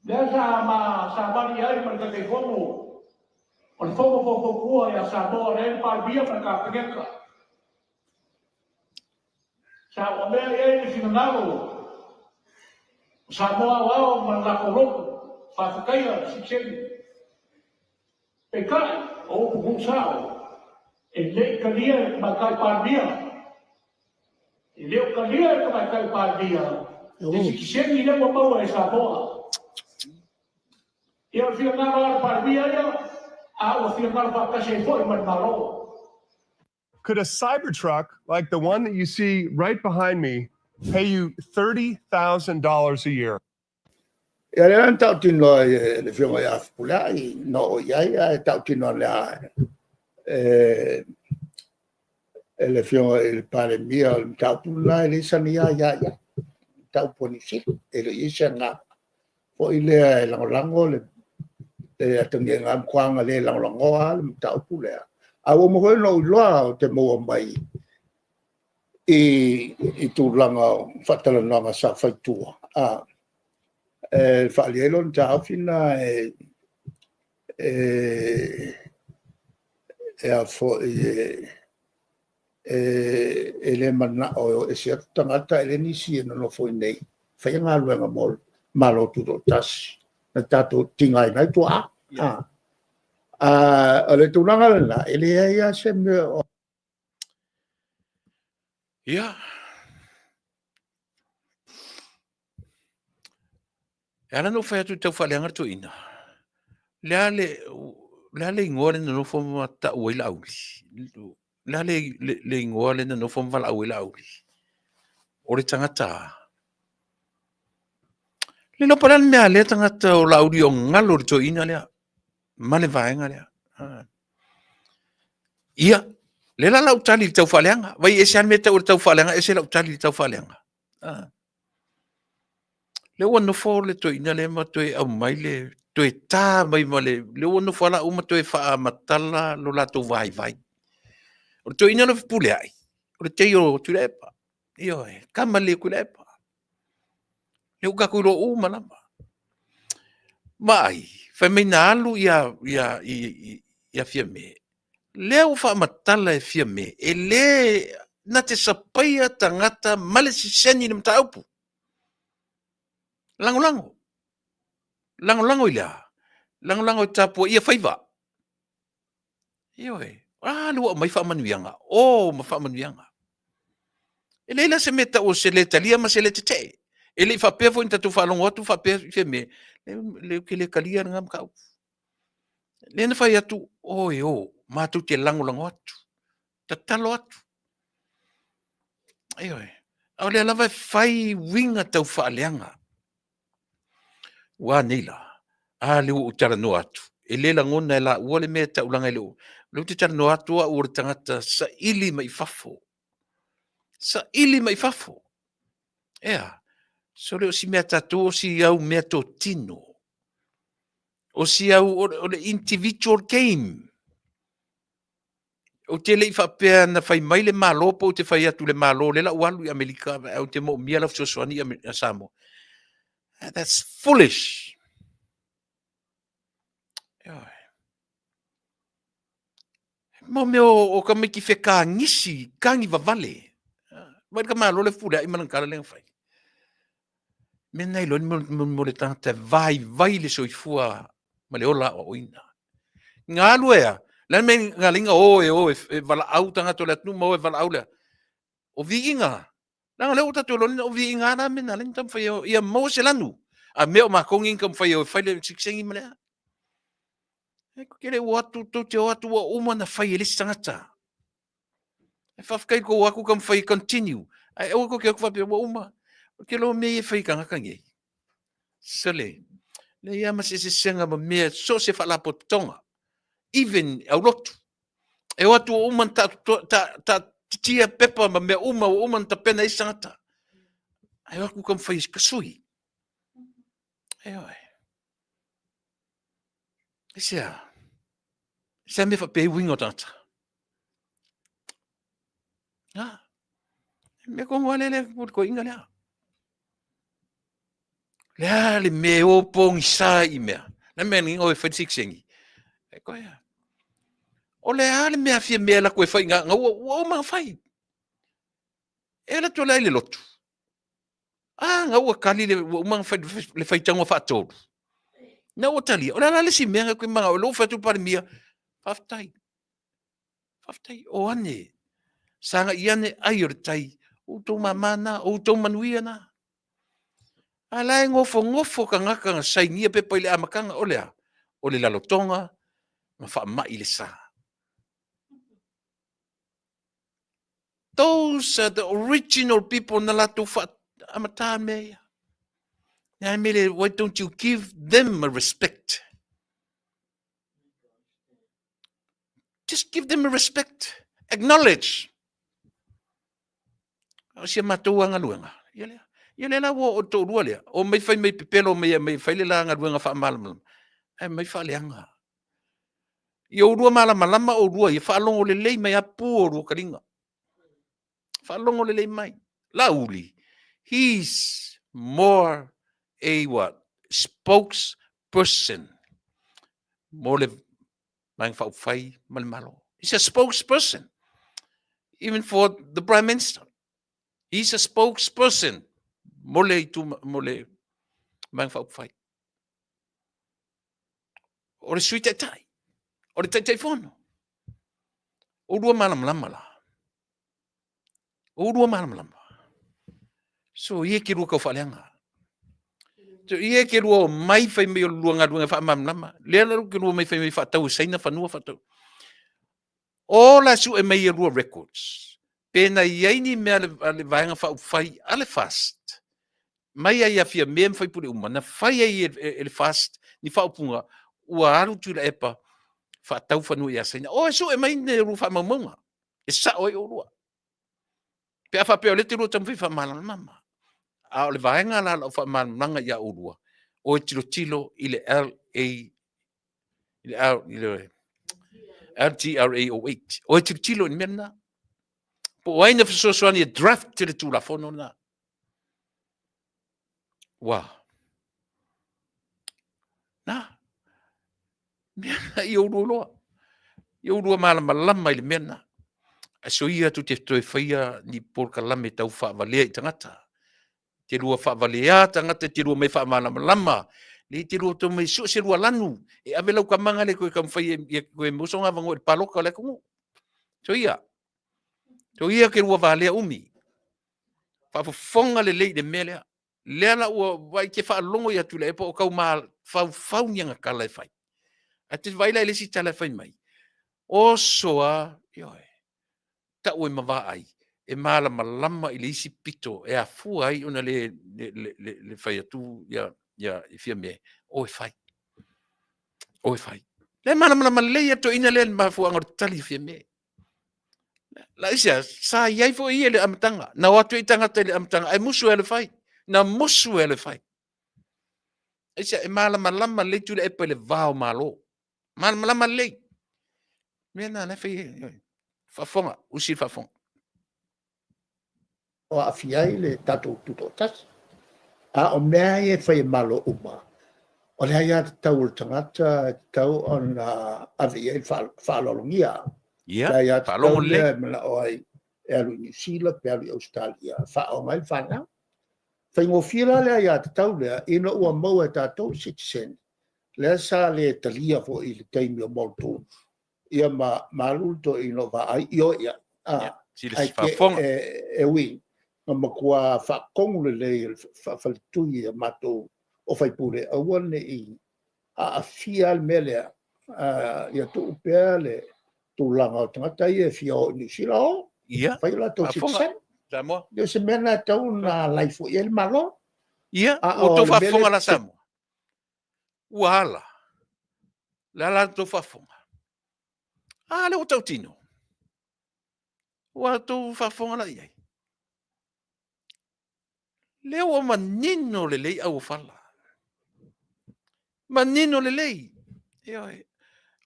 lea sa ma savali ai ma le Taitaifono o le Fono Faufautua ia Samoa lea e i le Palemia ma le Kapeneta. Sa ou avea i ai le finagalo o Samoa Aoao ma le latou lotu faafetaia le sitiseni. Peitai, o upu tuusao, e le i talia e le Tamaitai Palemia. E le o talia e le Tamaitai Palemia le sitiseni lea ua maua e Samoa. Ia o le finagalo lava o le Palemia ia, a ua finagalo faatasi ai foi ma le Malo. Could a Cybertruck like the one that you see right behind me pay you $30,000 a year? Ia, lea na tautino ai e le Afioga ia Fepuleai, na oo i ai, ae tautino ane lava e le Afioga i le Palemia, o le mataupu lena e le sana ia aia i ai, mataupu a Niu Sila. E le o i ai se agaga foi lea e lagolago le atagiga, matua le lagolagoa lava le mataupu lea. A ua uma foi ona ou iloa ou te maua mai i tulaga o faatalanoaga sa fai i tua, e faaalia ai lona taofi lena e a foi e le manao e o ese atu tagata, e leai nisi e nonofo i inei faia galuega mo le Malo Tutoatasi na tatou tigaina ai tuaa. O le tulaga lena, e leai lava se mea o Ia. E ala ona ou fai atu i tau faaleaga le toeaina, le a le, le, a le igoa lea na nofo ma tau ai Laauli? Le a le, le, le igoa lea na nofo ma valaau ai Laauli? O le tagata a? Le iloa po o le a le mea a lea tagata o Laauli o galo i le toeaina lea ma le vaega lea. Ia, lea la lau tali i le tau faaleaga. Vai ese lava le mea e tau o le tau faaleaga, ese lau tali i le tau faaleaga. Lea ua nofo le toeaina lea ma toe aumai le toe ta mai ma le lea ua nofo lava ma toe faamatala lo latou vaivai. O le toeaina lea o Fepuleai, o le tei o Tuilaepa. Ioe, tama lelei o Tuilaepa. Lea ua tatou iloa uma lava. Vaai, fai mai na alu ia Fiame, lea ua faamatala e Fiame, e le na te sapaia tagata ma le siseni i le mataupu. Lagolago. Lagolago i le a? Lagolago e tapuaia faiva. Ioe. A lea ua aumai faamanuiaga, o ma faamanuiaga. E leai la se mea e tau o se le talia ma se le tetee. E le i faapea foi na tatou faalogo atu faapea i fea mea, le ou te le talia lena mataupu. Lea na fai atu, o e o, matou te lagolago atu, tatalo atu. Ioe. A o lea lava e fai uiga tau faaleaga. Ua a nei la? A lea ua ou talanoa atu, e le lagona e laua le mea e tau leaga e le o, lea ou te talanoa atu au o le tagata saili mai fafo. Saili mai fafo. Ea, sole o si mea tatou o si au mea totino. O si au, o le individual game. Ou te le i faapea na fai mai le Malo po ou te fai atu i le Malo lea la ua alu i Amerika ae ou te moomia lau fesoasoani i Samoa. That's foolish. Ioe. Mo mea o tamaiti fekagisi, kagi vavale. Vai le tamaloa le fuleai ma lana tala lea na fai. Mea na iloa mo le tagata e vaivai le soifua ma le ola aoaoina. Nga alu e a, le a le mea na ala ai ona o e o e valaau tagata o le atunuu ma o e valaau le a? O viiga. Leaga o lea ua tatou iloa o viiga lava la mea na ala ai ona taumafai e o ia maua se lanu. A mea o matou nei na taumafai e o e fai le sikisengi ma le a. E te le o atu, tou te o atu ua uma ona fai e le isi tagata. E faafetai i le tou o atu taumafai e continue, ae aua tou te o atu faapea ua uma. Ou te iloa o mea ia e fai e tagata nei. Sole, leai lava ma se eseesega ma mea so o se faalapotopotoga, even aulotu. E o atu ua uma ona taatitia pepa ma mea uma ua uma ona tapena e isi tagata. Ae o atu taumafai e tasui. Ioe. Aisea? Aisea mea faapea ai uiga o tagata? Ah, mea tonu lava lea le toeaina lea. Le a le mea e o pogisa i mea. Le mea ni o e fai sikisengi. E koe a. O le a le mea fia mea la koe fai nga nga ua ua uma fai. E la tole ai le lotu. A nga ua kali le ua uma fai le faitauga faatolu. Na ua talia. O le a la le isi mea nga koe manga o lou fai atu Palemia. Faafetai. Faafetai, o ane, sagai ane ai o le tai, o outou mama na, o outou manuia na. A la e nofonofo tagata na sainia pepa i le amataga, o le a? O le lalotoga ma faamai le sa. Those are the original people na latou amata mea ia. Le a le mea le, why don't you give them a respect? Just give them a respect. Acknowledge. O si a matou a galuega. Ia lea. Ia lea la ua o toalua lea. O mai fai mai pepelo mai mai fai le la galuega faamalamalama. Ae mai faaleaga. Ia oulua malamalama oulua ia faalogo lelei mai a pu oulua taliga. Faalogo lelei mai. Laauli, he's more a what? Spokesperson mo le Vaega Faaupufai ma le Malo. He's a spokesperson even for the Prime Minister. He's a spokesperson mo le, itu, mo le Vaega Faaupufai. O le Sui Taitai, o le Taitaifono. Oulua malamalama la. Oulua malamalama. So ia ke lua kau faaleaga. So ia ke lua o mai fai mai o lua galuega faamalamalama. Lea la ke lua mai fai mai faatau e Saina fanua faatau. O la sue mai e lua records. Pe na i ai ni mea a le vaega faaupufai a le FAST mai ai ia Fiamē ma faipule uma, na fai ai e le FAST ni faaupuga ua alu Tuilaepa faatau fanua ia Saina. O e sue mai ni lua faamaumauga e sao ai oulua. Pe a faapea o lea e te lua taumafai faamalamalama. A o le vaega la lau faamalamalamaga ia oulua, o e tilotilo i le LA i le L, i le LTRA 08. O e tilotilo i le mea lena. Po o ai na fesoasoani e draft le Tulafono lena. Ua. Na. Mea na i oulua iloa. I oulua malamalama i le mea lena. Ae soia tou te toe faia ni polokalame tau faavalea i tagata. Te lua faavalea tagata, te lua mai faamalamalama. Le te lua tau mai sue se lua lanu. E ave lau tamaga le koe taumafai e koe maua sona avanoa i le palota o le atunuu. Soia. Soia ke lua valea umi. Faafofoga lelei i le mea lea. Lea la ua vaai te faalogo ia Tuilaepa o tau mafaufau ni ana tala e fai. Ae te vaai la i le isi tala e fai mai, oso a, ioe, tau ai ma vaai e malamalama i le isi pito e afua ai ona le, le, le, le, le fai atu ia, ia i Fiame, o e fai. O e fai. Le malamalama lelei a toeaina lea i le mafuaaga o le tali a Fiame. La isia, sa i ai foi ia i le amataga. Na o atu ai tagata i le amataga, ae musu e alu e fai. Na musu e alu e fai. Aisea, e malamalama lelei Tuilaepa i le va o Malo. Malamalama lelei. Mea na la e fai ai. Faafofoga, usi le faafofoga. O aafia ai le tatou tutoatasi. A o mea ia e fai e Malo uma, o le aiatatau a le tagata e tatau ona ave i ai le faaaloalogia. Ia, Le aiatatau faalogo lelei. lea e manao ai e alu i Niu Sila pe alu i Ausetalia e faaaoga ai le fanau. Faigofie la le aiatatau lea ina ua maua e tatou le sitiseni, lea sa le talia foi i le taimi o Muldoon, ia ma alu le toeaina o Vaai ioe i ai. Ia, Ae silasila faafofoga. e ui na matua faatonu lelei e le faafaletui a matou o faipule, aua ne i aafia le mea lea, ia tuu pea le tulaga o tagata ia e fia o i Niu Sila, o, Ia, fai o latou faafofoga, sitiseni. Samoa. O se mea lena e tatau ona alai foi i ai le Malo. Ia, A ua o outou le mea lea faafofoga la Samoa. Ua ala. Le ala la outou faafofoga. A, lea ua tautino. Ua outou faafofoga la i ai. Lea ua manino lelei auofala. Manino lelei. Ioe.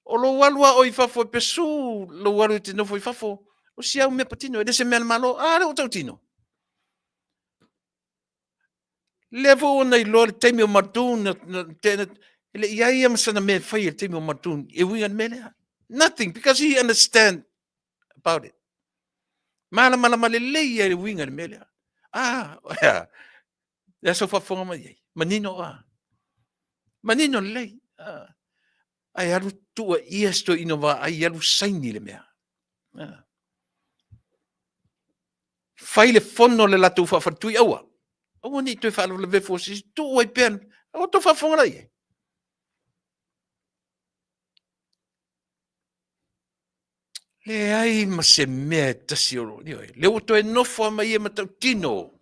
O lou alu a oe i fafo e pesu lou alu e te nofo i fafo, o si au mea patino, e le se mea a le Malo. A lea ua tautino. Lea foi ua na iloa le taimi o Muldoon, na, na, e le i ai ia ma sana mea e fai i le taimi o Muldoon, e uiga i le mea lea. Nothing, because he understand about it. Malamalama lelei ia i le uiga i le mea lea. Ah, le aso faafofoga mai ai. Manino a. Manino lelei. Ah. Ae alu tua ia si toeaina vaai, alu saini le mea. Ah. Fai le fono le latou faafaletui aua. Aua ne i toe faalavelave fua se tuu ai pea. Aua tou faafofoga la i ai. Leai ma se mea e tasi o lo, ioe, lea ua toe nofo lava ma ia matautino.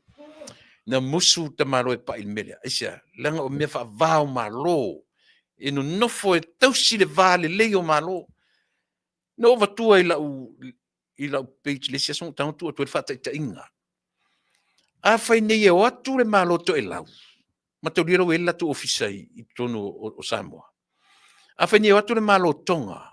Na musu tamaloa e pai i le mea lea. Aisea? Leaga o mea faava o Malo. E nonofo e tausi le va lelei o Malo. Na ou avatua i lau, i lau page le isi aso na ou tago tuu atu ai le faataitaiga. Afai nei e o atu le Malo Toelau, mataulia la ua i ai le latou ofisa i totonu o Samoa. Afai nei e o atu le Malo Tonga,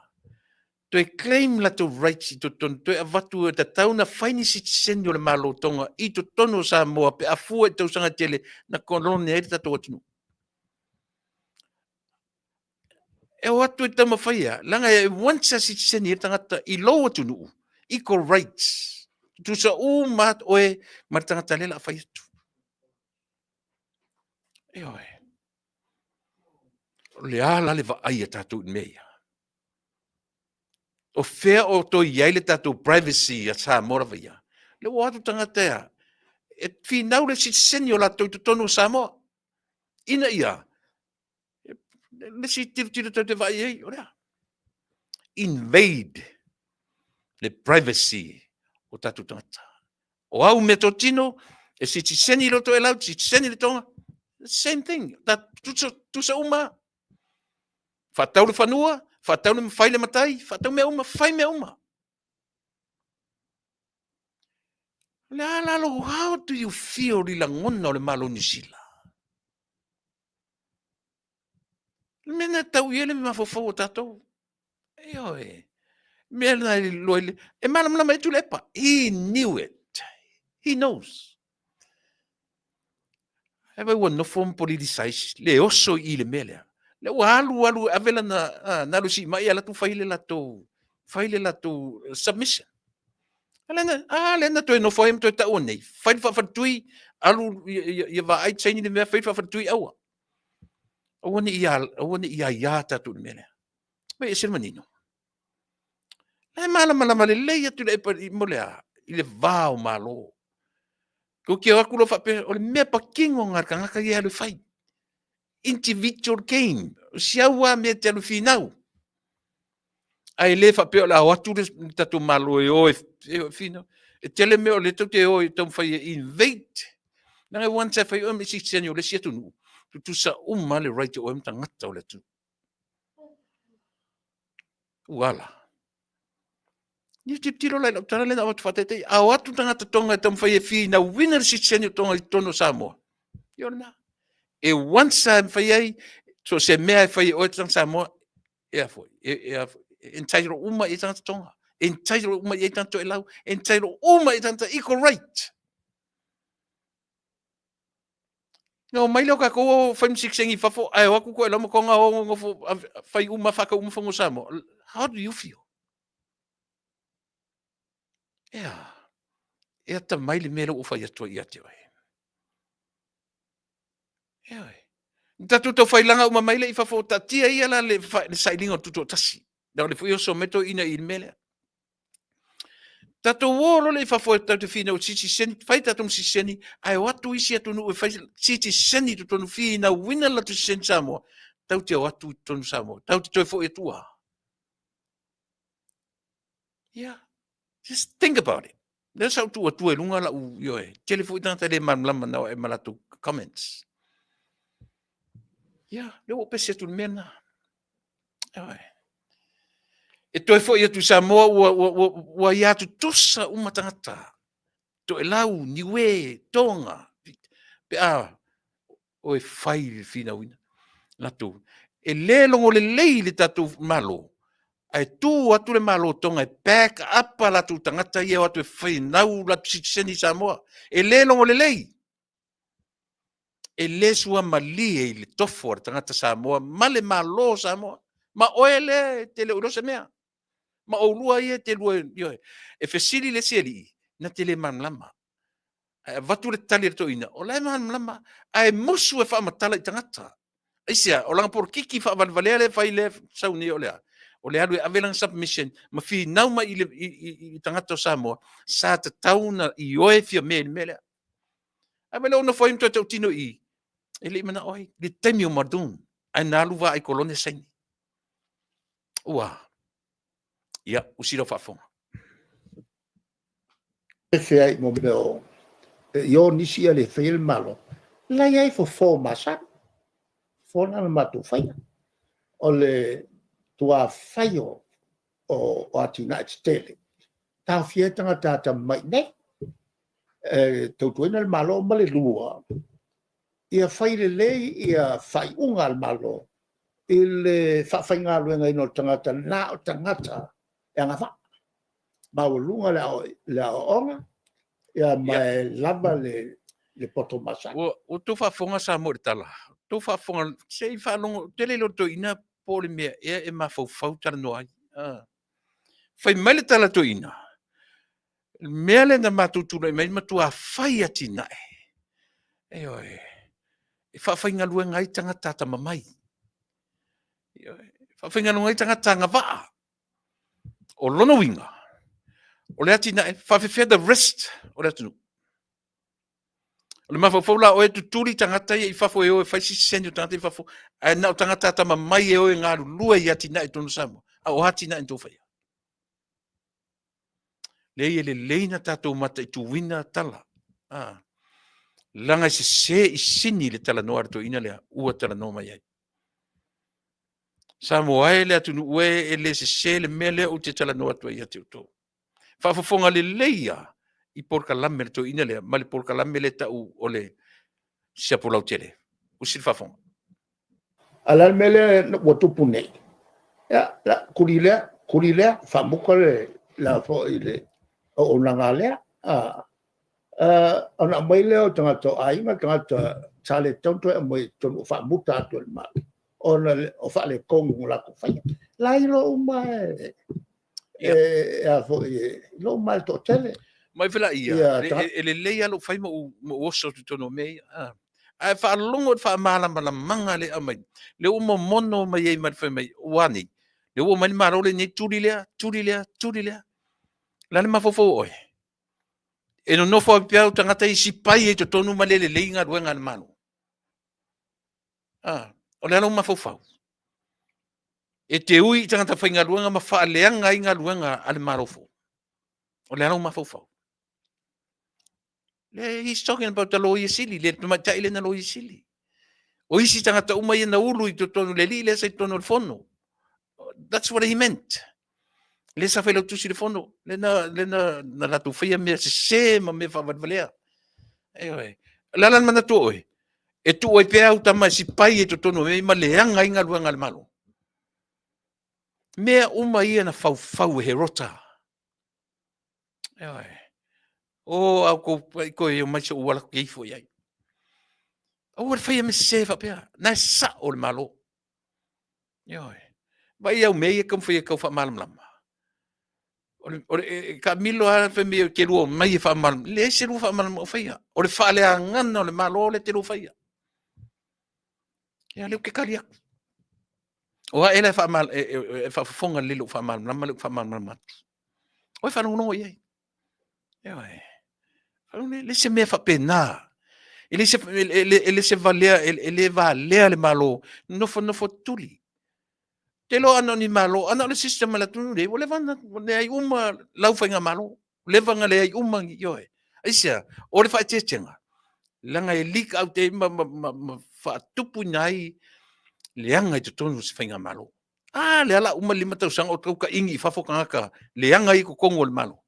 toe claim latou rights i totonu, toe avatu e tatau ona fai ni sitiseni o le Malo Tonga i totonu o Samoa pe a fua i tausaga tele na kolone ai le tatou atunuu. E o atu e taumafai ia, leaga e once a sitiseni ai le tagata i lou atunuu, equal rights, tutusa uma lava oe ma le tagata lea o le a fai atu. Ioe. O le a la le vaai a tatou i mea ia? O fea o toe i ai le tatou privacy a Samoa lava ia? Le ua o atu tagata ea, e finau le sitiseni o latou i totonu o Samoa. Ina ia, le isi tilotilo tatou te vaai i ai, o le a? Invade le privacy o tatou tagata. O au meatotino, e sitiseni i le Toelau, sitiseni i le Tonga, same thing, ta tusa, tusa uma. Faatau le fanua, faatau le fai le matai, faatau mea uma, fai mea uma. Le a la lou, how do you feel i lagona o le Malo Niu Sila? Le mea na tau i ai le mafaufau o tatou. Ioe. Mea na e iloa i le... E malamalama ai Tuilaepa. He knew it. He knows. Ae vai ua nofo ma politicize le oso i le mea lea. Lea ua alu alu e ave lana, na alu sii mai alu atu fai le latou, fai le latou submission. A lea na, a lea na toe nofo ai ma toe taua nei. Fai le faafaletui, alu ia vaai saini le mea, fai le faafaletui, aua. Aua ne i, aua ne i aia tatou i le mea lea. Vai ese le manino. La e malamalama lelei atu le epa mo le a, i le va o Malo. Tou te o atu loa faapea, o le mea patino na le tagata ia e alu e fai. Individual game. O si au lava mea e te alu e finau. Ae le faapea o le a o atu le tatou Malo e o e finau. E tele mea o lea tou te o e taumafai e invade. Leaga once e fai oe ma citizen o le isi atunuu, tutusa uma le right o oe ma tagata o le atunuu. Ua ala. Ia tilotilo la i lau tala lea na avatu faataitai, a o atu tagata Tonga e taumafai e finauina le sitiseni o Tonga i totonu o Samoa, ia o lena. E once lava e mafai ai, so o se mea e fai e oe le tagata Samoa, e a foi, e a foi, e entitle uma i ai tagata Tonga, entitle uma i ai tagata Toelau, entitle uma i ai tagata equal right. Na omai lea o tatou o fai ma sitiseni i fafo, ae o atu Toelau ma Tonga o nofo fai uma faatau uma fanua Samoa. How do you feel? Ea, e atamai le mea lea ua fai atu ai ia te oe. Ea oe. Tatou tau failaga uma mai lea i fafo, taatia ia la le, le sailiga o le tutoatasi. Na o le foi oso mai toeaiina i le mea lea. Tatou o loa lea i fafo e tatou te finau i sitiseni, fai tatou ma sitiseni, ae o atu isi atunuu e fai sitiseni i totonu, finauina le latou sitiseni Samoa, tatou te o atu i totonu o Samoa, tatou te toe foi atu a. Yeah, just think about it. Lea sa ou tuu atua i luga lau, ioe, tele foi tagata le malamalama na o e ma latou comments. Yeah, lea ua ou pese atu i le mea lena. Ioe. E toe foi atu i Samoa ua, ua, ua, ua ia tutusa uma tagata. Toelau, Niue, Tonga, pe a o e fai le finauina latou. E le logo lelei le tatou Malo, ae tu atu le Malo Tonga e back up a latou tagata ia e o atu e finau latou sitiseni i Samoa. E le logo lelei. E le suamalie i le tofo a le tagata Samoa ma le Malo o Samoa. Ma oe lea e te le o iloa se mea. Ma oulua ia e te lua, ioe. E fesili le isi alii, na te le malamalama. Ae avatu le tali a le toeaina, o la e malamalama, ae musu e faamatala i tagata. Aisea? O lana polokiki faavalevalea lea e fai lea e sau nei o le a? O le alu e ave lana submission ma finau mai i, le, i, i, i tagata o Samoa, sa tatau na ioe Fiame i le mea lea. Ae vaai lea ua nofo ai ma toe tautino i i, e le i manao ai, le taimi o Muldoon, ae na alu vaai kolone saini. Ua, ia, usi lau faafofoga. Fefe ai mo mea o i o nisi ia le faia le Malo, la i ai fofo masani. Fofo na na matou faia. O le tuafai o, o, o atinae tetele, taofia ai tagata atamamai i nei. E tautuaina le Malo ma le lua, ia fai lelei ia faaiuga a le Malo i le faafaigaluegaina o tagata na o tagata e agavaa. Maualuga le aoaoga, ia ma e lava le poto masani. Ua outou faafofoga Samoa i le tala? Outou faafofoga, se i faalogo, ou te le iloa i le toeaina po o le mea ea e mafaufau talanoa ai. Fai mai le tala a le toeaina, le mea lea na matou tulai mai ai, matua fai atinae. Ioe, e faafaigaluega ai tagata atamamai. Ioe, e faafaigaluega ai tagata agavaa. O lona uiga, o le atinae, faafefea the rest o le atunuu. O le mafaufau la o oe tutuli tagata ia i fafo e o e fai sitiseni o tagata i fafo, ae na o tagata atamamai e o e galulue i atinae i totonu o Samoa, a o atinae na tou faia. Leai e lelei na tatou mataituina tala. Ah. Leaga e sese i sini le talanoa a le toeaina lea ua talanoa mai ai. Samoa e le atunuu e, e le sese le mea lea ou te talanoa atu ai ia te outou. Faafofoga lelei ia i polokalame a le toeaina lea ma le polokalame lea tau o le siapo lautele. Usi le faafofoga. A o le a le mea lea ua tupu nei? Ia, la, kuli lea, kuli lea, faamuta le, la foi le auaunaga lea. A, ona aumai lea o tagata o aiga, tagata sa le tatau ona toe aumai i totonu ua faamuta atu e le Malo ona o faaletonu o latou faia. La iloa uma e, e a foi, e iloa uma e le toatele. Mai fela ia, e lelei lava lou fai ma ou oso atu i totonu o mea ia. Ae faalogo i le faamalamalamaga lea e aumai, lea ua momono mai ai ma le fai mai, ua a nei? Lea ua omai le Malo lenei, tuli lea, tuli lea, tuli lea. O le a le mafaufau o oe? E nonofo ai pea au tagata i sipai ai totonu ma le lelei galuega a le Malo. Ah, o le a lou mafaufau? E te ui i tagata faigaluega ma faaleaga ai galuega a le Malo fou. O le a lou mafaufau? Le, he's talking about the Loia Sili, le tamaitai lea na Loia Sili. O isi tagata uma ia na ulu i totonu, le alii lea sa i totonu o le fono. That's what he meant. Le sa failautusi i le fono, le na, le na, na latou faia mea sese ma mea faavalevalea. Ioe. O le a la le manatu o oe? E tuu ai pea au tama e sipai i totonu o mea ma leaga ai galuega a le Malo. Mea uma ia na faufau e Herota. Ioe. O au kou pai koe o mai so uala ke ifo i ai. Aua le faia me sese faapea. Na e sao le Malo. Ioe. Vai au mea ia taumafai e tau faamalamalama. O le, o le, e, Camilo lava fai mai ke lua mai e faamalamalama. Leai se lua faamalamalama o faia. O le faaleagana o le Malo lea te lua faia. Ia, lea ou te tali atu. O ae la e, faamal, e, e, e faafofoga lelei lou faamalamalama lea ou faamalamalama atu. O e faalogologo i ai. Ioe. Le, le se mea faapena. E le se, e le, e le se valea, e, e le valea le Malo, nofonofo tuli. Te loa ana o ni Malo, ana o le system a le atunuu nei, ua leva ona leai uma lau faigamalo. Ua leva ona leai uma ni, ioe. Aisea? O le faaeteetega, leaga e leak out ai ma, ma, ma, ma faatupuina ai leaga i totonu o se faigamalo. A, lea la uma le 5 tausaga o tau taigi i fafo tagata leaga i totonu o le Malo.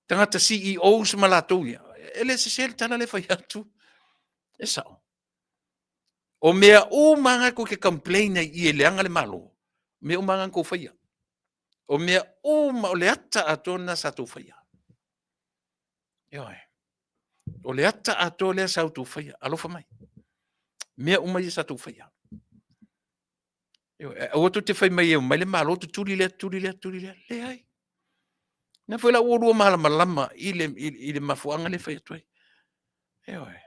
Tagata CEOs ma latou ia. E le sese le tala lea e fai atu. E sao. O mea uma lava tou te complain ai i e leaga le Malo, mea uma lava na tou faia. O mea uma, o le ata atoa lena sa tou faia. Ioe. O le ata atoa lea sa outou faia. Alofa mai. Mea uma ia sa tou faia. Ioe. Aua tou te fai mai e omai le Malo tutuli lea, tutuli lea, tutuli lea. Leai. Na foi la ua lua malamalama i le, i, i le mafuaaga lea e fai atu ai. Ioe.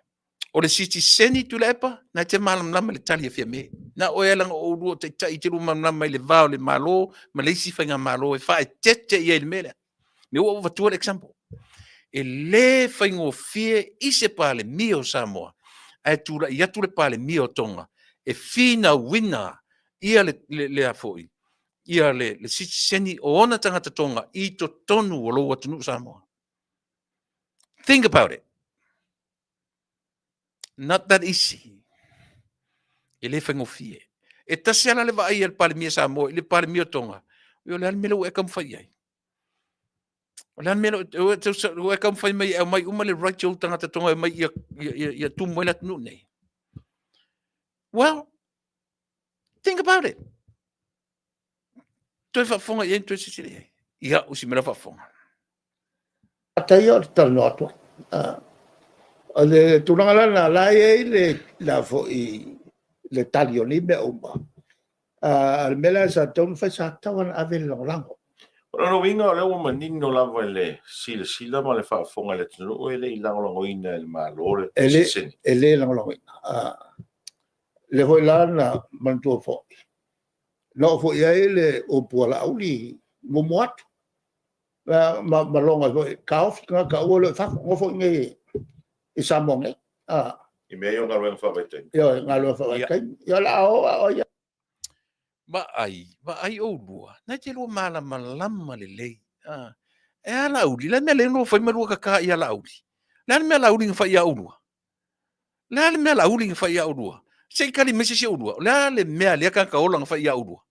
O le sitiseni Tuilaepa, na e te malamalama i le tali a Fiame. Na oe leaga o oulua o taitai e te lua malamalama i le va o le Malo ma le isi faigamalo e faaeteete i ai i le mea lea. Me ua ou avatua le example. E le faigofie i se Palemia o Samoa ae tulai atu le Palemia o Tonga e finauina ia le, le, le a foi, ia le, le sitiseni o ona tagata Tonga i totonu o lou atunuu Samoa. Think about it. Not that easy. E le faigofie. E tasi lava la le vaai a le Palemia Samoa i le Palemia o Tonga. O le a le mea lea ua e taumafai i ai? O le a le mea lea ua e taumafai mai e aumai uma le right o ou tagata Tonga e aumai ia, ia, ia, ia tumu ai le atunuu nei? Well, think about it. Toe faafofoga i ai, toe silasila i ai. Ia, usi mai lau faafofoga. Faafetai o le talanoa atu ai. O le tulaga la lena, la e i ai le, la foi, le tali o nei mea uma. O le mea la sa tatau ona fai, sa tatau ona ave le lagolago. O lona uiga o lea ua manino lava i le silasila ma le faafofoga a le atunuu e le i lagolagoina e le Malo le sitiseni. E le lagolagoina. Lea foi la na manatua foi, na oo foi i ai le upu a Laauli muamua atu, ma, ma logo ai foi, taofi tagata aua le o i fafo, nofo i inei i Samoa nei. I mea ia o galuega faavaitaimi. Ioe, galuega faavaitaimi. Ia o le a o a o ia. Vaai, vaai oulua, na e te lua malamalama lelei. Ah, e a Laauli, le a le mea lea na fai ma lua kaka ia Laauli? Le a le mea Laauli na fai ia oulua? Le a le mea Laauli na fai ia oulua? Se i tali mai se isi o oulua, o le a le mea lea tagata ola na fai ia oulua?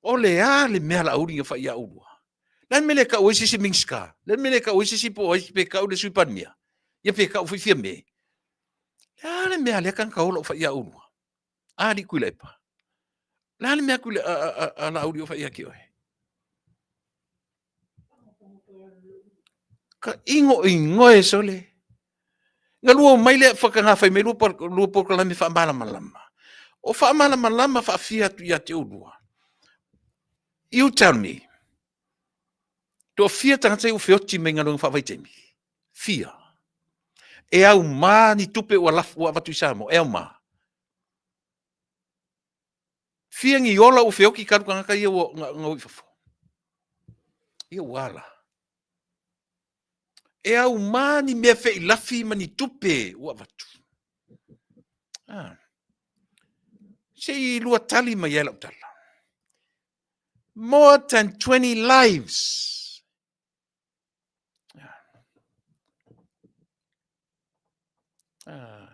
O le a le mea Laauli na fai ia oulua? Le a le mea le tau ai se isi Minisita? Le a le mea le tau ai se isi po o ai pe tau le Sui Palemia? Ia pe tau foi Fiame? Le a le mea lea tagata ola o fai ia oulua? A alii Tuilaepa. Le a le mea a Laauli o fai ia te oe? Ka igoigoe sole. Na lua omai lea whakangā whai mai lua polokalame whaamalamalama. O whaamalamalama whaafia atu ia te oulua. You tell me. Toa fia tagata i ua feoti mai galuega faavaitaimi? Fia. E aumā ni tupe ua lafo ua avatu i Samoa? E aumā. Fia ni ola ua feoti talu tagata ia ua nga, nga o i fafo? Ia ua ala. E aumā ni mea feilafi ma ni tupe ua avatu. Ah. Se i lua tali mai ai lau tala. More than 20 lives. Ah.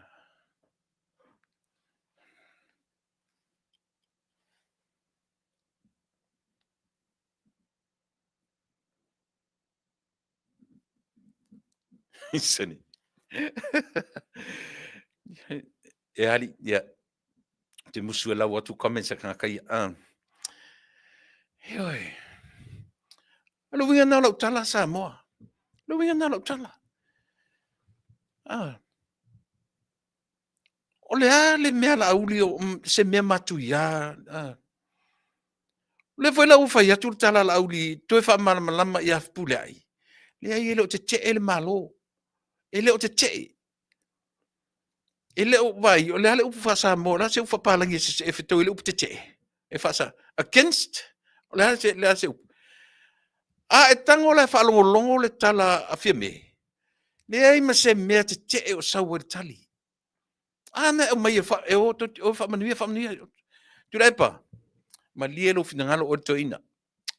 Sani. E ali, ia, te musu e lau atu comments a kangaka ia. Ah. Heoi. O le uiga na o lau tala Samoa. O le uiga na o lau tala. Ah. O le a le mea Laauli, se mea matuia. Ah. O lea foi la ua fai atu le tala a Laauli toe faamalamalama ia Fepuleai. Leai, e le o tetee le Malo. E le o tetee. E le o vaai, o le a le upu faa-Samoa, o le a se upu faapalagi e fetaui ai le upu tetee? E faasa, against? O le a se, le a se upu? A e tago la e faalogologo le tala a Fiame, leai ma se mea tetee o sau ai le tali. A na e aumai e, fa, e o, o faamanuia, faamanuia. Tuilaepa, malie lou finagalo oe le toeaina.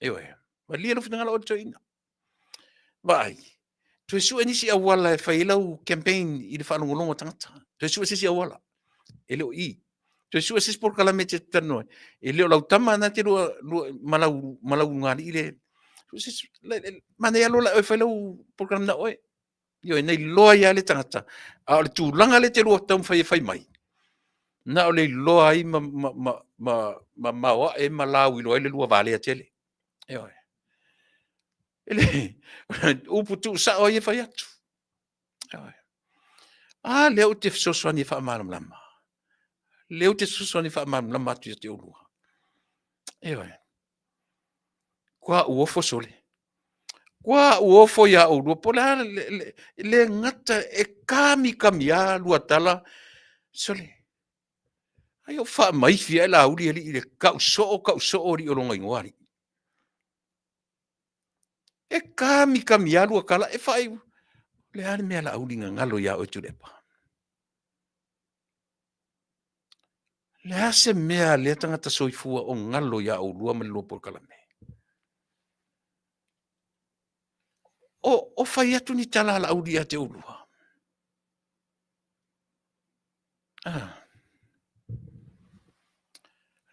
Ioe, malie lou finagalo oe le toeaina. Vaai, toe sue nisi auala e fai ai lau campaign i le faalogologo a tagata. Toe sue se isi auala. E le o i. Toe sue se isi polokalame e te talanoa ai. E le o lau tama na te lua, lua ma lau, ma lau ulugalii le... Manaia loa la oe fai lau polokalame na oe. Ioe, na iloa ai lava le tagata. A o le tulaga lea te lua taumafai e fai mai, na o le iloa ai ma, ma, ma, ma, ma maoae ma lauiloa ai le lua valea tele. Ioe. E le, upu tuusao ai e fai atu. Ioe. A lea ou te fesoasoani e faamalamalama. Lea ou te fesoasoani e faamalamalama atu ia te oulua. Ioe. Kua uofo sole. Kua uofo ia oulua. Po le a le, le, le gata e kamikami a lua tala. Sole. Ai o faamaifi ae Laauli alii i le kau soo, kau soo alii o lona igoa alii. E kamikami a lua kala e faaiu. Le a le mea Laauli gagalo ia oe Tuilaepa. Le a se mea a lea tagata soifua o galo iā oulua ma le lua polokalame? O, o fai atu ni tala a Laauli ia te oulua. Ah.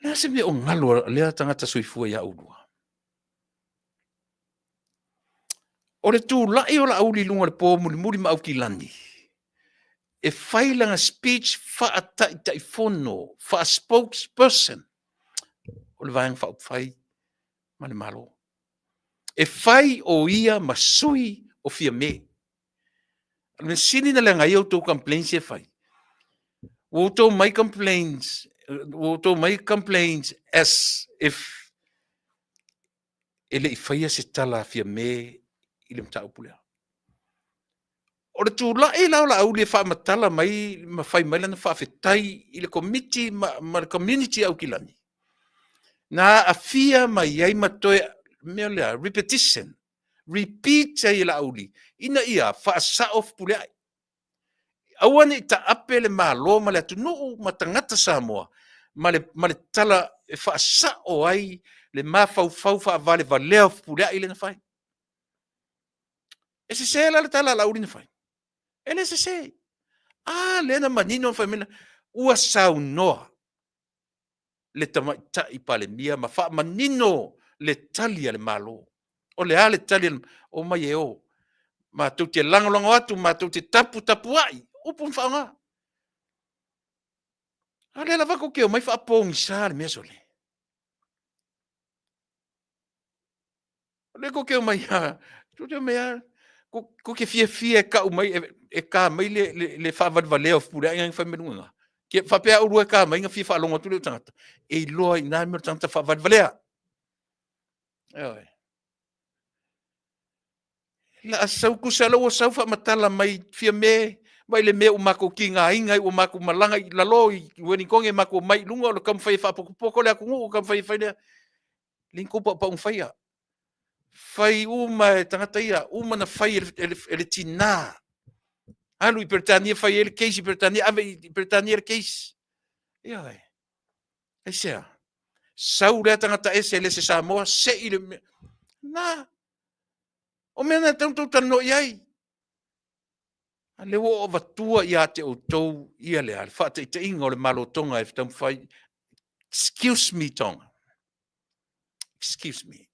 Le a se mea o galo a lea tagata soifua iā oulua? O le tulai o Laauli i luga o le po mulimuli ma Aukilani, e fai lana speech faataitaifono, faa-spokesperson o le Vaega Faaupufai ma le Malo. E fai o ia ma sui o Fiame. O le mea sili na leaga ai a outou complaints ia e fai, ua outou mai complaints, ua outou mai complaints as if e le i faia se tala a Fiame i le mataupu lea. O le tulai la o Laauli e faamatala mai ma fai mai lana faafetai i le komiti ma, ma le community Aukilani, na aafia mai ai ma toe mea lea, repetition, repeat ai e Laauli, ina ia faasao Fepuleai. Aua ne i taape le Malo ma le atunuu ma tagata Samoa ma le, ma le tala e faasao ai le mafaufau faavalevalea o Fepuleai lea na fai. E sese la le tala a Laauli na fai? E le sese. A lea na manino na fai mai, ua saunoa le Tamaitai Palemia ma faamanino le tali a le Malo. O le a le tali a le Omai e o. Matou te lagolago atu, matou te taputapuai, upu na faaaoga. A lea lava kou te omai faapogisa le mea sole. O lea kou te omai a, tou te omai a, kou te fiafia e kau mai, e ka mai le, le, le faavalevalea o Fepuleai na fai mai luga. Ke faapea oulua e ka mai na fia faalogo atu le tagata. E iloa i nā mea o le tagata faavalevalea. Ioe. La a sau kusa la ua sau faamatala mai Fiame mai le mea ua matou tigaina ai ua matou malaga i lalo i Ueligitone matou omai i luga o le taumafai e faapokopoko le atunuu taumafai e fai lea. Le ni tou paupau na faia. Fai uma e tagata ia, uma na fai e le, e le, e le tinā. Alu i Peretania, fai ai le case i Peretania, ave i Peretania le case. Ioe. Aisea? Sau lea tagata ese le se Samoa, sei le mea. Na, o mea na e tau tou talanoa i ai. A lea ua oo avatua ia te outou ia le a, le faataitaiga o le Malo Tonga e taumafai. Excuse me Tonga. Excuse me.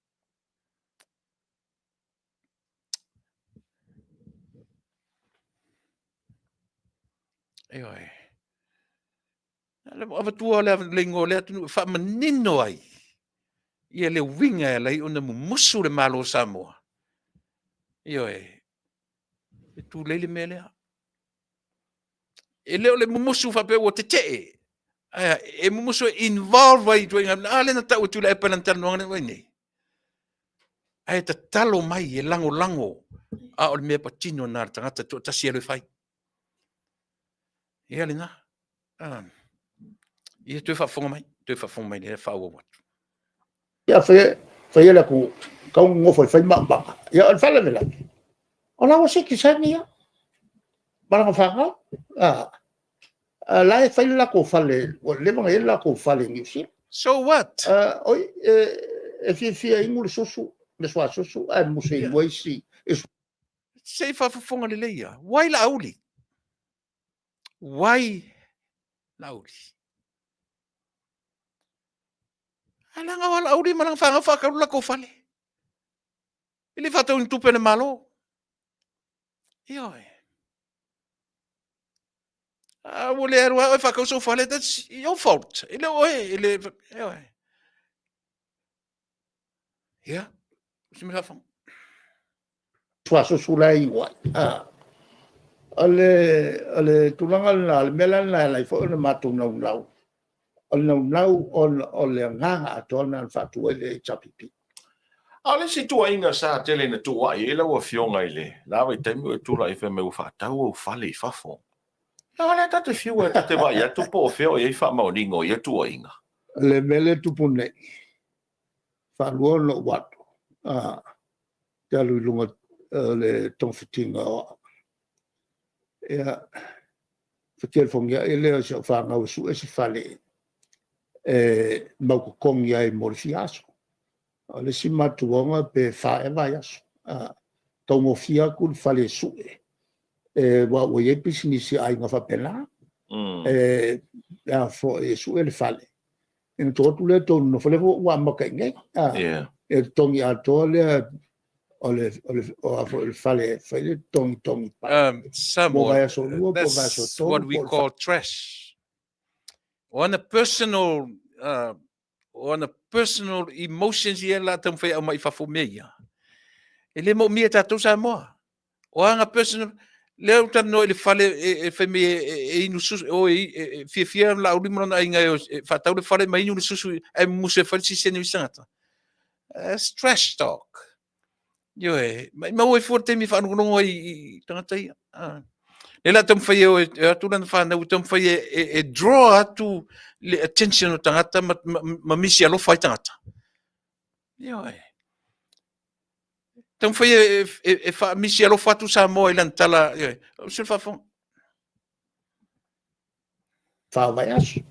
Ioe. Avatua le leigo o le atunuu e faamanino ai ia le uiga e ala ai ona mumusu le Malo o Samoa. Ioe, e tulei le mea lea. E le o le mumusu faapea ua tetee, ae e mumusu e involve ai i ituaiga, a lea na tau e Tuilaepa i lana talanoaga lea na fai nei. Ae tatalo mai e lagolago, a o le mea patino lena a le tagata toatasi e alu e fai. Ia lena. Ah. Ia toe faafofoga mai, toe faafofoga mai lea faaauau atu. Ia fai fai le atu kau ngofo fai maumaka. Ia o le faalavelave. O la ua sitiseni ia. Ma lana fanau. Ah. La e fai le latou fale, ua leva ona i ai le latou fale i Niu Sila. So what? Oi, e fiafia inu le susu, le suasusu, ae musu i isi. Se i faafofoga lelei ia. Why Laauli? Why Laauli? Ae leaga o Laauli ma lana fanau faatau le latou fale. E le faatau ni tupe a le Malo. Ioe. A ua le alu lava oe faatau sou fale, that's your fault. E le o oe, e le, ioe. Ia, se mea faafofoga. Suasusu la e inu ai. Ah. O le tulaga lena, o le mea la lena e ala ai foi ona matou naunau, o le naunau ona o le agaga atoa lena na faatu ai le HRPP. A o le isi tuuaiga sa tele ina tuuai ai lau Afioga i le la vaitaimi o e tulai fai mai ua faatau ou fale i fafo. A o lea ta te fiu e ta te vaai atu po o fea o i ai faamaoniga o ia tuuaiga. O le mea lea e tupu nei, faalua ona ou alu, te alu i luga o le togafitiga o au. Ia, fetelefoniai lea o si au fanau e sue se fale e mautotogi ai mo le fia aso. O le isi matuaga pe fa ea vaiaso. Taugofie atu le fale e sue, aua ua i ai pisinisi a aiga faapena. E a foi e sue le fale, ona tuu atu lea tou nonofo, lea foi ua amata i inei. E totogi atoa lea o le o a foi o le fale e fai le togitogi mo vaiaso lua po o vaiaso That's tolu what we po o le call trash. O ana personal o ana personal emotions ia la taumafai e aumai i fafo mea ia. E le moomia e tatou Samoa. O aga personal, lea ou talanoa i le fale e fai mai e inu susu, o e fiafia Laauli ma lona aiga e faatau le fale ma inu le susu ae mumusu e fai le sitiseni o isi tagata. That's trash talk. Ioe, maumau ai fua le taimi e faalogologo ai i tagata ia. Lea la taumafai e o e atu lana fanau e taumafai e draw atu le attention o tagata ma misi alofa ai tagata. Ioe. Taumafai e faamisi alofa atu Samoa i lana tala, ioe. O se faafofoga. Fa vaiaso.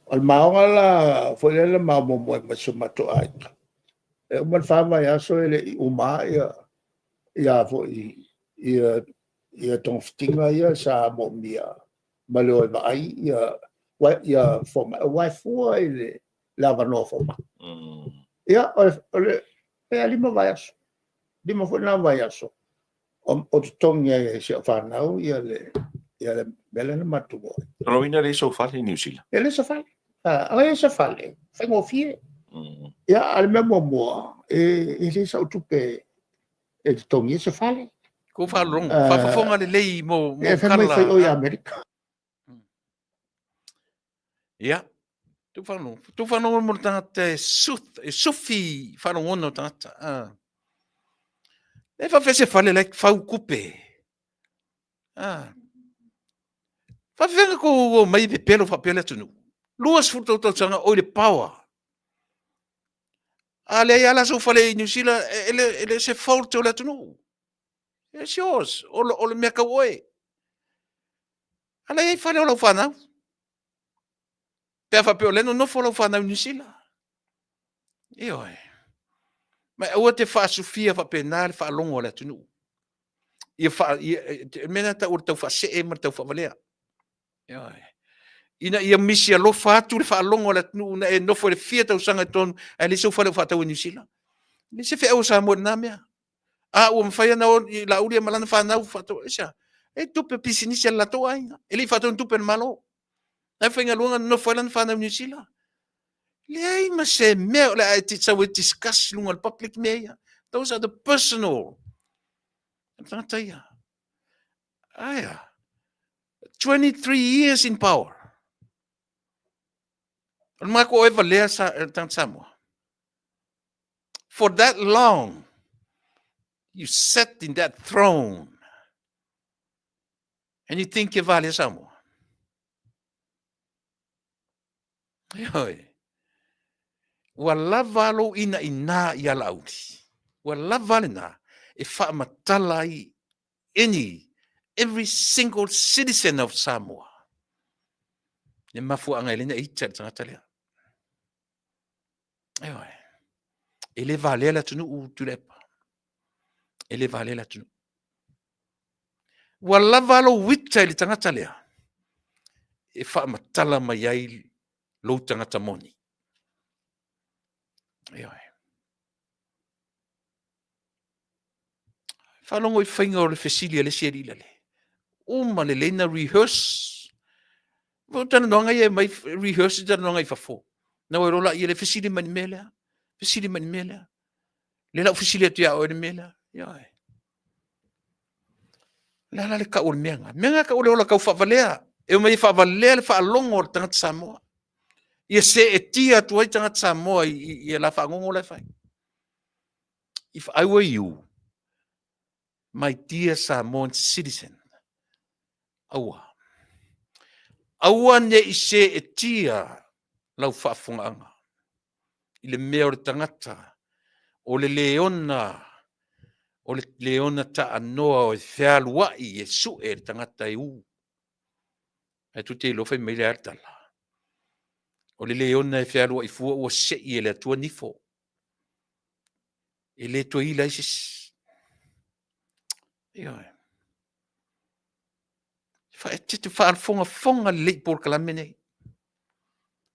O le maoga la foi lea na mao muamua ai ma si o matou aiga. E uma le fa vaiaso e le i uma ia ia foi ia ia togafitiga ia sa moomia ma le o e vaai ia ia fomai aua e fua i le le avanoa fomai. Ia o le pe lima vaiaso. Lima foi na vaiaso o totogi ai e si au fanau ia le ia le mea lea na matou o ai. O lona uiga e leai sou fale i Niu Sila? E leai se fale. A leai se fale, faigofie. Ia, a o le mea muamua, e leai sau tupe e totogi ai se fale. Kou faalogo, faafofoga lelei mo mo E fai mai fai o i Amerika. Ia, tou faalogo, tou faalogo mo le tagata e suth, e sufi faalogona o tagata. Ah. E faafefea se fale la e fau kupe. Ah. Faafefea na tou omai e pepelo faapea le atunuu. 20 tau tausaga o i le power. A leai lava la sou fale i Niu Sila, e le o se fault o le atunuu. It's yours. O le mea tau oe. A la e i ai fale o lau fanau. Pe a faapea o lea e nonofo lau fanau i Niu Sila. Ioe. Ma aua te faasufia faapena le faalogo a le atunuu. Ia fa, ia, e, mea na tau o le tau faasee ma le tau faavalea. Ioe. Ina ia misi alofa atu le faalogo a le atunuu na e nofo i le fia tausaga i totonu, ae leai sou fale o faatau i Niu Sila. E leai se feau a Samoa i lena mea. A ua mafai ona o i Laauli ma lana fanau faatau, aisea? E tupe pisinisi a le latou aiga. E le i faatau ni tupe a le Malo. La e faigaluega nonofo ai lana fanau i Niu Sila. Leai ma se mea o le a e sau e discuss i luga o le public mea ia. Those are the personal. Tagata ia. Aia. 23 years in power. O le manatu o e valea sa, tagata Samoa. For that long, you sat in that throne. And you think e valea Samoa. Ioe. Ua lava lou inaina ia Laauli. Ua lava lena e faamatala ai any, every single citizen of Samoa. Le mafuaaga e le na ita le tagata lea. Ioe. E le valea le atunuu Tuilaepa. E le valea le atunuu. Ua lava lou ita i le tagata lea e faamatala mai ai lou tagata moni. Ioe. Faalogo i faiga o le fesili a le isi alii lale. Uma lelei na rehearse. O talanoaga ia e mai rehearse talanoaga i fafo. Na ua iloa laia le fesili mai le mea lea. Fesili mai le mea lea. Le lau fesili atu ia oe le mea lea. Ioe. Le a la le tau o le mea na? Mea na tau o le ola tau faavalea. E omai e faavalea le faalogo o le tagata Samoa. Ia seetia atu ai tagata Samoa i la fagogo la e fai. If I were you, my dear Samoan citizen, aua. Aua ne i seetia lau faafofogaaga i le mea o le tagata o le leona o le leona taanoa e fealuai e sue le tagata e u. Ae tou te iloa fai mai le a le tala. O le leona e fealuai fua ua sei e le Atua nifo. E le toe ila ai se isi. Ioe. Te faafogafoga lelei i polokalame nei.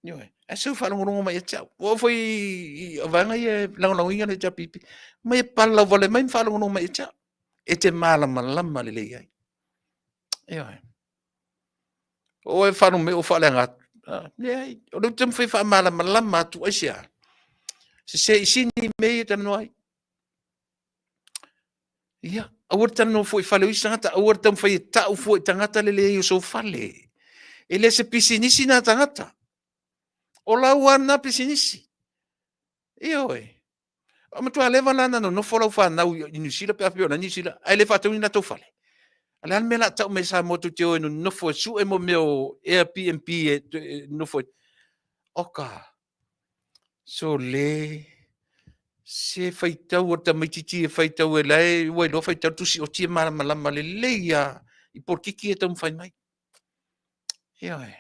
Ioe. Ae sau faalogologo mai ia te au. Ua oo foi i vaega ia e lagolagoina le HRPP. Mai e palalauvale mai ma faalogologo mai ia te au. E te malamalama lelei ai. Ioe. O e faalogo mai o faaleaga atu. Leai, o lea ou te taumafai e faamalamalama atu aisea. Sese i sini mea ia e talanoa ai. Ia, aua le talanoa fua i fale o isi tagata, aua le taumafai e tau fua i tagata le leai o sou fale. E le se pisinisi na tagata. O lau lava lena pisinisi. Ioe. A matua leva la na nonofo lau fanau i Niu Sila pe a faapea o la Niu Sila, ae le faatau ni latou fale. A le a le mea la a tau mai Samoa tou te o e nonofo e sue mo mea o Airbnb e nonofo ai. Oka, sole, se faitau o le tamaitiiti e faitau e la e ua iloa faitau le tusi oti e malamalama lelei lava i polokiki e taumafai mai. Ioe.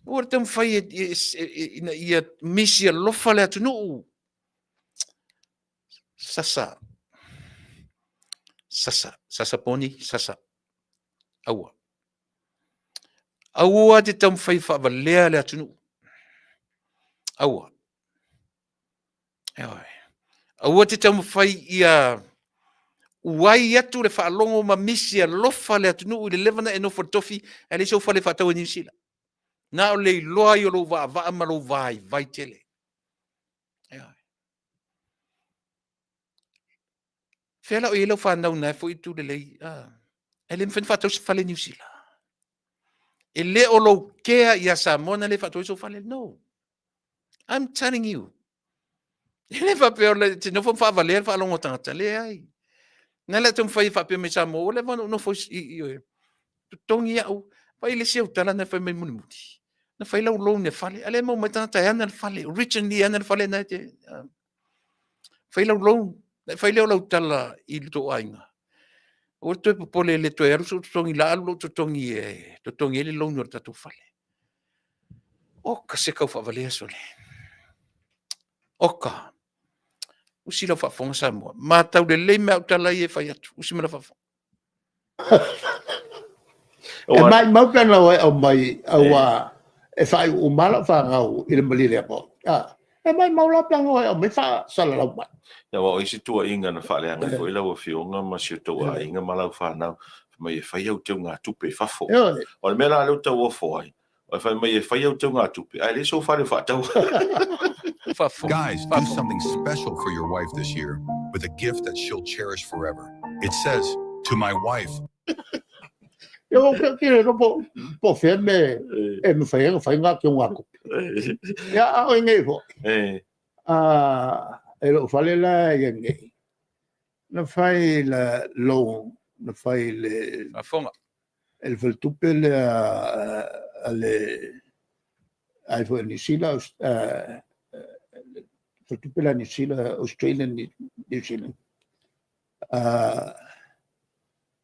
Ua le taumafai ina ia misi alofa le atunuu. Sasa. Sasa. Sasa poni, sasa. Aua. Aua te taumafai faavalea le atunuu. Aua. Ioe. Aua te taumafai ia uai atu le faalogo ma misi alofa le atunuu i le leva na e nofo i le tofi, ae leai sou fale faatau i Niu Sila. Na o le iloa ai o lou vaavaa ma lou vaivai tele. Ioe. Fea la o i ai lau fanau na e foi tu lelei, ah. E le mafai ona faatau se fale i Niu Sila. E le o lou kea ia Samoa na le faatau ai sou fale. No. I'm telling you. E le faapea o le te nofo ma faavalea le faalogo a tagata. Leai. Na le taumafai e faapea mai Samoa, ua leva ona ou nofo i, i, i, totogi au. Vai le isi au tala na fai mai mulimuli. Na fai lau loan e fale, a lea e maua mai tagata e ana le fale, originally e ana le fale na e te... Fai lau loan, na e fai lea o lau tala i le tou aiga. Aua le toe popole e le toe alu sou totogi, la alu lou totogi e totogi ai le loan o le tatou fale. Oka se kau faavalea sole. Oka. Usi lau faafofoga Samoa. Matau lelei mea au tala ia e fai atu. Usi mai lau faafofoga. E maumau pe ana o e aumai, aua e faaiu uma lava lau fanau i le maliliaga. E maumau la pe ana o e aumai faasalalau mai. Aua o isi tuuaiga na faaleaga ai foi lau Afioga ma si o tou aiga ma lau fanau, fai mai e fai au teugatupe i fafo. O le mea la lea ua tauofo ai, o fai mai e fai au teugatupe, ae leai sou fale o faataua. Guys, do something special for your wife this year with a gift that she'll cherish forever. It says, To my wife. Ia ua ou te le iloa po o fea le mea e mafai ai ona fai na teugatupe. Ia a o i nei foi, e lou fale la e i ai nei, na fai la loan, na fai i le Faafofoga. E le faletupe lea a le ai foi a Niu Sila, faletupe lea a Niu Sila, Australian New Zealand.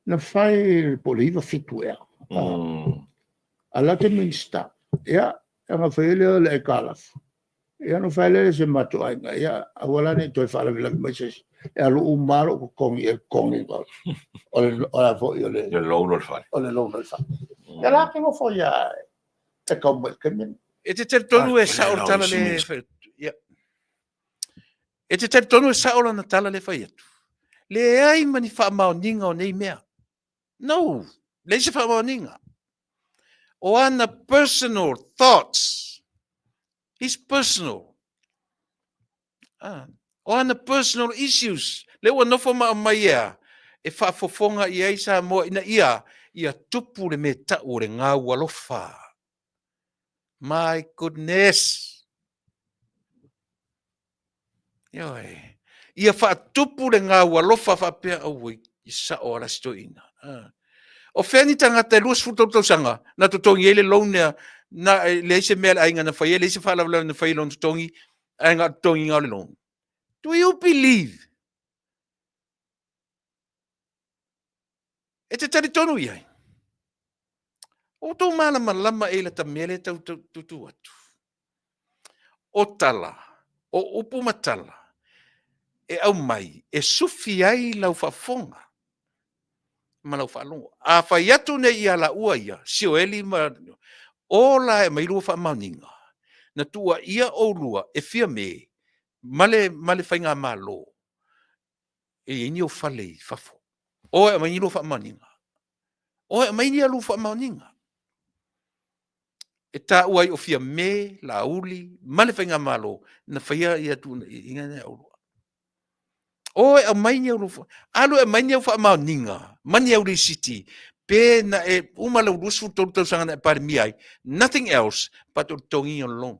Na fai po o le 97 ea. A o le la taimi o Minisita. Ia, ona fai ai lea o le aitalafu, ia ona fai lea i si o matou aiga, ia aua la ne i toe faalavelave mai se isi, e alu uma lava lou totogi i le totogiina o le foi o le loan o le fale. O le loan o le fale. Ia la te nofo ai lava e tau mai i le taimi lenei. E te talitonu e sao le tala lea e fai atu? Ia. E te talitonu e sao lana tala lea e fai atu? Leai ma ni faamaoniga o nei mea. No! Leai se faamaoniga. O ana personal thoughts. His personal. Ah, o ana personal issues. Lea ua nofo ma aumai ea e faafofoga i ai Samoa ina ia ia tupu le mea tau o le gau alofa. My goodness! Ioe. Ia faatupu le gau alofa faapea auoi i sao a la si toeaina. Ah. O fea ni tagata e 23 tausaga na totogi ai le loan lea, na e leai se mea a le aiga na faia, leai se faalavelave na faia i lona totogi, ae na o le totogiga o le loan. Do you believe? E te talitonu i ai? Ua outou malamalama e i lata mea lea tau tutu atu. O tala, o upu ma tala, e aumai e sufi ai lau faafofoga ma lau faalogo. A fai atu nei ia laua ia, Sioeli ma o la e aumai lua faamaoniga, na tuuaia oulua e Fiame ma le, ma le faigamalo e i ai ni ou fale i fafo. O e aumai ni lua faamaoniga. O e aumai ni a lua faamaoniga. E taua ai o Fiame, Laauli ma le faigamalo na faia ia tuuaiga nei a oulua. O e aumai ni au alu e aumai ni au faamaoniga ma ni au lisiti pe na e uma lau 23 tausaga na e Palemia ai, nothing else but o le totogiina o le loan.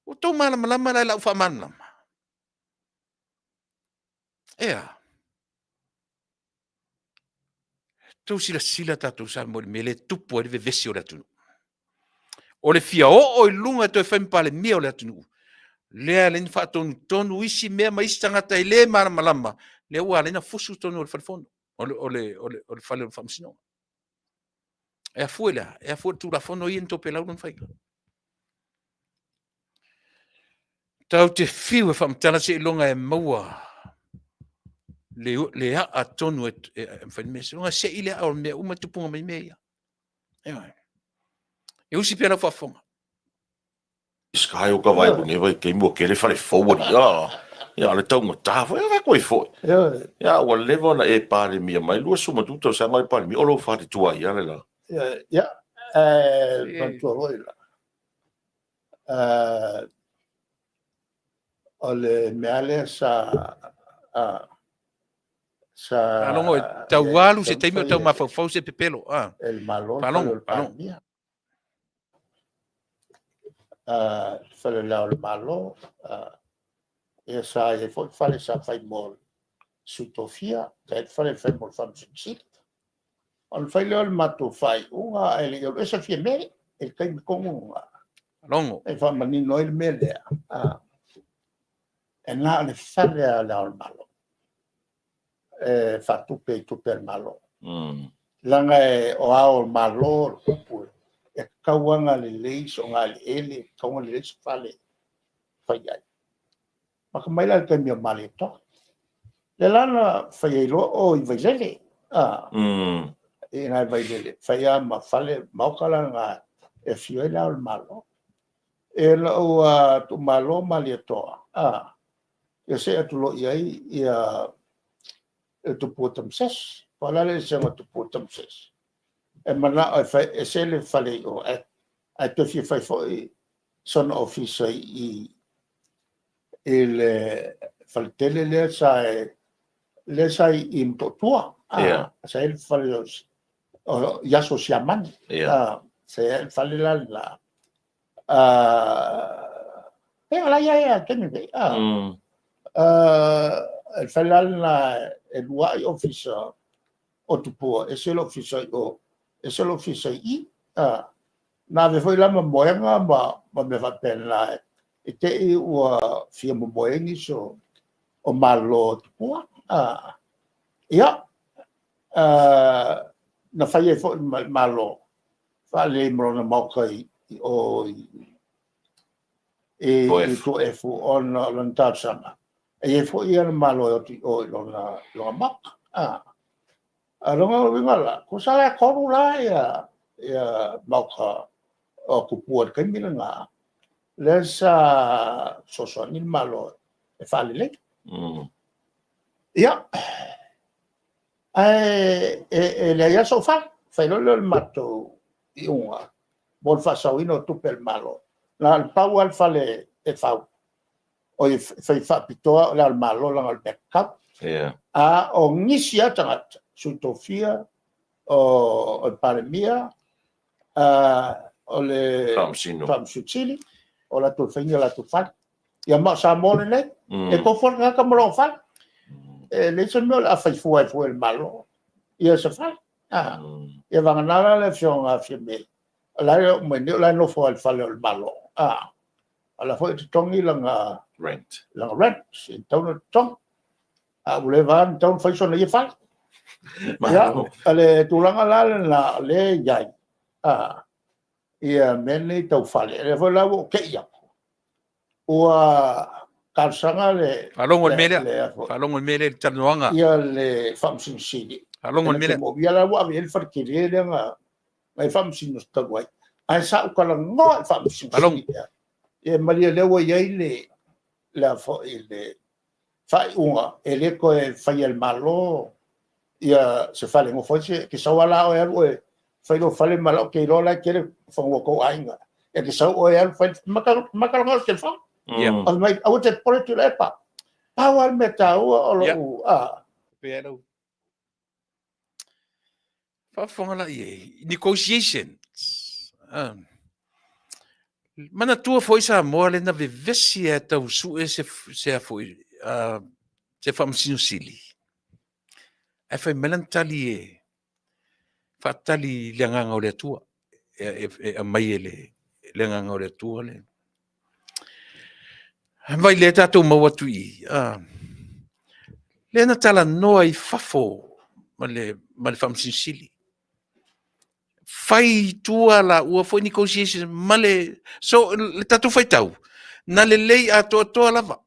Ua outou malamalama la i lau faamalamalama? Ea. Tou silasila tatou Samoa i le mea lea e tupu ai le vevesi o le atunuu. O le fia oo i luga e toe fai ma Palemia o le atunuu, lea lea na faatonutonu isi mea ma isi tagata e le malamalama, lea ua ala ai ona fusu totonu o le fale fono, o le, o le, o le, o le fale o le faamasinoga. E afua i le a? E afua i le Tulafono ia na topelau lona faiga. Tatou te fiu e faamatala seiloga e maua le, le aa tonu e, e, e mafai le mea. Seiloga e sei le aa o mea uma e tupunga mai mea ia. Ioe. E usi pea lau faafofoga. Sky o ka vai nei vai taimi ua tele fale fou ali a ia le taugata foi a koe foi ia ua leva ona e Palemia mai 22 tausaga o e Palemia o lou fale tuai a le la. Ia, manatua foi la o le mea lea sa sa Faalogo e tau alu se taimi o tau mafaufau se pepelo. Ah. E le Malo, Faalogo, faalogo. Fale o le Ao o le Malo, ia sa i ai foi fale sa fai mo le Sui Tofia, sa i ai fale fai mo le Faamasino Sili. Ona fai lea o le matou faaiuga ae le i alu ese Fiame i le taimi tonu lena. Logo. E faamanino ai le mea lea, e na o le fale lava o Le Ao o le Malo e faatupe i tupe a le Malo. Leaga o Ao o le Malo, o le upu, e tatau lava ona lelei se ogaeleele, e tatau ona lelei se fale e fai ai. Amata mai la i le taimi o Malietoa. Lea la na fai ai loa o i Vailele, i ina i Vailele, fai lava ma fale, maota la na e afio ai Le Ao o le Malo. Ina ua tuumalo Malietoa, ia see atu loa i ai ia le Tupua Tamasese. Po o le a le eseesega o Tupua Tamasese? E manao e fai ese le fale i o, ae toe fia fai foi sona ofisa i i, i le faletele lea sa i Motootua. Sa i ai le fale i aso o Siamani. Sa i ai le fale la lena, pe o la e i ai lava i le taimi lenei. Le fale la lena e lua ai ofisa o Tupua, ese le ofisa i o, ese le ofisa i i. Na ave foi la momoega ma mea faapena i te i ua fia momoe ai nisi o Malo o Tupua. Ia, na fai ai foi ma e le Malo, faalelei ma lona maota i o i Tuaefu, ona o lana talosaga, e i ai foi ana malo e oti i o i lona maota. O lona uiga la, tusa la e 3 la maota o Tupua i le taimi lena, lea sa fesoasoani le Malo e faalelei. Ia, ae leai lava sou fale. Fai loa lea o le matou iuga mo le faasaoina o tupe a le Malo, na o le pau lava le fale e fau, e fai faapitoa o Le Ao o le Malo leaga o le mea tatau. A o nisi lava tagata, Sui Tofia, o le Palemia, o le Faamasino Sili, o latou e fai ni o latou fale. Ia ma o Samoa lenei, e tofu lava le tagata ma lona fale. E leai se mea o le a fai fua ai fua e le Malo ia se fale. Ia vagana la le Afioga ia Fiame, o la e oo mai nei o la e nofo lava i le fale o le Malo, o la foi e totogi lana rent, e tatau ona totogi. A ua leva lava ona tatau ona fai sona ia fale. Ia, o le tulaga la lena o lea e i ai ia mea nei tau fale, o lea foi la ua ou te i atu, ua talosaga le... Faalogo i le mea lea, faalogo i le mea lea i le talanoaga. Ia le Faamasino Sili. Faalogo i le mea lea. Ia la ua ave i ai le fale tele lea na i ai Faamasino talu ai, ae sa ou talanoa i le Faamasino Sili lea, ia malie o lea ua i ai le faaiuga, e le toe faia e le Malo ia se fale e nofo ai se... E te sau lava la oe alu oe fai lou fale ma ou te iloa o la e tele fanua o tou aiga. E te sau oe alu fai... Ma talanoa i le telefoni. Fai mai, aua te popole Tuilaepa. Pau lava le mea taua o lou... Faafofoga la i ai, negotiations. Manatua foi Samoa lea na vevesi lava e tau sue se, se, a foi, se Faamasino Sili, ae fai mai lana tali e faatali i le agaga o le Atua, e aumai e le agaga o le Atua le... Vaai lea tatou maua atu i i, lea na talanoa i fafo ma le Faamasino Sili. Fai i tua laua foi negotiation ma le... So, le tatou faitau, na lelei atoatoa lava.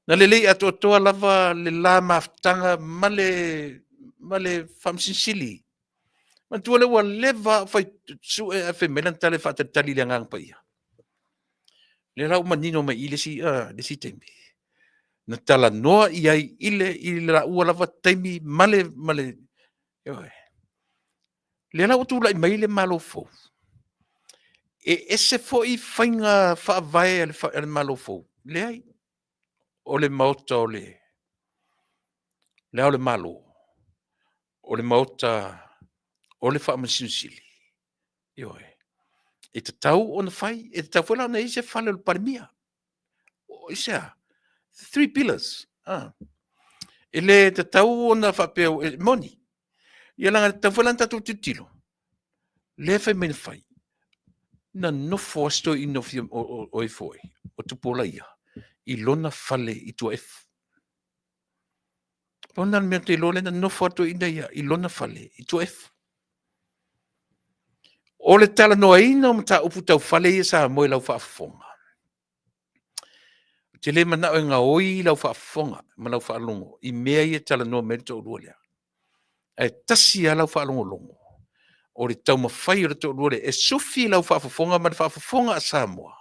Na lelei atoatoa lava le la mafutaga ma le, ma le Faamasino Sili. Manatua lea ua leva ona fai sue ae fai mai lana tala e faatalitali i le Agaga Paia. Lea la ua manino mai i i le isi, le isi taimi. Na talanoa i ai i le, i le laua lava taimi ma le, ma le, ioe. Lea la ua tulai mai le Malo fou, e ese foi faiga faavae a le Malo fou. Leai, o le Maota o le Ao o le Malo, o le Maota o le Faamasino Sili, ioe, e tatau ona fai, e tatau foi la ona i ai se fale o le Palemia. Aisea? Three pillars. Ah. E le tatau ona faapea, e moni. Ia leaga e tatau foi la ona tatou tilotilo, lea e fai mai na fai, na nofo lava si toeaina o e foi, o Tupuola ia, i lona fale i Tuaefu. Pau lena o le mea ou te iloa lea na nofo lava le toeaina ia i lona fale i Tuaefu. O le talanoaina o mataupu tau fale ia Samoa i lau faafofoga, ou te le manao e gaoi lau faafofoga ma lau faalogo i mea ia e talanoa mai ai le toalua lea. Ae tasi lava lau faalogologo, o le taumafai o le toalua lea e sufi lau faafofoga ma le faafofoga a Samoa,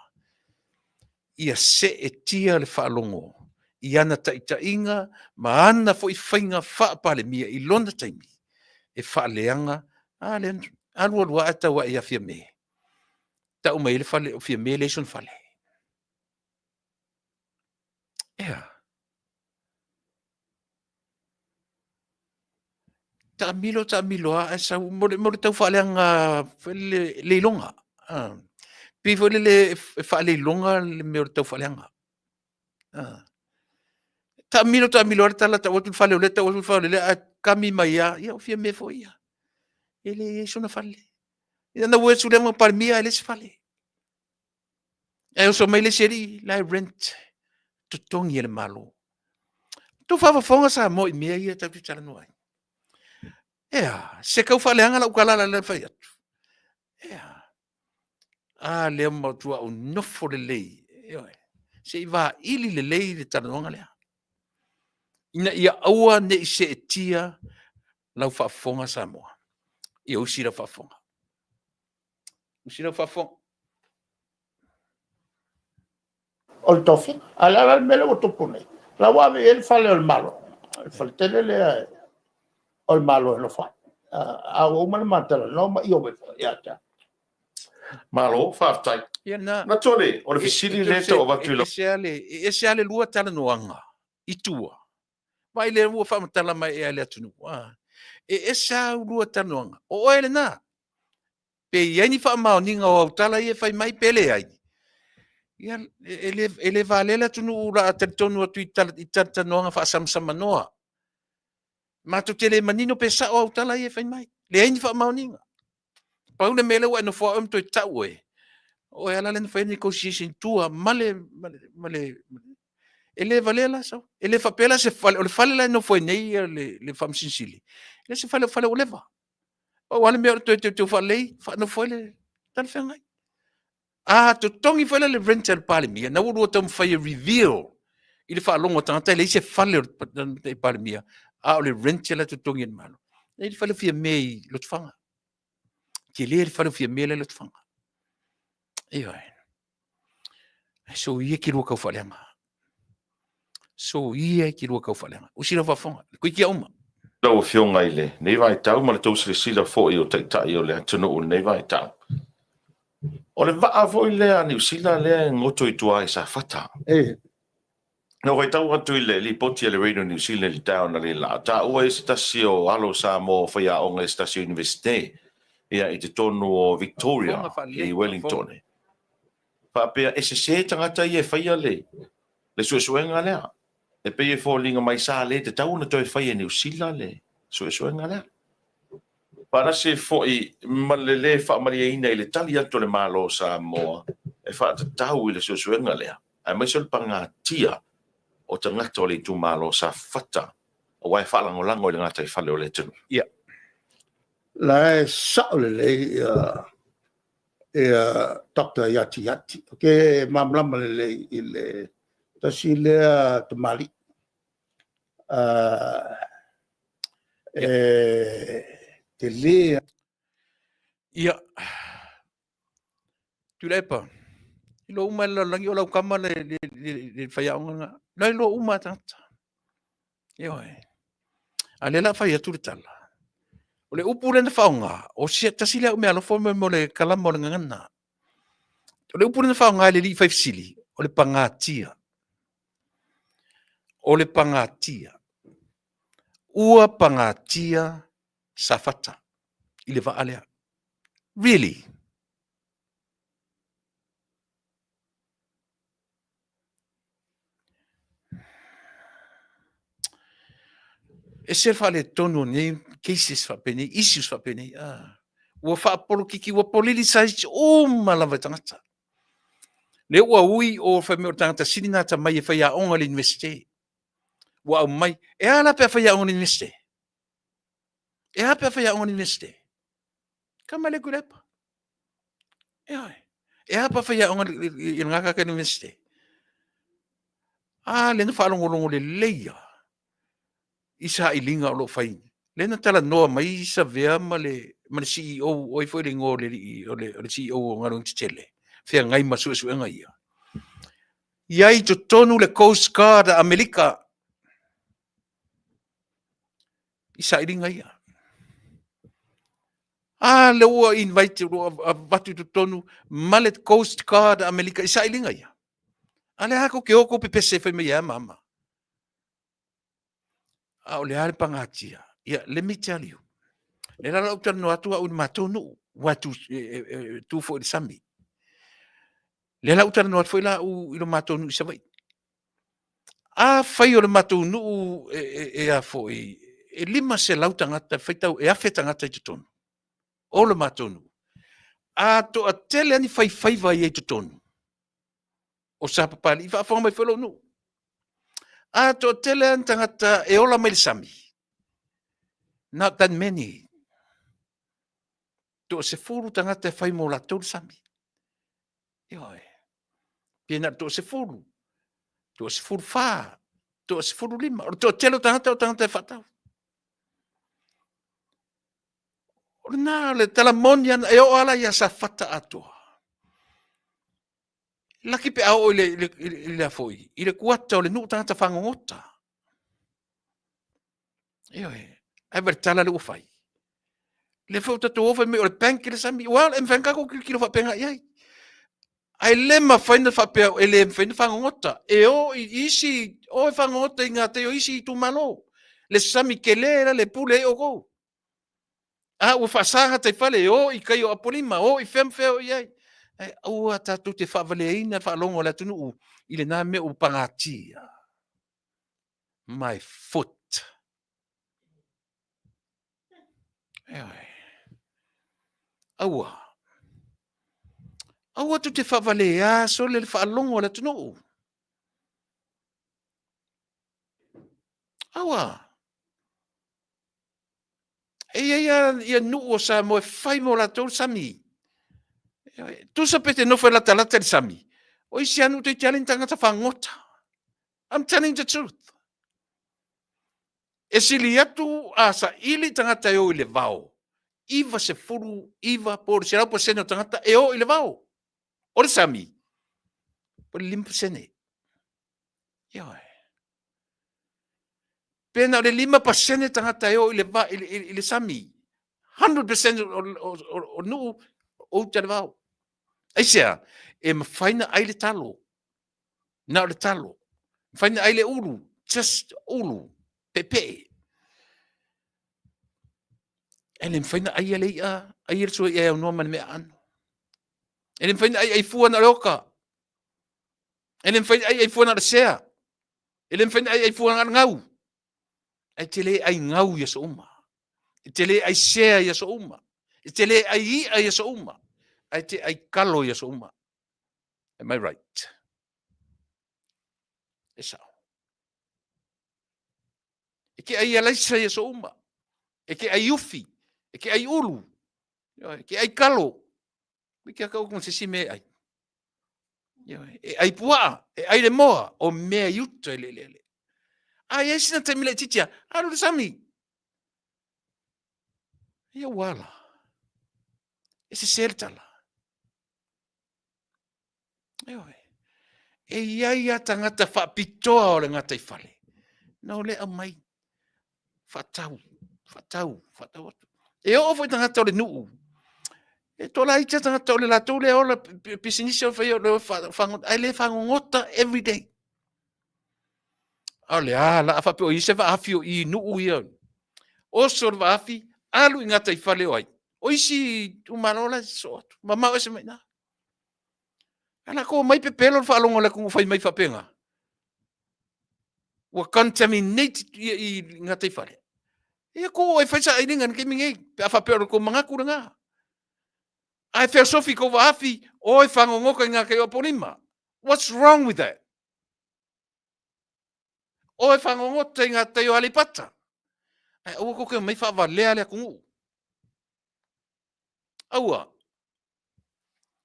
ia seetia le faalogo i ana taitaiga ma ana foi faiga faa-Palemia i lona taimi e faaleaga a lea alu alu lava ae tau ae ia Fiame, tau mai ai le fale o Fiame e leai sona fale. E a? Taamilo taamilo lava ae sau mo le tau faaleaga foi lele leiloga. Pei foi lele e faaleiloga le mea o le tau faaleaga. Taamilo taamilo lava le tala tau atu le fale o lea, tau atu le fale o lea, ae kami mai lava, ia o Fiame foi ia, e leai sona fale. Ia na ua atu lea ma Palemia ae leai se fale. Ae oso mai le isi alii la e rent, totogi e le Malo. Tou faafofoga Samoa i mea ia tatou te talanoa ai. E a? Se tau faaleaga lau tala la lea na fai atu. E a? A lea ua matua ou nofo lelei, ioe, se i vaili lelei le talanoaga lea, ina ia aua ne i seetia lau faafofoga Samoa. Ia usi lau faafofoga. Usi lau faafofoga. O le tofiga. A o le a la le mea lea ua tupu nei? O la ua ave i ai le fale o le Malo, le fale tele lea o le Malo e nofo ai. A ua uma ona ma talanoa ma ioe foi ia te au. Malo, faafetai. Ia na. Manatu o le, o le fesili lea e tau avatu i lau... E ese lava le lua talanoaga i tua. Vaai lea ua faamatala mai ea e le atunuu. E ese lava au lua talanoaga. O oe lena. Pe i ai ni faamaoniga o au tala ia e fai mai pe leai, ia, e le valea le atunuu o le a talitonu atu i talatalanoaga faasamasamanoa. Matou te le manino pe sao au tala ia e fai mai. Leai ni faamaoniga. Pau le mea lea ua e nofo lava oe ma toe tau oe, o oe lava la lea na faia negotiation i tua ma le, ma le, e le valea la sau. E le faapea la se fale, o le fale la e nofo ai nei le Faamasino Sili, e le o se fale o le fale ua leva. Pau lava le mea o le toe teuteu faalelei, faanofo ai le talafeagai. A totogi foi la le rent a le Palemia, na ua lua taumafai e reveal i le faalogo a tagata e leai se fale o le Palemia, a o le rent la e totogi e le Malo. E i ai le fale o Fiame i Lotofaga. Tele le fale o Fiame la e i Lotofaga. Ioe. Soia e te lua tau faaleaga. Soia e te lua tau faaleaga. Usi lau faafofoga, toeitiiti lava uma. Lau Afioga i lenei vaitau ma le tou silasila foi o Taitai o le atunuu i lenei vaitau, o le vaa foi lea a Niu Sila lea e goto i tua i Safata. Na ou faitau atu i le lipoti a le Radio New Zealand i le taeao analeila, taua ai se tasi o alo o Samoa o faiaoga i se tasi o Iunivesite ia i totonu o Victoria i Wellington. Faapea e sese tagata ia e faia le suesuega lea. E pei e foliga mai sa le tatau ona toe faia e Niu Sila le suesuega lea. Faatasi foi ma le le faamalieina i le tali atu a le Malo o Samoa e faatatau i le suesuega lea, aemaise o le pagatia o tagata o le itumalo o Safata, aua e faalagolago i le gataifale o le atunuu. Ia. La e sao lelei ia Doctor Iati Iati. Ou te malamalama lelei i le tasi lea tamalii e tele. Ia, Tuilaepa, iloa uma e le lalolagi o lau tama le faiaoga lena. La e iloa uma lava e tagata. Ioe. A o lea o le a fai atu le tala. O le upu lea na faaaoga, o se tasi lea au meaalofa mo le kalama o le gagana. O le upu lea na faaaoga e le alii faifesili, o le pagatia. O le pagatia. Ua pagatia Safata i le vaa lea. Really? Ese le faaletonu o nei cases faapenei, issues faapenei. Ah. Ua faapolokiki, ua politicize uma lava e tagata. Lea ua ui o fai mai o le tagata sili na atamai e faiaoga i le Universite. Ua aumai, e a la pe a faiaoga i le Universite? E a pe a faiaoga i le Universite? Kama le Tuilaepa. Ioe. E a pe a faiaoga i le gakaka i le Universite? A, lea na faalogologo lelei lava i sailiga o lo o fai. Lea na talanoa mai Savea ma le, ma le CEO, o ai foi le igoa o le alii, o le, o le CEO o Galuega Tetele, feagai ma suesuega ia. I ai i totonu le Coast Guard a Amerika i sailiga ia. A, lea ua invite, ua avatu i totonu ma le Coast Guard a Amerika i sailiga ia. A lea kou te o kou pepese fai mai e a mama. A o le a le pagatia. Ia, let me tell you. Le la lau talanoa atu au i le matou nuu, ua tu, e, e, e, tu foi i le sami. Le la talanoa atu foi la au i lo matou nuu i Savaii. A fai o le matou nuu e, e, e a foi, e 500 tagata, faitau, e 1000 tagata i totonu o le matou nuu. A toatele ani faifaiva i ai totonu, o Sapapalii, faafofoga mai foi lou nuu. A toatele lava ni tagata e ola mai le sami, not that many. Toa 10 tagata e fai mo latou le sami. Ioe. Pe na o le toa 10, toa 14, toa 15. O le toatele o tagata o tagata e faatau. O lena, o le tala moni ana, e oo ala ia Safata atoa. Laki pe a oo i le, i le, i le, i le foi, i le kuata o le nuu tagata fagogota. Ioe, ai va le tala le ua fai. Le foi o tatou o fai mai o le bank le sami, well, e mafai ona tatou tilotilo faapena i ai. Ae le mafai ona faapea e le mafai ona fagogota. E o i isi, o e fagogota i gatai o isi itumalo. Le sami tele la le pule ai outou. A ua faasa gataifale e o i tai o Apolima, o i fea ma fea o i ai. Ae aua tatou te faavaleaina le faalogo a le atunuu i lena mea ua pagatia. My foot. Ioe. Aua. Aua tou te faavalea sole le faalogo a le atunuu. Aua. E i ai lava ia nuu o Samoa e fai mo latou le sami. Tusa pe te nofo e latalata i le sami, o isi lava nuu toeitiiti lava le tagata fagogota. I'm telling the truth. E sili atu a saili tagata e o i le vao, 99 po o le 100% o tagata e o i le vao. O le sami, po o le 5%. Ioe. Pe na o le 5% tagata e o i le, va, i, i, i le sami, 100% o, o, o, o nuu o uta le vao. Aisea, e mafai na ai le talo. Na o le talo. Mafai na ai le ulu, just ulu, peepee. E le mafai na aia le i'a, aia le sua i'a e aunoa ma le mea aano. E le mafai na ai ai fua na o le oka. E le mafai na ai ai fua na o le sea. E le mafai na ai ai fua na o le gau. Ae te le ai gau i aso uma. E te le ai sea i aso uma. E te le ai i'a i aso uma. Ae te ai kalo i aso uma. Am I right? E sao. E te ai alaisa i aso uma. E te ai ufi. E te ai ulu. E te ai kalo. Ui kia kau ma se si mea e ai. E ai puaa, e ai le moa, o mea i uta i le eleele. A i ai sina taimi laitiiti a, alu i le sami. Ia ua ala. E sese le tala. Ioe. E i ai a tagata faapitoa o le gataifale. Na o le aumai. Faatau, faatau, faatau atu. E oo foi tagata o le nuu. E toalaiti lava tagata o le latou lea ola pisinisi o faia o le fagogota, ae le fagogota every day. A o le a la a faapea o i se vaafi o i nuu ia. Oso le vaafi, alu i gataifale o ai. O isi itumalo la e sosoo atu, mamao ese mai i ina. Ae la kou omai pepelo le faalogo a le atunuu fai mai faapena. Ua contaminate ia i gataifale. Ia ko e fai sailiga i le taimi nei, pe a faapea o le tou manatu lena. Ae feosofi i tou vaafi, o e fagogota i ngā tai o Apolima. What's wrong with that? O e fagogota i ngā tai o Aleipata. Ae aua tou te omai faavalea le atunuu. Aua.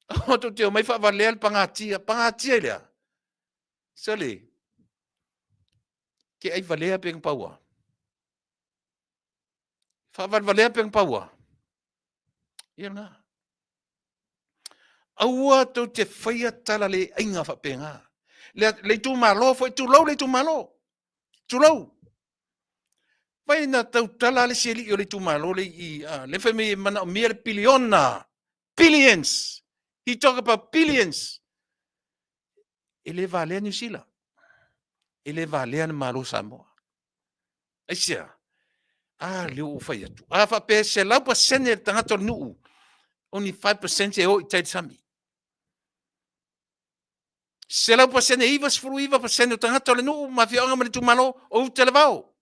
Aua tou te omai faavalea le pagatia. Pagatia i le a? Sole. Ke ai valea pe paua. Faavalevalea pe paua. Ia lena. Aua tou te faia tala le aiga faapena. Le, le itumalo foi, tulou le itumalo. Tulou. Vai na tautala le isi alii o le itumalo le i, a, le fai mai e manaomia le piliona. Billions. He talk about billions. E le valea Niu Sila. E le valea le Malo Samoa. Aisea? A, lea ua ou fai atu. A faapea e 100% le tagata o le nuu, only 5% e o i tai le sami. 100% 99% o tagata o le nuu ma afioaga ma le itumalo o uta le vao.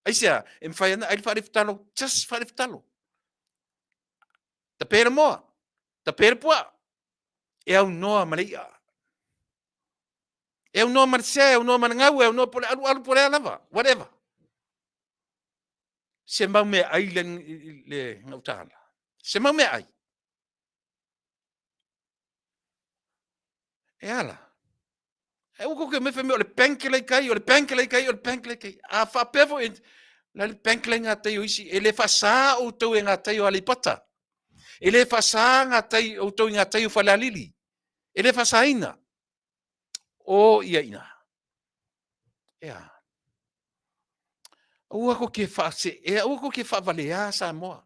Aisea? E mafai ana ai le faalefitalo, just faalefitalo. Tape le moa, tape le puaa, e aunoa ma le i'a. E aunoa ma le sea, e aunoa ma le gau, e aunoa po le alualu po le a lava, whatever. Se mau mea ai le, le gautaala. Se mau mea ai. E ala. E ua koke mai fai o le bank le kai, o le bank le kai, o le bank le kai. A faapea foi, la le bank le ngā tai o isi, e le whaasā o tau e ngā tai o Aleipata. E le whaasā ngā tai o tau i ngā tai o Falealili. E le whaasāina. O ia ina. Ea. Aua ko ke whaase, e aua ko ke whaawalea Samoa.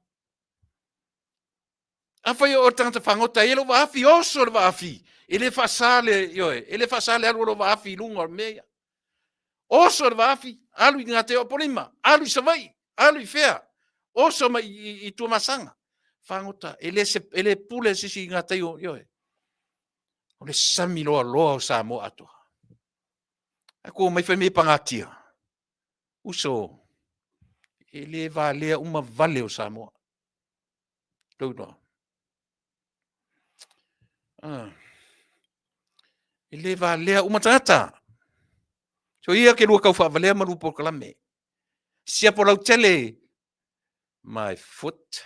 Afai o tagata fagota e lou vaafi, oso le vaafi, e le faasa le, ioe, e le faasa le alu o lou vaafi i luga o le mea ia. Oso le vaafi, alu i ngā te o Apolima, alu i Savaii, alu i fea, oso mai i, i, i Tuamasaga. Fagota, e le, se, e le pule se isi i ngā tai o, ioe. O le sami loa loa o Samoa atoa. A kua mai whai me pangatia. Uso, e le valea uma vale o Samoa. Lou iloa. Ah. E le valea uma tagata. So ia ke lua kau whaavalea ma lua polokalame. Siapo lautele. My foot.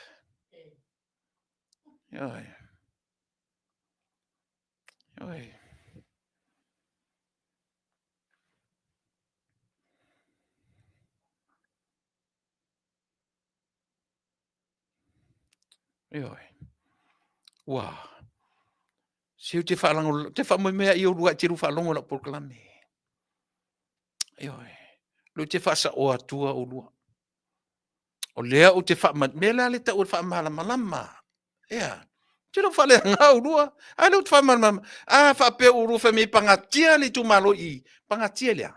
Oi. Oi. Ioe. Ua. Se ou te faalango, te faamoemoe i oulua i te lu faalogo i lau polokalame. Ioe. Lou te faasaoa atua oulua. O lea ou te faama, mea lea le tau o le faamalamalama. Ea. Te lou faaleaga oulua. A lea ou te faamalamalama. A faapea oulua fai mai pagatia le itumalo i i. Pagatia lea.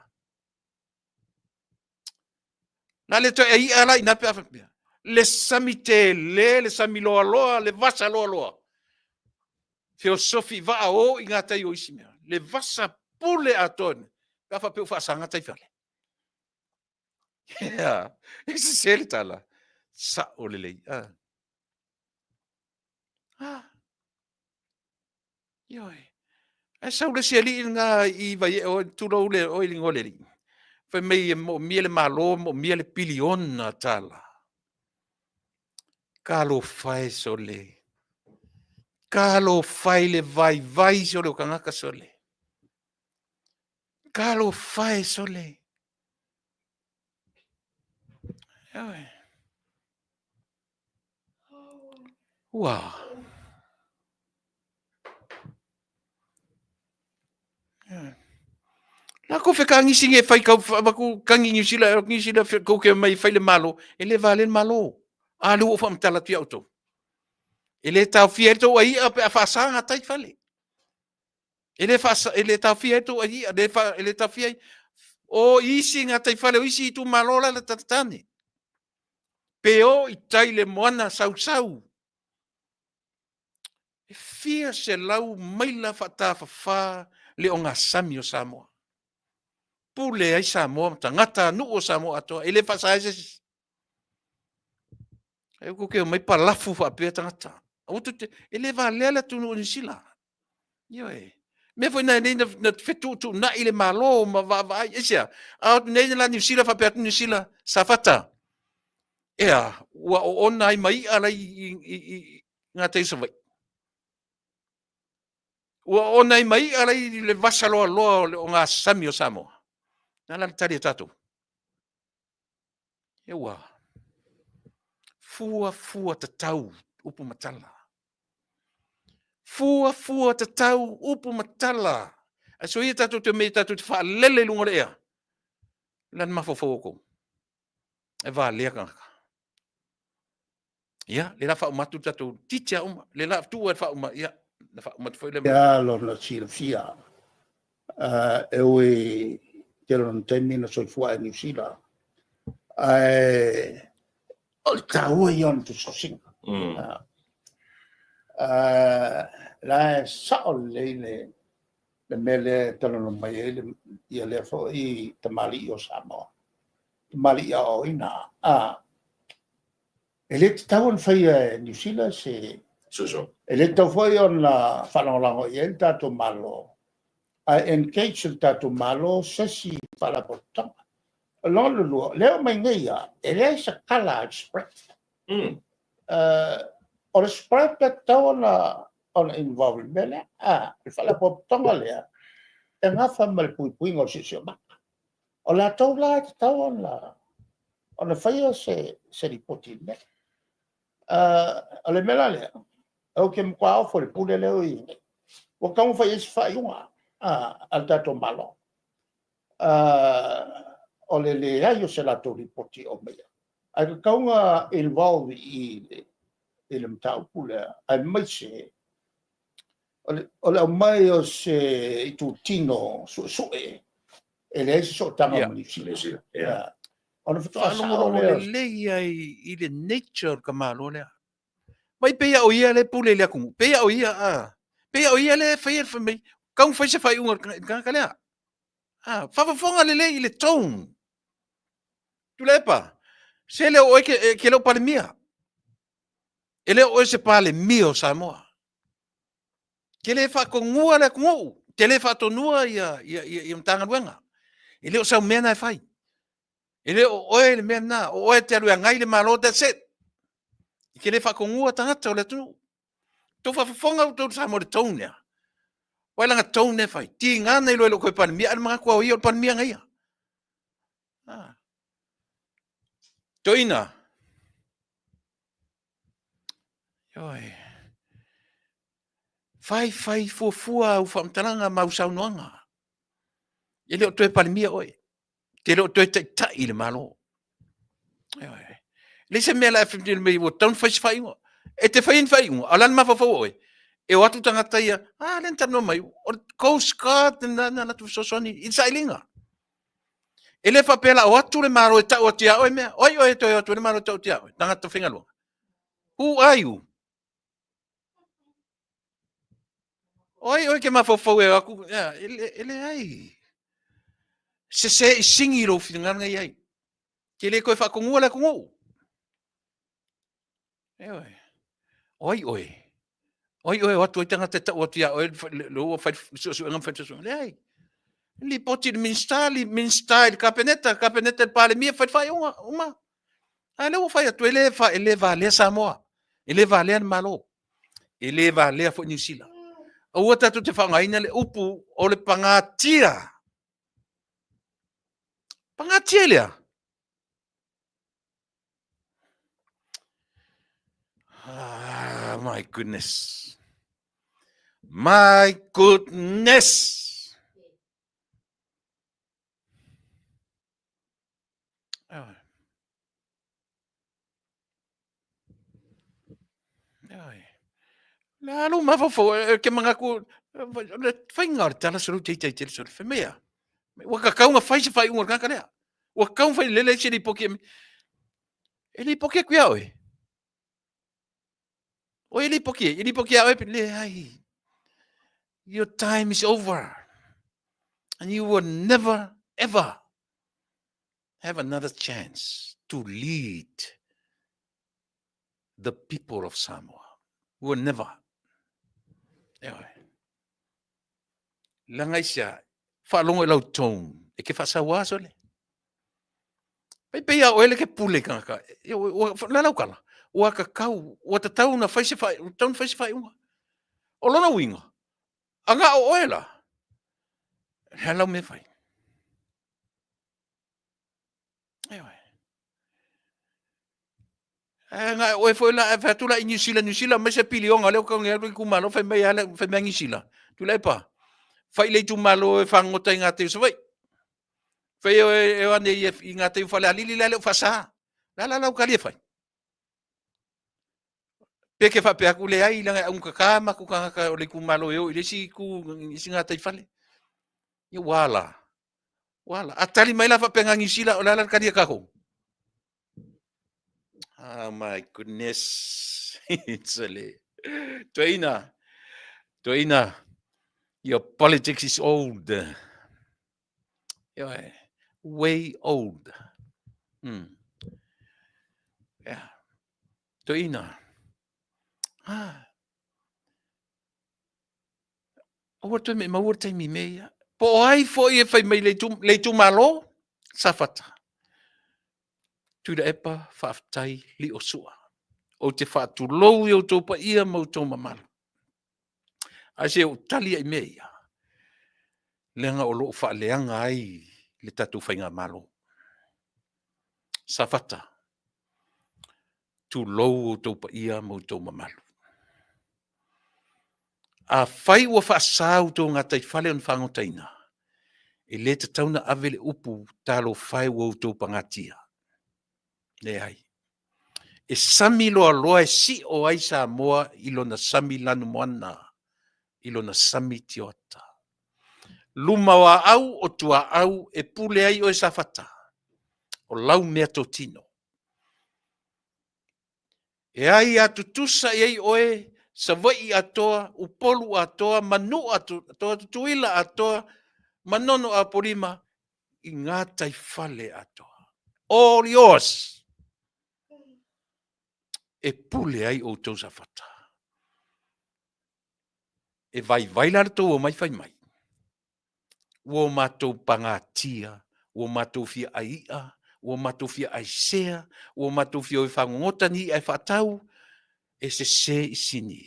Na le toe i'a la ina pe a faapea. Le sami tele, le sami loaloa, le vasa loaloa. Feosofi vaa o i ngā tai o isi mea. Le vasa pule atoa. Pe a faapea u faasaga tai fale. Yeah. E sese le tala. Sa'o lelei. Ah. Ah. Ioe. Ae sau le isi alii lena i Vaiee, o tulou le oe i le igoa o le alii. Fai mai e moomia le Malo, moomia le piliona tala. Talofa e sole. Talofa i le vaivai sole o tagata sole. Talofa e sole. Ioe. Ua. La ko whekangisi nge whai kau whaku kangi New Zealand, New Zealand kau ke mai whai le malo, e le vale le malo. A le ua whamatala tu iau tau. E le taofia e tau ai a pe a whaasanga tai whale. E le whaasa, e le taofia e tau ai a, e le taofia ai. O isi ngā tai whale, o isi i tu malo la la tatatane. Pe o i tai le moana sausau. E fia selau maila faatafafā le ogasami o Samoa. Pule ai Samoa ma tagata nuu o Samoa atoa, e le faasa ai se isi. E kou ke mai palafu faapea tagata. Aua tou te, e le valea le atunuu o Niu Sila. Ioe. Mea foi na nei na fetuutuunai le Malo ma vaavaai. Aisea? A o atu nei la Niu Sila faapea atu Niu Sila, Safata, ea, ua oona ai ma i'a la i gatai o Savaii. Ua oona ai ma i'a la i le vasa loaloa o le ogasami o Samoa. Na la le tali a tatou. Ua fuafua tatau upu ma tala. Fuafua tatau upu ma tala. Ae soia tatou te omai tatou te faalele i luga o le ea. O le a le mafaufau o outou? E valea tagata. Ia, le la faauma atu le tatou titi a uma. Le la tuu e faauma, ia, na faauma atu foi le... Ia, lona silafia, e ui tele o taimi na soifua ai Niu Sila, ae o le taua ia o na tusitusiga. La e sao lelei le mea lea e talanoa mai ai ia lea foi tamalii o Samoa, tamalii aoaoina. E le tatau ona faia e Niu Sila se... E le tatau foi ona faalagolago i ai le tatou Malo, ae engage le tatou Malo se isi faalapotopotoga. O lona lua, o lea e oo mai nei lava, e leai se tala a le SPREP. O le SPREP e tatau ona involve i le mea lea. O le faalapotopotoga lea e nafa ma le puipuiga o le siosiomaga. O latou la e tatau ona faia se lipoti i le mea lea. O le mea la lea, ou te matua ofo i le pule lea ua i ai nei. Ua tatau ona fai i ai se faaiuga a le tatou Malo, o le leai o se latou lipoti o aumaia, ae tatau ona involve i i i le mataupu lea, aemaise o le aumai o se itutino suesue e leai se sootaga ma Niu Sila. Ona faatoa sao lea. Lelei ai i le nature o le tamaloa lea. Mai pei o ia le pule i le atunuu. Pei o ia, a. Pei o ia le faia le fai mai. Kau fai se faaiuga i le tagata lea. A, faafofoga lelei i le tone. Tuilaepa, se le o oe e ke le o Palemia. E le o oe se Palemia o Samoa. Ke le faatonua le atunuu, te le faatonua ia, ia, ia, ia Matagaluega. E le o sau mea na e fai. E le o oe le mea lena. O oe e te alu e agai le Malo, that's it. E te le faatonua tagata o le atunuu. Tou faafofoga outou Samoa i le tone lea. Uai lana tone lea e fai. Tiga na iloa e le o toe Palemia, ae le manatu lava o ia o le Palemia na ia. Ah. Toeaina. Ioe. Fai, fai fuafua au faamatalaga ma au saunoaga. E le o toe Palemia oe. Te le o toe taitai i le Malo. Ioe. Leai se mea la e fai mai ua tatau ona fai se faaiuga. E te faia ni faaiuga, a o le a le mafaufau o oe? E o atu tagata ia, a lea na talanoa mai, o le Coast Guard na latou fesoasoani i le sailiga. E le faapea la o atu le Malo e tau atu ia oe mea. O ai oe e toe o atu ai le Malo e tau atu ia oe? Tagata faigaluega. Who are you? O ai oe ke mafaufau e o atu, ia, e leai. Sese i singi lou finagalo na i ai. Ke le toe faatonua le atunuu. Ioe. O ai oe? O ai oe o atu ai tagata e tau atu ia oe le ua fai suesuega ma fai suesuega. Leai. Lipoti i le Minisita, li Minisita i le Kapeneta, Kapeneta i le Palemia, fai le faaiuga, uma. A lea ua fai atu, e le, fa, e le valea Samoa, e le valea le Malo, e le valea foi Niu Sila. Aua tatou te faaaogaina le upu o le pagatia. Pagatia lea. Ah, my goodness. My goodness. Ai. Ai. Le alu mafaufau, e ke mangaku, le faiga o le tala solo te te te solo, fai mai a. Ua kakau na fai se faaiuga o le tagata lea. Ua kakau na fai lele ai se lipoti e E lipoti atu ia oe. O e lipoti e, e lipoti ia oe, leai. Your time is over. And you will never, ever have another chance to lead. the people of Samoa. We will never. Eoe. Leaga aisea, faalogo i lau tone, e ke faasaua sole. Pei pei a oe le ke pule kangaka. La lau kala. Ua kakau, ua tatau na fai se whai, tatau na fai se whaiunga. O lona uiga, anga o oe la. He lau me fai. Eoe. Ae na oe foi la, fai atu la i New Zealand, New Zealand mai se piliona lea ua taunei atu itumalo fai mai lava fai mai New Zealand. Tuilaepa, fai le itumalo e fagogota i gatai o Savaii. Fai e o ane i gatai o Falealili la e le o faasa. Le a la lau tali e fai? Pe ke faapea atu leai leaga e augata matou tagata o le itumalo e o i le isi itu i isi gataifale. Ia ua ala. Ua ala. A tali mai la faapea na Niu Sila, o le a la le tali a tatou? Oh my goodness. It's a le. Toeina. Toeina. Your politics is old. Ioe. Way old. Yeah. Toeina. Ah. Aua toe me maua le taimi me ia. Po o ai foi e fai mai le itumalo, Safata. Tuilaepa, faafetai, lio sua. Ou te faatulou i outou paia ma outou mamalu. Ae se ou tali ai mea ia, leaga o lo o faaleaga ai le tatou faigamalo. Safata, tulou outou paia ma outou mamalu. Afai ua faasa outou gataifale ona fagotaina, e le tatau ona ave le upu talofa e ua outou pagatia. Leai. E sami loaloa e sio ai Samoa i lona sami lanumoana, i lona sami tioata. Luma o aau o tuaau e pule ai oe Safata, o lau mea totino. E ai a tutusa i ai oe Savaii atoa, Upolu atoa, Manua atoa, Tutuila atoa, Manono Apolima, i gataifale atoa. All yours! E pule ai outou Safata. E vaivai la le tou omai fai mai. Ua o matou pagatia, ua o matou fia ai i'a, ua o matou fia ai sea, ua o matou fia o e fagogota ni i'a e faatau, e sese i sini.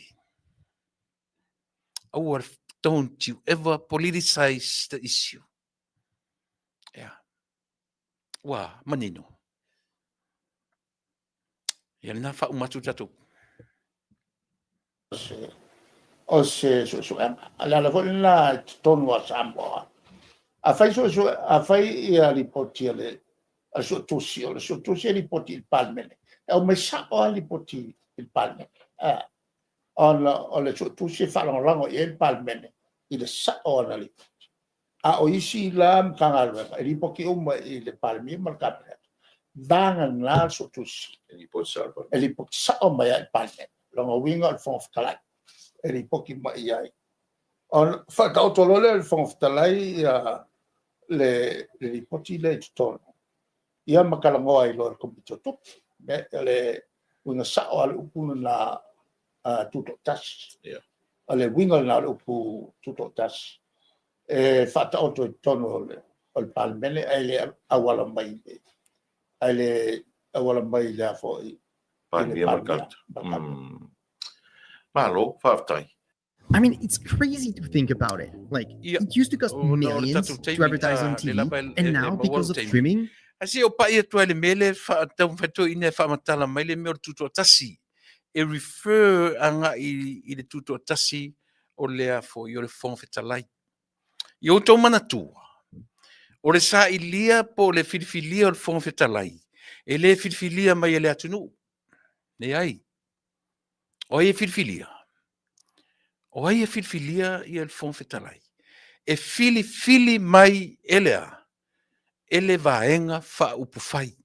Aua, don't you ever politicize the issue. Yeah. Ua manino. Ia lena faauma atu tatou. O se suesuega. O le ala foi lena i totonu o Samoa. Afai suesue, afai ia lipoti a le a le suetusi, o le suetusi e lipoti i le Palemene. E aumai sao lava lipoti i le Palemene. Ona o le suetusi e faalagolago i ai le Palemene i le sao o ana lipoti. A o isi la Matagaluega, e lipoti uma i le Palemia ma le Kapeneta, vagana le Suetusi e lipoti sao mai lava i le Palemene. O lona uiga o le Fofoga Fetalai e lipoti mai i ai. Ona faataoto loa lea e le Fofoga Fetalai le lipoti lea i totonu, ia ma talanoa ai loa e le Komiti o Tupe. O le uiga sao lava o le upu lena tutoatasi. O le uiga lena o le upu tutoatasi e faataoto i totonu o le Palemene ae le auala mai ae le auala mai le a foi Palemia ma le Kapeneta. Malo, faafetai. I mean, it's crazy to think about it. Like, it used to cost millions to advertise on TV, and now because of streaming, Ae se o pai atu ai le mea lea e taumafai toeaiina e faamatala mai le mea o le tutoatasi. E refer agai i le tutoatasi o le a foi o le Fofoga Fetalai. I outou manatua, o le sailia po o le filifilia o le Fofoga Fetalai, e le filifilia mai e le atunuu. Leai. O ai e filifilia? O ai e filifilia ia le Fofoga Fetalai? E filifili mai e le a? E le Vaega Faaupufai.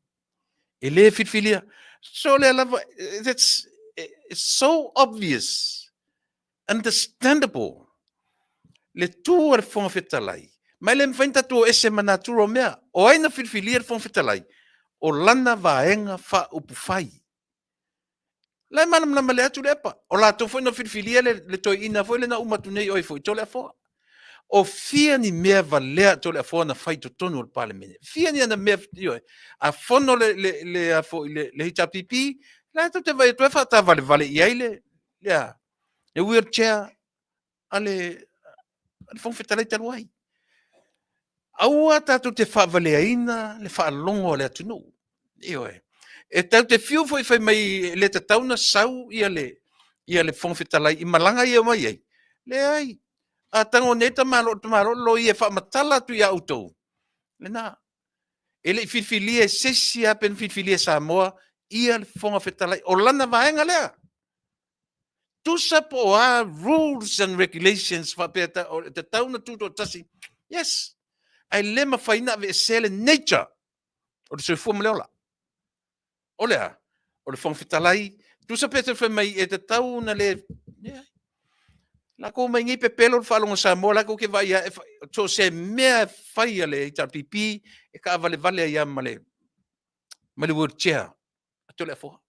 E le filifilia. So lea lava, that's it's so obvious, understandable le tu a le Fofoga Fetalai. Ma e le mafai ona tatou o ese ma natura o mea. O ai na filifilia le Fofoga Fetalai? O lana Vaega Faaupufai. La e malamalama le atu le epa. O latou foi na filifilia le, le toeaina foi le na uma atu nei oi foi Toleafoa. O fia ni mea valea Toleafoa na fai totonu o le Palemene. Fia ni ana mea, ioe, a fono le, le, le, a foi, le, le HRPP, la e tou te vaai atu e faatavalevale i ai le, le, a, le wheelchair a le, a le Fofoga Fetalai talu ai. Aua tatou te faavaleaina le faalogo a le atunuu. Ioe. E tatou te fiu foi fai mai e le tatau na sau ia le, ia le Fofoga Fetalai i malaga ia mai ai. Leai. A tago nei tamaloa tamaloa loia e faamatala atu ia outou. Lena. E le i filifilia e se isi lava pe na filifilia e Samoa ia le Fofoga Fetalai. O lana vaega lea. Tusa po o a rules and regulations faapea e tatau ona tutoatasi. Yes. Ae le mafai ona aveesea le nature o le soifua ma le ola. O le a? O le Fofoga Fetalai, tusa pe te fai mai e tatau ona le... Yeah. Lakou mai nei pepelo le faalogo Samoa, lakou ke vaai e so se mea e fai a le HRPP e kaavalevale ai ma le ma le wheelchair a Toleafoa.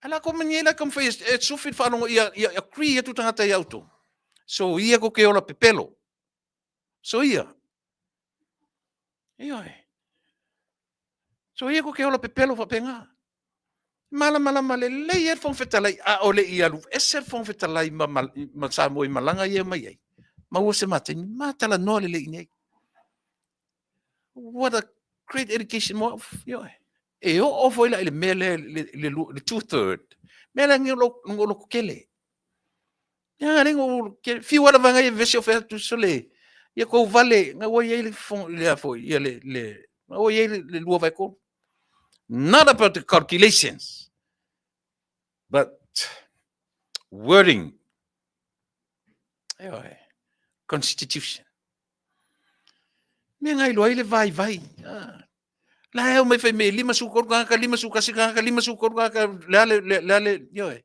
A lakou mai nei la taumafai e sufi le faalogo ia ia agree atu tagata ia outou. So ia ko ke ola pepelo. So ia. Ioe. So ia ko ke ola pepelo faapena. Malamalama lelei ai le Fofoga Fetalai, a o le i alu ese le Fofoga Fetalai ma, ma, ma Samoa i malaga ia mai ai. Maua se mataimi, ma talanoa lelei i nei. What a great education mo au, ioe. E oo foi la i le mea lea, le, le, le two-third. Mea lea ngo loko kele. Ia le ngo kele. Fiu ala vanga ia vese o fea tu sole. Ia kou vale, nga ua iai le fong, le a foi, ia le, le, nga ua iai le, le lua vai kolu. Not about the calculations, but wording. Ioe, constitution. Mea ngai loa ai le vaivai. Ah. La e au mai fai me 53 tagata, 51 tagata, 53 tagata, le a le, le, le a le, ioe.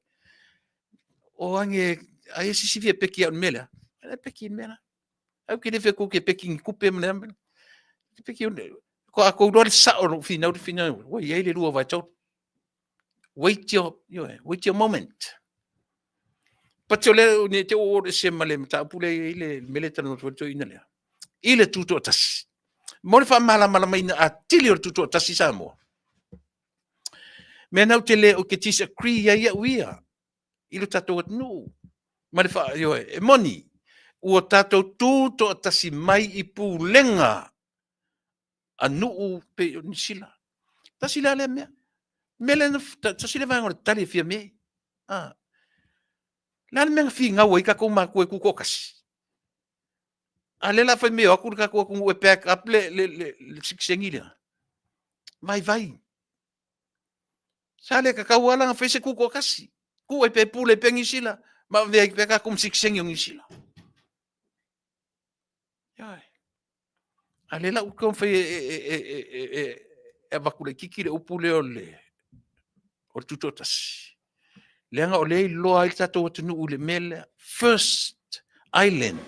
O ange, ai e sisi fia peki au ni mea lea. E peki ni mea la. Au ke le fia kou ke peki ni kupe ma le amela. Ke peki o, ko a kou loa le sao lo finau le finau. Ua iai le lua vai tau. Wait your, ioe, wait your moment. Pati o le, ne te o o se ma le mataupu le i le mele tana no tuai ina lea. I le tutoatasi. Mo le faamalamalamaina atili o le tutoatasi Samoa. Mea nau te le o ke disagree ai au ia i lo tatou atunuu. Ma le wha, ioe, e moni, ua tatou tutoatasi mai i pulega a nuu pei o Niu Sila. Tasi la lea mea. Mea lea, tasi le vaega o le tali e fia me. Ah. Le a le mea na finau ai tatou matua e tutoatasi? A lea la fai mai o atu le tatou atunuu e back up le, le, le, le sikisengi lea. Vaivai. Sa le tatau lava la ona fai se tutoatasi. Tuu ai pe pule pea Niu Sila, ma avea ai pea tatou ma sikisengi o Niu Sila. Ioe. A lea la ua taumafai e, e, e, e, e, e, e avatu laitiiti le upu lea o le, o le tutoatasi. Leaga o lea e iloa ai le tatou atunuu i le mea lea, first island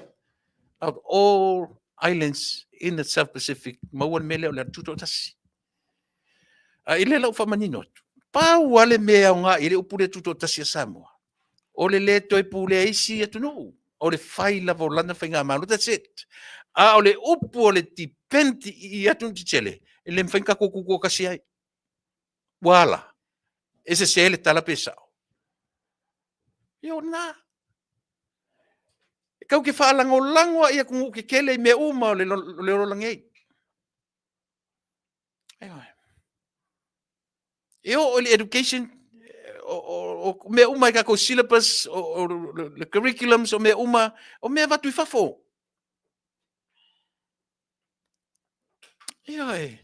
out of all islands in the South Pacific, maua le mea lea o le tutoatasi. A i lea lau faamanino atu, pau lava le mea e aoga i le upu lea tutoatasi a Samoa, o le le toe pulea isi atunuu, o le fai lava o lana faigamalo, that's it. A o le upu o le depend i atunuu tetele, e le mafai ona tatou tutoatasi ai. Ua ala, e sese le tala pe sao. Ia o lena. E tau ke faalagolago ai atunuu tetele i mea uma o le, o le lalolagi. Ioe. E oo i le education, o, o, o mea uma i tatou syllabus, o, o, le curriculums, o mea uma, o mea avatu i fafo. Ioe.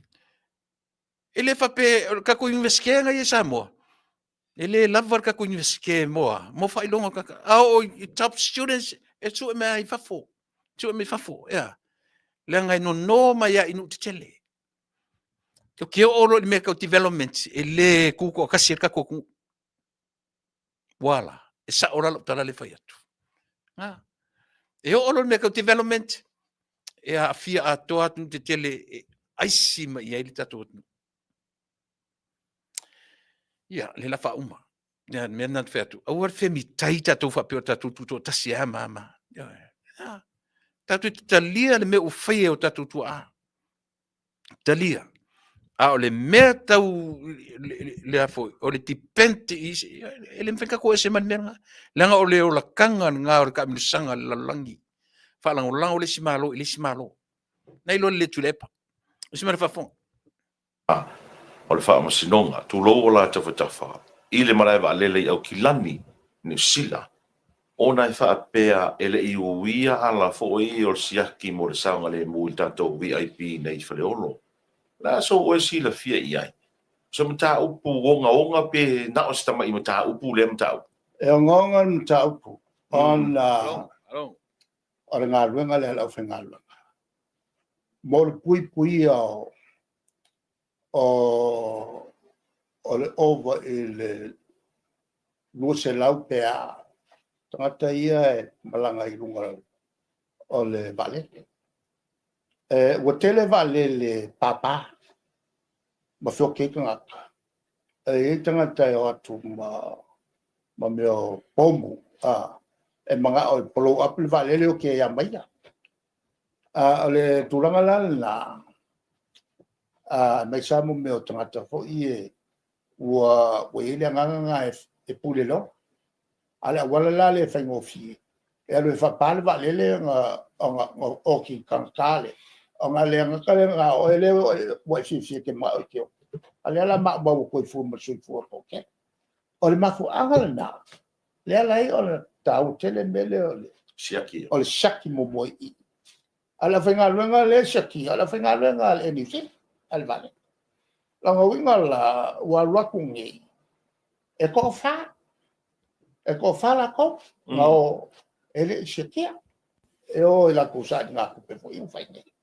E le faapea, o le tatou Iunivesite na i ai i Samoa, e le lava le tatou Iunivesite mo a, mo faailoga o tagata. A oo i top students, e sue mai i fafo, sue mai i fafo, ea. Leaga e nono mai lava i nuu tetele. Tou te oo loa i le mea tau development, e le tutoatasi ai le tatou atunuu. Ua la, e sao la lau tala lea e fai atu. Ha. E oo loa i le mea tau development, e aafia atoa atunuu tetele e aisi mai i ai le tatou atunuu. Ia, le la faauma. Ia, le mea lena na fai atu, aua le femitai tatou faapea o tatou tutoatasi e a ma a ma a. Ioe. A, tatou te talia le mea ua faia e o tatou tuaa. Talia. A o le mea tau le a foi, o le depend i isi, e le mafai ona tatou ese mai le mea lena. Leaga o le olataga lena o le taamilosaga a le lalolagi. Faalagolago le isi Malo i le isi Malo. Na iloa lelei e Tuilaepa. O se mea le faafofoga. O le Faamasinoga, tulou o la tafatafa i le malae vaalele i Aukilani, Niu Sila, ona e faapea e le i uia ala foi o le siaki mo le saogalemu i le tatou VIP nei i Faleolo. O le a sou oe silafia i ai? O se mataupu ogaoga pe na o se tamai mataupu lea mataupu? E ogaoga le mataupu ona o le galuega lea a le aufaigaluega mo le puipuia o le ova i le 200 pe a tagata ia e malaga i luga o le vaalele. Ua tele vaalele papa ma feoti ai tagata. E i ai tagata e o atu ma mea o pomu, e manao e blow up le vaalele oti ai lava ma ia. A o le tulaga la lena, aemaise lava mea o tagata foi ia ua i ai le agaga lena e pule loa. A o le auala la lea e faigofie, e alu e faapa le vaalele ona oti tagata lea, ona le gata lena o oe lea ua e fiafia e te manao e te oti, a o lea o le a maumau atu ai fua ma le soifua o le toatele. O le mafuaaga lena lea e ala ai ona taua tele le mea lea o le siaki muamua i i. A o le aufaigaluega lea e siakia, o le aufaigaluega a le Air New Zealand, a le vaalele. O lona uiga la, ua alu atu nei, e toa-fa, e toa-fa latou na o e le i siakia, e o i latou sailigatupe foi ia na fai nei.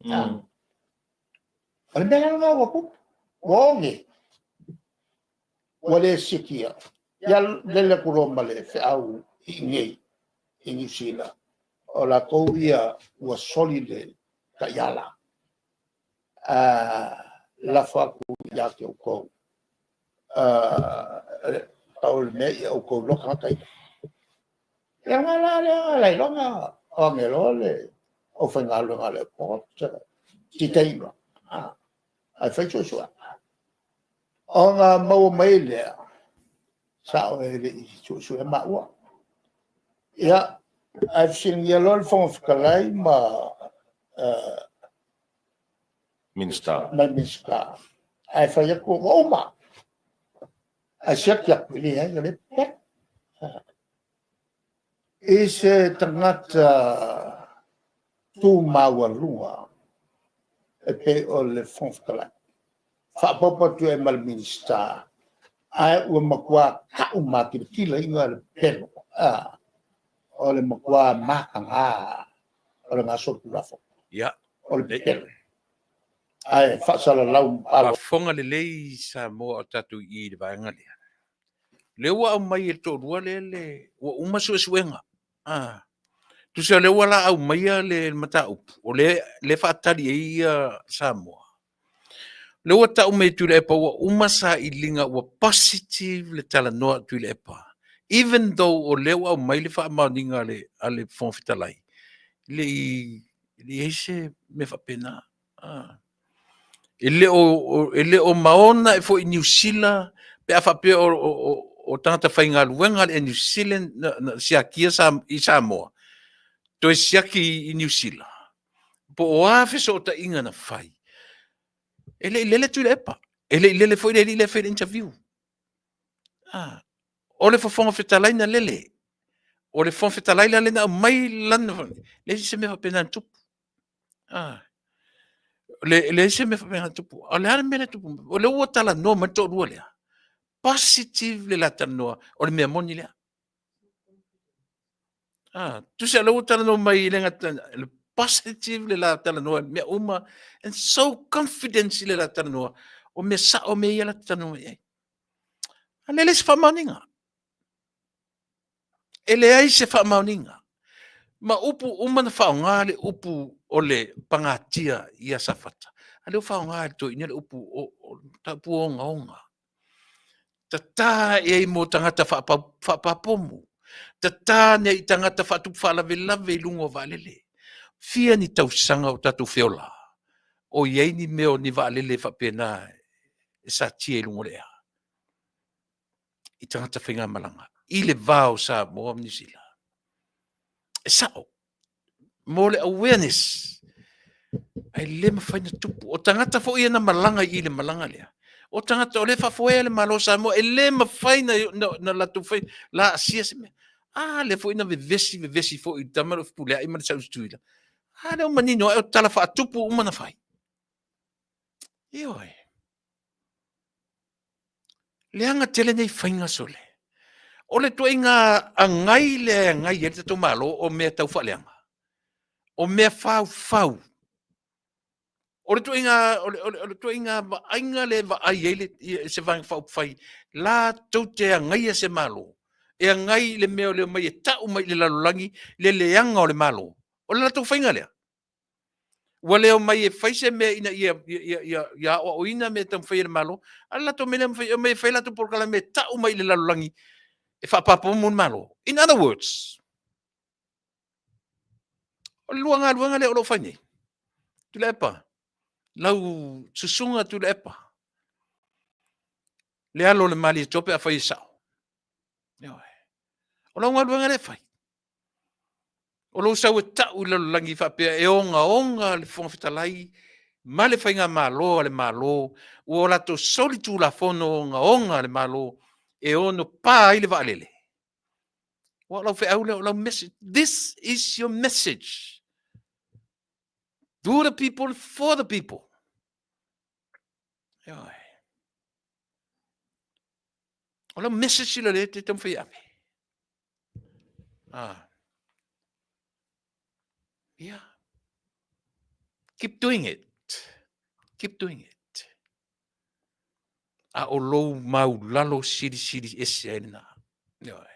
O le mea la lena ua tupu, ua o nei, ua le siakia, ia lele atu loa ma le feau i inei i Niu Sila, o latou ia ua soli le taiala, lafo atu ia te outou. Pau o le mea ia outou iloa tagata ia. Ia o le ala la lea na ala ai loa ona o ane loa le aufaigaluega a le airport detain loa, ae fai suesuega. Ona maua mai ai lea, sao e le i suesuea maua. Ia, ae fesiligia loa le Fofoga Fetalai ma Minisita. Ma le Minisita, ae fai atu ua uma, ae siaki atu, e leai, o lea e pepelo. I se tagata tu maualuga e pei o le Fofoga Fetalai, faaopoopo atu i ai ma le Minisita, ae ua matua tau matilatilaina le pepelo, o le matua mataga o le gasolotulafono. Ia. O le pepelo. Ae faasalalau ma Faafofoga lelei Samoa o tatou i i le vaega lea. Lea ua aumai e le toalua lea le ua uma suesuega. Ah. Tusa o lea ua la aumaia le mataupu, o lea le faatali ai ia Samoa. Lea ua tau mai e Tuilaepa ua uma sailiga ua positive le talanoa a Tuilaepa. Even though o lea ua aumai le faamaoniga a le Fofoga Fetalai, e le i i ai se mea faapena. Ah. E le o maona e foi i Niu Sila pe a faapea o tagata faigaluega a le Air New Zealand na siakia i Samoa, toe siaki i Niu Sila, po o a fesootaiga na fai. E le i lele Tuilaepa, e le i lele foi le alii lea e fai le interview. Ah, o le Fofoga Fetalai na lele. O le Fofoga Fetalai la lea na aumai lana, leai se mea faapena na tupu. Ah, leai se mea faapena na tupu. O le a le mea lea e tupu? O lea ua talanoa mai le toalua lea. Positive le la talanoa, o le mea moni lea. Ah, tusa o lea ua talanoa mai le gata, le positive le la talanoa, mea uma, and so confident le la talanoa, o mea sao mea ia la te talanoa mai ai. A lea le se faamaoniga. E leai se faamaoniga. Ma upu uma na faaaoga le upu o le pagatia ia Safata. A lea ua faaaoga e le toeaina le upu o mataupu ogaoga. Tatā e ai mo tagata faapapomu. Tatā nei i tagata faatupu faalavelave i luga o vaalele. Fia ni tausaga o tatou feola, o i ai ni mea o ni vaalele faapena e satia i luga o le ea i tagata faigamalaga i le va o Samoa ma Niu Sila. E sao, mo le awareness, ae le mafai na tupu. O tagata foi ia na malaga i le malaga lea, o tagata o lea e faafoea le Malo o Samoa, e le mafai na latou fai laasia se mea. A lea foi na vevesi vevesi foi i le tama lea o Fepuleai ma le sau i Tutuila. A lea ua manino ae o tala faatupu uma na fai. Ioe. Leaga tele nei faiga sole. O le tuaiga agai lea e agai ai le tatou Malo o mea tau faaleaga, o mea faufau. O le tuaiga, o le, o le, o le tuaiga vaaiga lea e vaai ai le, se Vaega Faaupufai latou te agaia se Malo, e agai i le mea o le omai e tau mai i le lalolagi le leaga o le Malo. O le latou faiga lea. Ua le omai e fai se mea ina ia, ia, ia, ia aoaoina mea e taumafai e le Malo, a o le latou mea lea e mafai, e omai e fai latou polokalame e tau mai i le lalolagi e faapapomu le Malo. In other words, o le lua galuega lea o lo o fai nei. Tuilaepa, lau susuga Tuilaepa, le alo o le Malietoa pe afai e sao. O lau galuega lea e fai. O lou sau e tau i le lalolagi faapea e ogaoga le Fofoga Fetalai ma le faigamalo a le Malo ua o latou soli tulafono ogaoga a le Malo e ono pa ai le vaalele. Ua o lau feau lea, o lau message. This is your message. Do the people for the people. Ioe. O lau message la lea te taumafai e ave. Ah. Yeah. Keep doing it. Keep doing it. A o lou maulalo silisili ese ai lena. Ioe.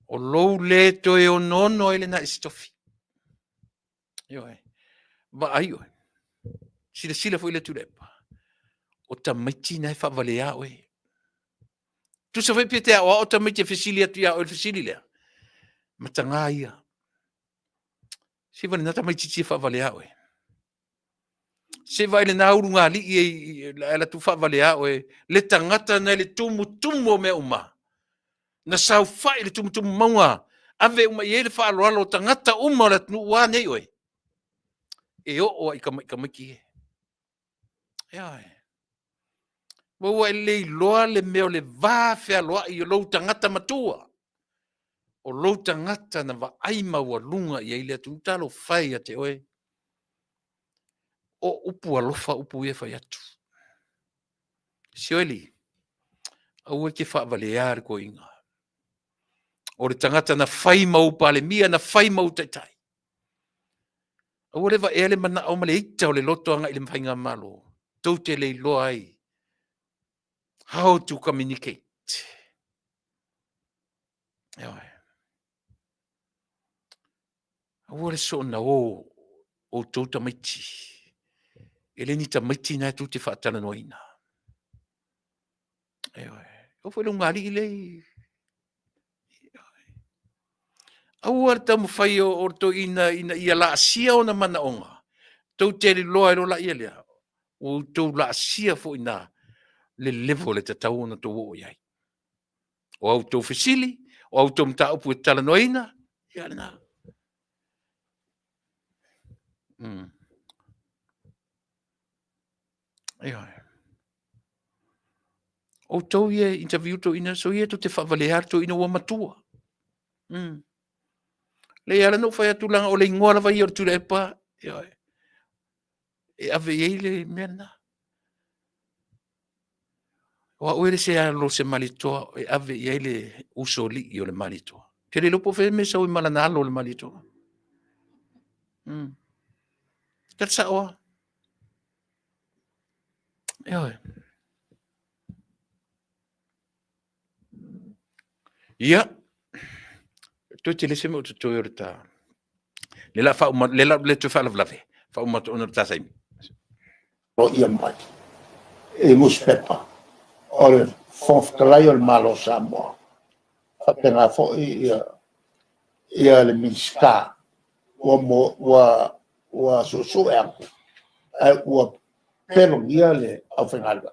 O lou le toe onoono ai lena i se tofi. Ioe. Vaai oe. Silasila foi le Tuilaepa. O tamaiti na e faavalea oe. Tusa foi pe te aoao tamaiti e fesili atu ia oe le fesili lea. Matagā ia. Se vaai lena tamaitiiti e faavalea oe. Se vaai lena ulugalii e alu atu faavalea oe le tagata na i le tumutumu o mea uma. Na saofai i le tumutumu mauga, ave uma i ai le faaaloalo o tagata uma o le atunuu ua a nei oe? E oo lava i tamaiti e. Ioe. Ua ua e le iloa le mea o le va fealoai o lou tagata matua. O lou tagata na vaai maualuga i ai le atunuu. Talofa e ia te oe. O upu alofa upu ia e fai atu. Sioeli, aua e te faavalea le toeaina. O le tagata na fai ma ou Palemia, na fai ma ou taitai. Aua le vaea le manao ma le ita o le loto agai i le faigamalo. Tou te le iloa ai how to communicate. Ioe. Aua le soona o outou tamaiti. E le ni tamaiti na e tou te faatalanoaina. Ioe. O foi le ugaalii lea i Aua le taumafai o le toeaina ina ia laasia ona manaoga, tou te iloa ai loa laia lea, ua outou laasia foi na le level e tatau ona outou oo i ai. O a outou fesili, o a outou mataupu e talanoaina, ia lena. Ioe. Outou ia e interview toeaina, so ia tou te faavalea le toeaina ua matua. Leai, ala na ou fai atu leaga o le igoa lava ia o le Tuilaepa, ioe, e ave i ai le mea lena. O au e le se alo o se Malietoa e ave i ai le usoalii o le Malietoa. Ou te le iloa po o fea le mea e sau ai ma lana alo o le Malietoa. Tala sao lava. Ioe. Ia, toe tele se mea o totoe o le ta. Le la faauma, le la le toe faalavelave, faauma atu ona o le ta taimi. O ia mai e nusipepa. O le Fofoga Fetalai o le Malo o Samoa, faapena foi ia le Minisita ua suesue atu, ae ua pelogia le aufaigaluega.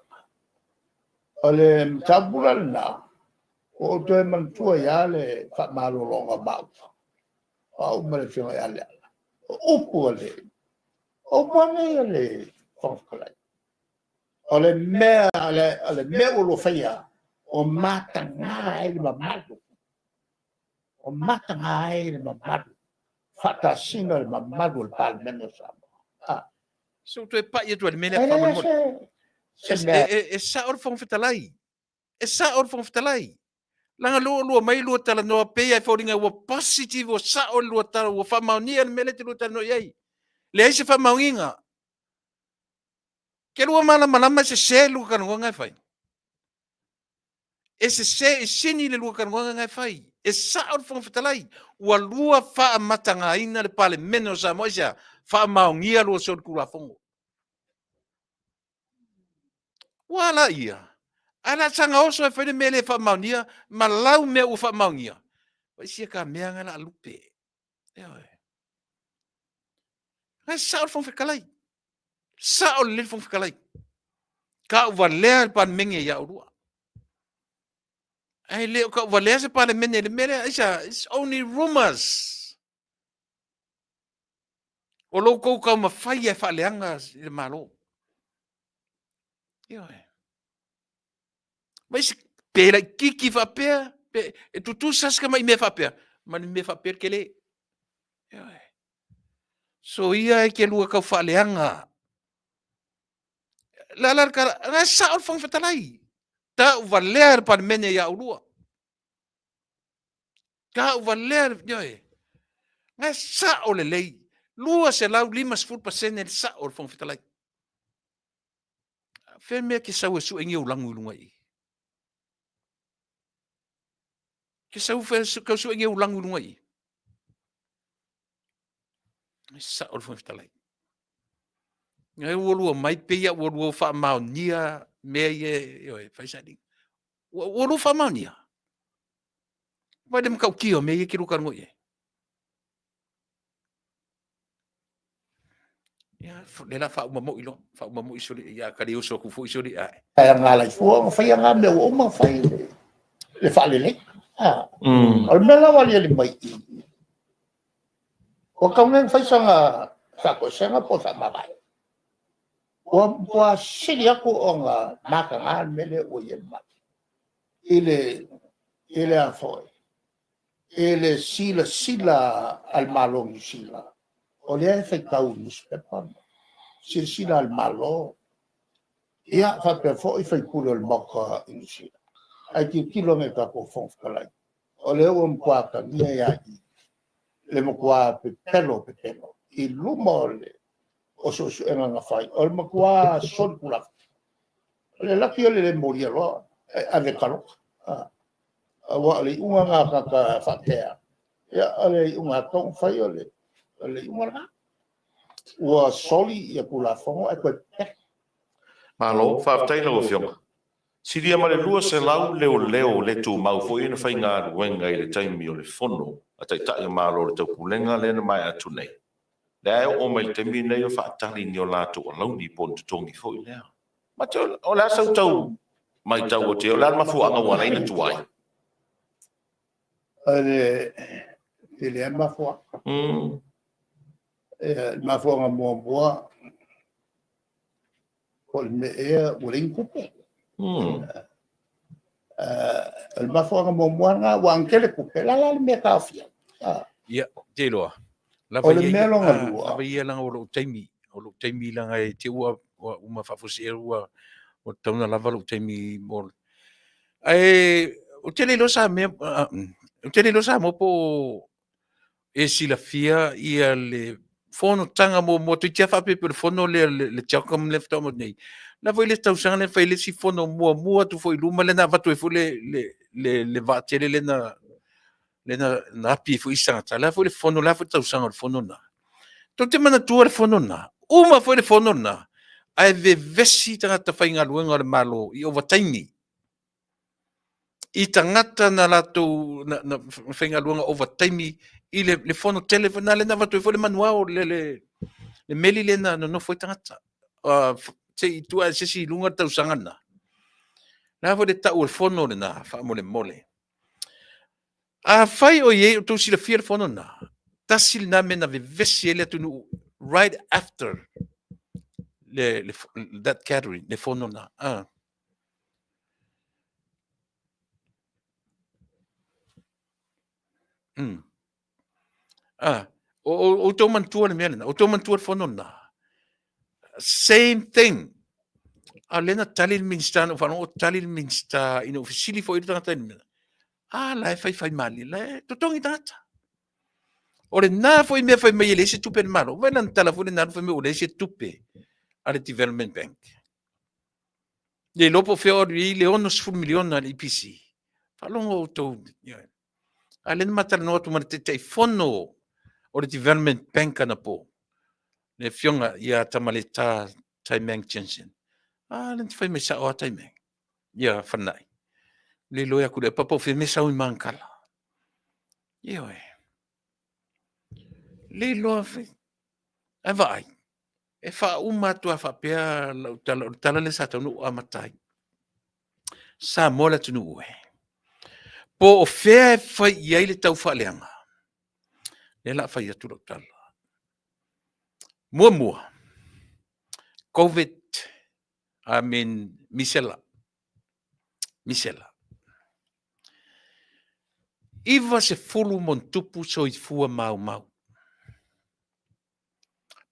O le mataupu la lena, ua ou toe manatua ai lava le faamalologa o maua, o au ma le Afioga ia Leala. O upu lava nei a le Fofoga Fetalai, o le mea ua oulua faia, ua mataga ai le mamalu, ua mataga ai le mamalu, faatasina le mamalu o le Palemene o Samoa. Se i ou toe pai atu i le mea lea E leai faamolemole. se mea. E sao le Fofoga Fetalai. E sao le Fofoga Fetalai. Leaga lua lua mai lua talanoa pei lava e foliga ua positive ua sao le lua tala ua faamaonia le mea lea e te lua talanoa i ai. Leai se faamaoniga. Ke lua malamalama e sese le lua talanoaga e fai. E sese e sini le lua talanoaga na e fai. E sao le Fofoga Fetalai, ua lua faamatagaina le Palemene o Samoa. Aisea? Faamaonia lua solitulafono. Ua a laia? Ae o le a saga oso e fai le mea le faamaonia ma lau mea ua faamaonia. Vaai sia ta mea na o le a lupe. Ioe. E sao le Fofoga Fetalai. Sao lelei le Fofoga Fetalai. Tauvalea le Palemene ia oulua. Ae le o tauvalea se Palemene i le mea lea. Aisea? It's only rumors. O lo outou taumafai e faaleaga i le Malo. Ioe. Vai se pe laititi faapea, pe, e tutusa se tamai mea faapea, ma le mea faapea le tele. Ioe. So ia e te lua tau faaleaga. La la la, la sao le Fofoga Fetalai. Tauvalea le Palemene ia oulua. Tauvalea le, ioe. Na e sao lelei. 250% le sao o le Fofoga Fetalai. Fea mea ke sau e sue ni ou lagu i luga i i? Ke sau fe kau sue ni ou lagu i luga i i? E sao le Fofoga Fetalai. Ngai ua lua mai pei ua lua faamaonia mea ia e fai sailiga. Ua lua faamaonia. Vai le matautia o mea ia e te lua talanoa i ai. Ia, le la faauma moi loa, faauma moi soli, ia ka le oso atu foi soli ae. Ae galaifua ona faia na mea ua uma ona fai le faalelei. Ah. O le mea la ua aliali mai i i, ua tatau nei ona fai sana faatoesega po o faamavae. Ua matua sili atu ona mataga le mea lea ua i ai le Malo. I le, i le a foi, i le silasila a le Malo o Niu Sila, o lea e faitau i nusipepa, silasila a le Malo, ia faapea foi sui usufono o le Maota i Niu Sila. Ae tilotilo ane i le tatou Fofoga Fetalai, o lea ua matua atagia ai lava i i le matua pepelo pepelo i luma o le o suesuega na fai, o le matua solitulafono. O le laki o le le molia loa, e ave e taloka. Aua o le iuga lena a tagata faatea, ia o le iuga lava e tatau ona fai o le iuga lena. Ua soli ia Tulafono ae toe pepelo. Malo, faafetai lau Afioga. Silia ma le 200 leoleo le tumau foi na faigaluega i le taimi o le fono a Taitai o Malo o le Taupulega lea na maea atu nei. Lea e oo mai i le taimi lenei o faatali ni o latou alauni po o ni totogi foi lea. Mate, o le a sau tau matau atu i ai, o le a le mafuaaga ua ala ai ona tuai? O le tele lava mafuaaga. Le mafuaaga muamua, po o le mea ea ua leai ni tupe. O le mafuaaga muamua lena, aua ana tele tupe, o le a la le mea e taofia ai? Ia, ou te iloa. O le mea lona lua. Lava ia leaga o lou taimi, o lou taimi leaga e te ua uma faafuasei ua tatau ona lava lou taimi mo Ae ou te le iloa sa mea, ou te le iloa Samoa po o e silafia ia le fonotaga muamua toeitiiti lava faapea pei o le fono lea le CHOGM lea faatoa uma atu nei. O le a foi le tausaga lea na fai ai le isi fono muamua atu foi i luma lea na avatu ai foi le vaatele lea na api ai foi isi tagata. O le a foi le fono, o le a foi le tausaga o le fono lena. Tou te manatua le fono lena, uma foi le fono lena, ae vevesi tagata faigaluega o le Malo i ovataimi. I tagata na latou na, na faigaluega ovataimi i le, le fono tele foi na lea na avatu ai foi le manuao le, le, le meli lea na nonofo ai tagata. Se i tuu ae se isi i luga le tausaga lena. Le a foi le tau o le fono lena faamolemole. Afai o i ai outou silafia le fono lena, tasi lena mea na vevesi ai le atunuu right after le, le, that gathering, le fono lena. Ah. Ah, o, o, outou manatua le mea lena, outou manatua le fono lena. Same thing. A lea na tali le Minista, na ou faalogo o tali le Minista ina ua fesili foi le tagata i le mea. A la e faifai malie, la e totogi tagata. O lena foi mea fai mai e leai se tupe a le Malo. Vaai lana tala foi lena fai mai ua leai se tupe a le Development Bank. Le iloa po o fea o alu i ai le $60 miliona a le EPC. Faalogo outou. A lea na ma talanoa atu ma le Taitaifono o le Development Bank anapo, le afioga ia Tamaleta Taimang Jensen. A lea na fai mai sao lava Taimang. Ia Fanai. Le iloa atu le papa o fea mea sau i Magakala. Ioe. Le iloa fai. Ae vaai, e faauma atu lava faapea lau tala, o le tala lea sa tatau ona ou amata ai. Samoa le atunuu e. Po o fea e fai i ai le taufaaleaga, lea o le a fai atu lau tala. Muamua, COVID, I mean, misela. Misela. 90+ soifua maumau.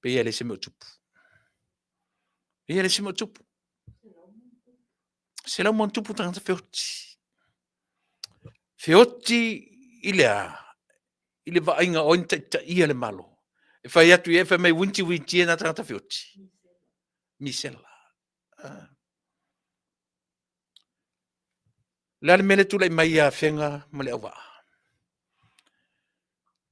Pei e leai se mea o tupu. Pei e leai se mea o tupu. 100+ tagata feoti. Feoti i le a? I le vaaiga o ai na taitaia le Malo. E fai atu i ai, fai mai winti winti e nā tagata feoti. Misela. Ah. Le a le mea le tulai mai ia Afega ma le auvaa?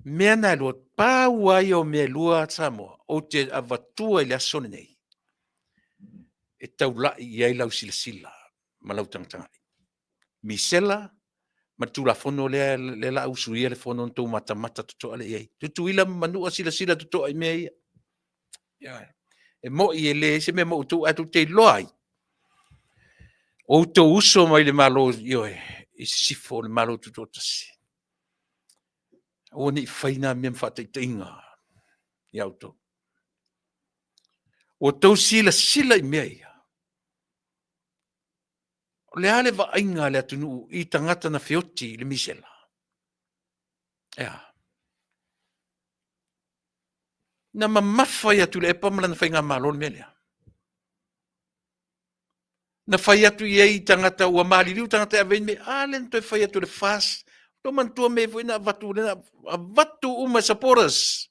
Mea na e lua, pau lava ia o mea e lua Samoa, ou te avatua i le aso lenei, e taulai i ai lau silasila ma lau tagatagai. Misela ma le Tulafono lea lea la usuia le fono na tou matamata totoa lea i ai. Tutuila ma Manua silasila totoa i mea ia. Ia, e moi e leai se mea mo outou ae tou te iloa ai. Outou uso mai le Malo, ioe, i sisifo o le Malo Tutoatasi. Aua ne i fai nā mea ma faataitaiga ia outou. Ua outou silasila i mea ia. O le a le vaaiga a le atunuu i tagata na feoti i le misela? E a? Na mamafa ia Tuilaepa ma lana faigamalo le mea lea. Na fai atu i ai i tagata ua maliliu tagata e ave ai mea, a lea na toe fai atu le FAST. Tou manatua mea foi na avatu, na avatu uma e supporters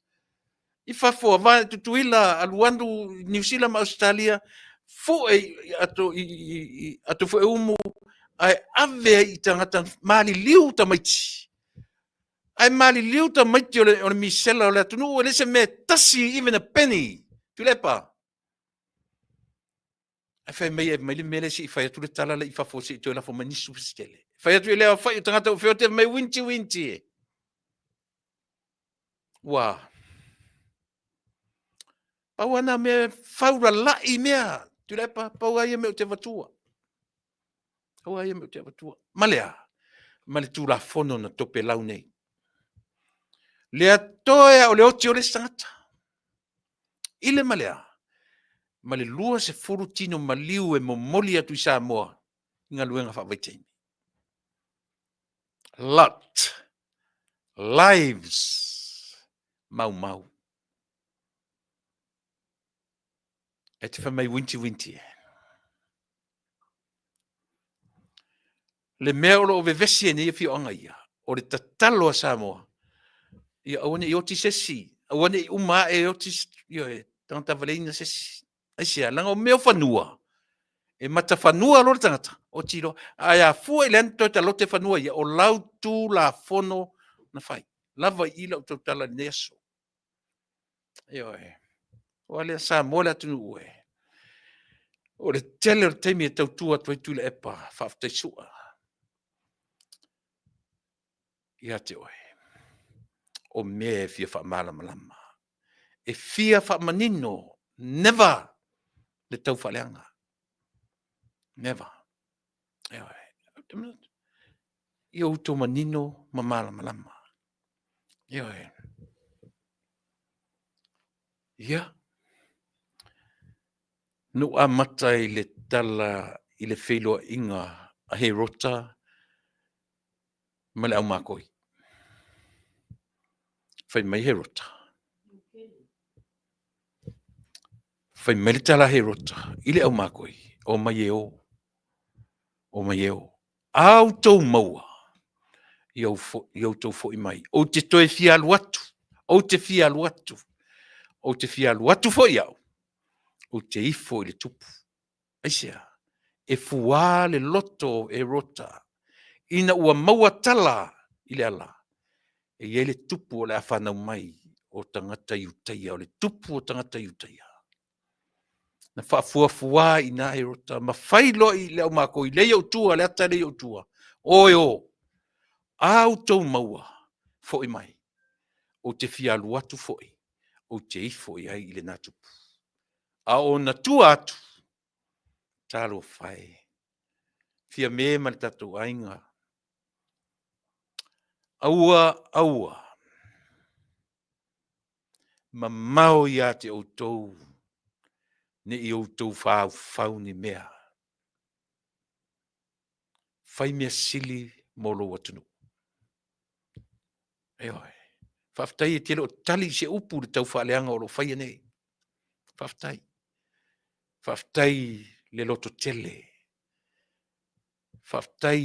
i fafo, ava Tutuila, alu atu Niu Sila ma Ausetalia, fue ato i, i, i ato fue umu, ae ave ai i tagata maliliu tamaiti. Ae maliliu tamaiti o le, o le misela o le atunuu, e le se mea e tasi even a penny. Tuilaepa. Ae fai mai e mai le mea lea se i fai atu le tala lea i fafo se i toe lafo mai nisi tupe se tele. Fai atu i le aofai o tagata ua feote mai winti winti e. Ua. Pau ana mea faulalai mea. Tuilaepa, pau a ia mea ou te avatua. Pau a ia mea ou te avatua. Ma le a? Ma le Tulafono na topelau nei. Lea toe a o le oti o le isi tagata. I le ma le a? Ma le 20 tino maliu e momoli atu i Samoa i galuega faavaitaimi. Lot. Lives. Maumau. E te fai mai winti winti e. Le mea o lo o vevesi ai nei afioaga ia, o le tatalo a Samoa, ia aua ne i oti se isi, aua ne i uma ae e oti, ioe, tagata valeina se isi. Aisea? Leaga o mea o fanua, e matafanua loa le tagata, oti loa. Ae a fua i le a na toe talote fanua ia, o lau Tulafono na fai. Lava i i lau tautala i lenei aso. Ioe. Ua lea Samoa le atunuu e. O le tele o le taimi e tautua atu ai Tuilaepa, faafetai Sua. Ia te oe, o mea e fia faamalamalama, e fia faamanino, never le taufaaleaga. Never. Ioe. Ia outou manino ma malamalama. Ioe. Ia. Na ou amata i le tala i le feiloaiga a Herota ma le aumakoi. Fai mai Herota. Fai mai le tala a Herota i le aumakoi, omai e o, omai e o. A outou maua, ia outou foi mai. Ou te toe fia alu atu, ou te fia alu atu, ou te fia alu atu foi au, ou te ifo i le tupu. Aisea? E fuā le loto o Herota ina ua maua tala i le ala, e i ai le tupu o le a fanau mai o tagata Iutaia, o le tupu o tagata Iutaia. Na faafuafuā i ina Herota ma fai loa i le aumakoi, lea i ou tua, le ata lea i ou tua, o e o, a outou maua, foi mai, ou te fia alu atu foi, ou te ifo i ai i lena tupu. A o ona tua atu, talofa e, Fiame ma le tatou aiga, aua, aua, mamao ia te outou ne i outou faufau ni mea. Fai mea sili mo lou atunuu. Ioe. Faafetai e te le o tali i se upu i le taufaaleaga o lo o faia nei. Faafetai. Faafetai le lototele. Faafetai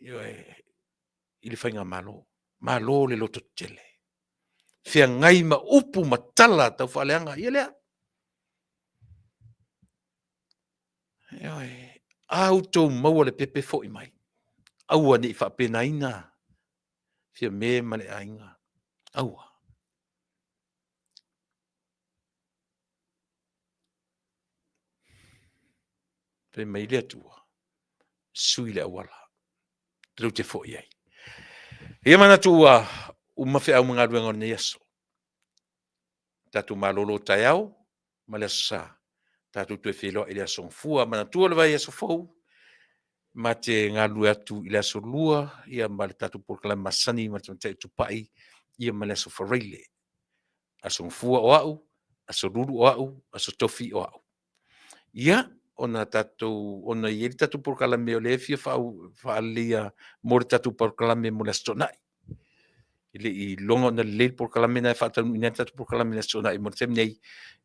ioe, i le Faigamalo. Malo le lototele. Feagai ma upu ma tala taufaaleaga, ia lea. Ioe, a outou maua le pepe foi mai, aua ne i faapenaina Fiame ma le aiga. Aua. Fai mai le Atua, sui le auala, tou te foi ai. Ia manatu ua uma feau ma galuega o lenei aso. Tatou malolo taeao ma le Aso Sa. Tatou toe feiloai i le Aso Gafua. Manatua le vaiaso fou, ma te galulue atu i le Aso Lua ia ma le tatou polokalame masani ma le Tamaitai o Tupai ia ma le Aso Faraile. Aso Gafua o au, Aso Lulu o au, Aso Tofi o au. Ia, ona tatou, ona i ai le tatou polokalame o lea e fia faaleleia mo le tatou polokalame mo le Aso Toonai. E le i iloga ona lelei le polokalame lena e faataunuuina ai le tatou polokalame i le Aso Toonai mo le taimi nei,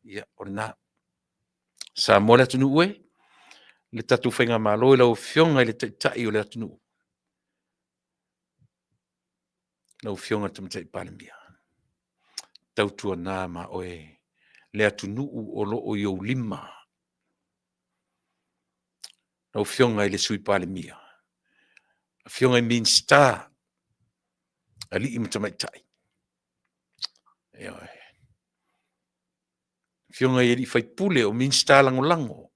ia, o lena. Samoa le atunuu e, le tatou Faigamalo i lau Afioga i le Taitai o le atunuu, lau Afioga i le Tamaitai Palemia, tautuana ma oe le atunuu o lo o i ou lima. Lau Afioga i le Sui Palemia, Afioga i Minisita, alii ma tamaitai. Ioe. Afioga i alii faipule o Minisita Lagolago,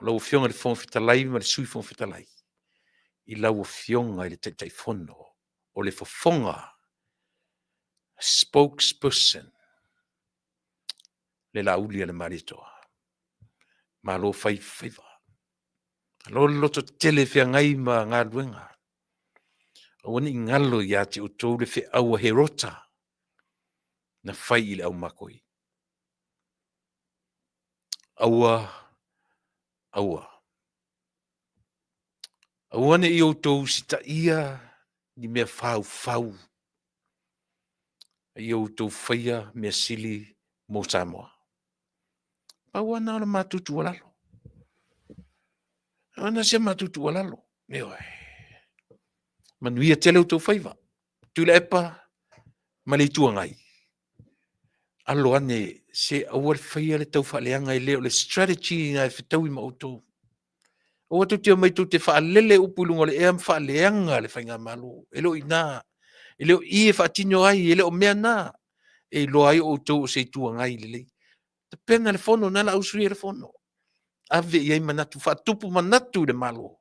lau Afioga i le Fofoga Fetalai ma le Sui Fofoga Fetalai, i lau Afioga i le Taitaifono o le Fofoga Spokesperson, le Laauli a le Malietoa. Malo fai faiva. Malo le lototetele e feagai ma galuega. Aua ne i galo ia te outou le feau a Herota na fai i le aumakoi. Aua, aua. Aua ne i outou usitaia ni mea faufau, a ia outou faia mea sili mo Samoa. Pau lava lena o le matou tuualalo. Pau lena o si a matou tuualalo. Ioe. Manuia tele outou faiva. Tuilaepa ma le Itu Agai. Alo ane se aua le faia le taufaaleaga e le o le strategy na e fetaui ma outou. Aua tou te omai tou te faalele upu i luga o le ea ma faaleaga le faigamalo. E le o i ina. E le o i e faatino ai, e le o mea na e iloa ai outou o se Itu Agai lelei. Tapena le fono, na o le a usuia le fono. Ave i ai manatu, faatupu manatu i le Malo,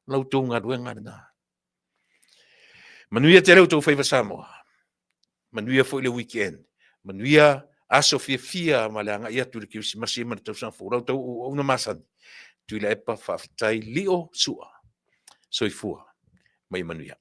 la outou galuega lena. Manuia tele outou faiva Samoa. Manuia foi le weekend. Manuia aso fiafia ma le agai atu i le Kerisimasi ma le tausaga fou. La outou auauna masani. Tuilaepa, faafetai, lio, sua. Soifua ma ia manuia.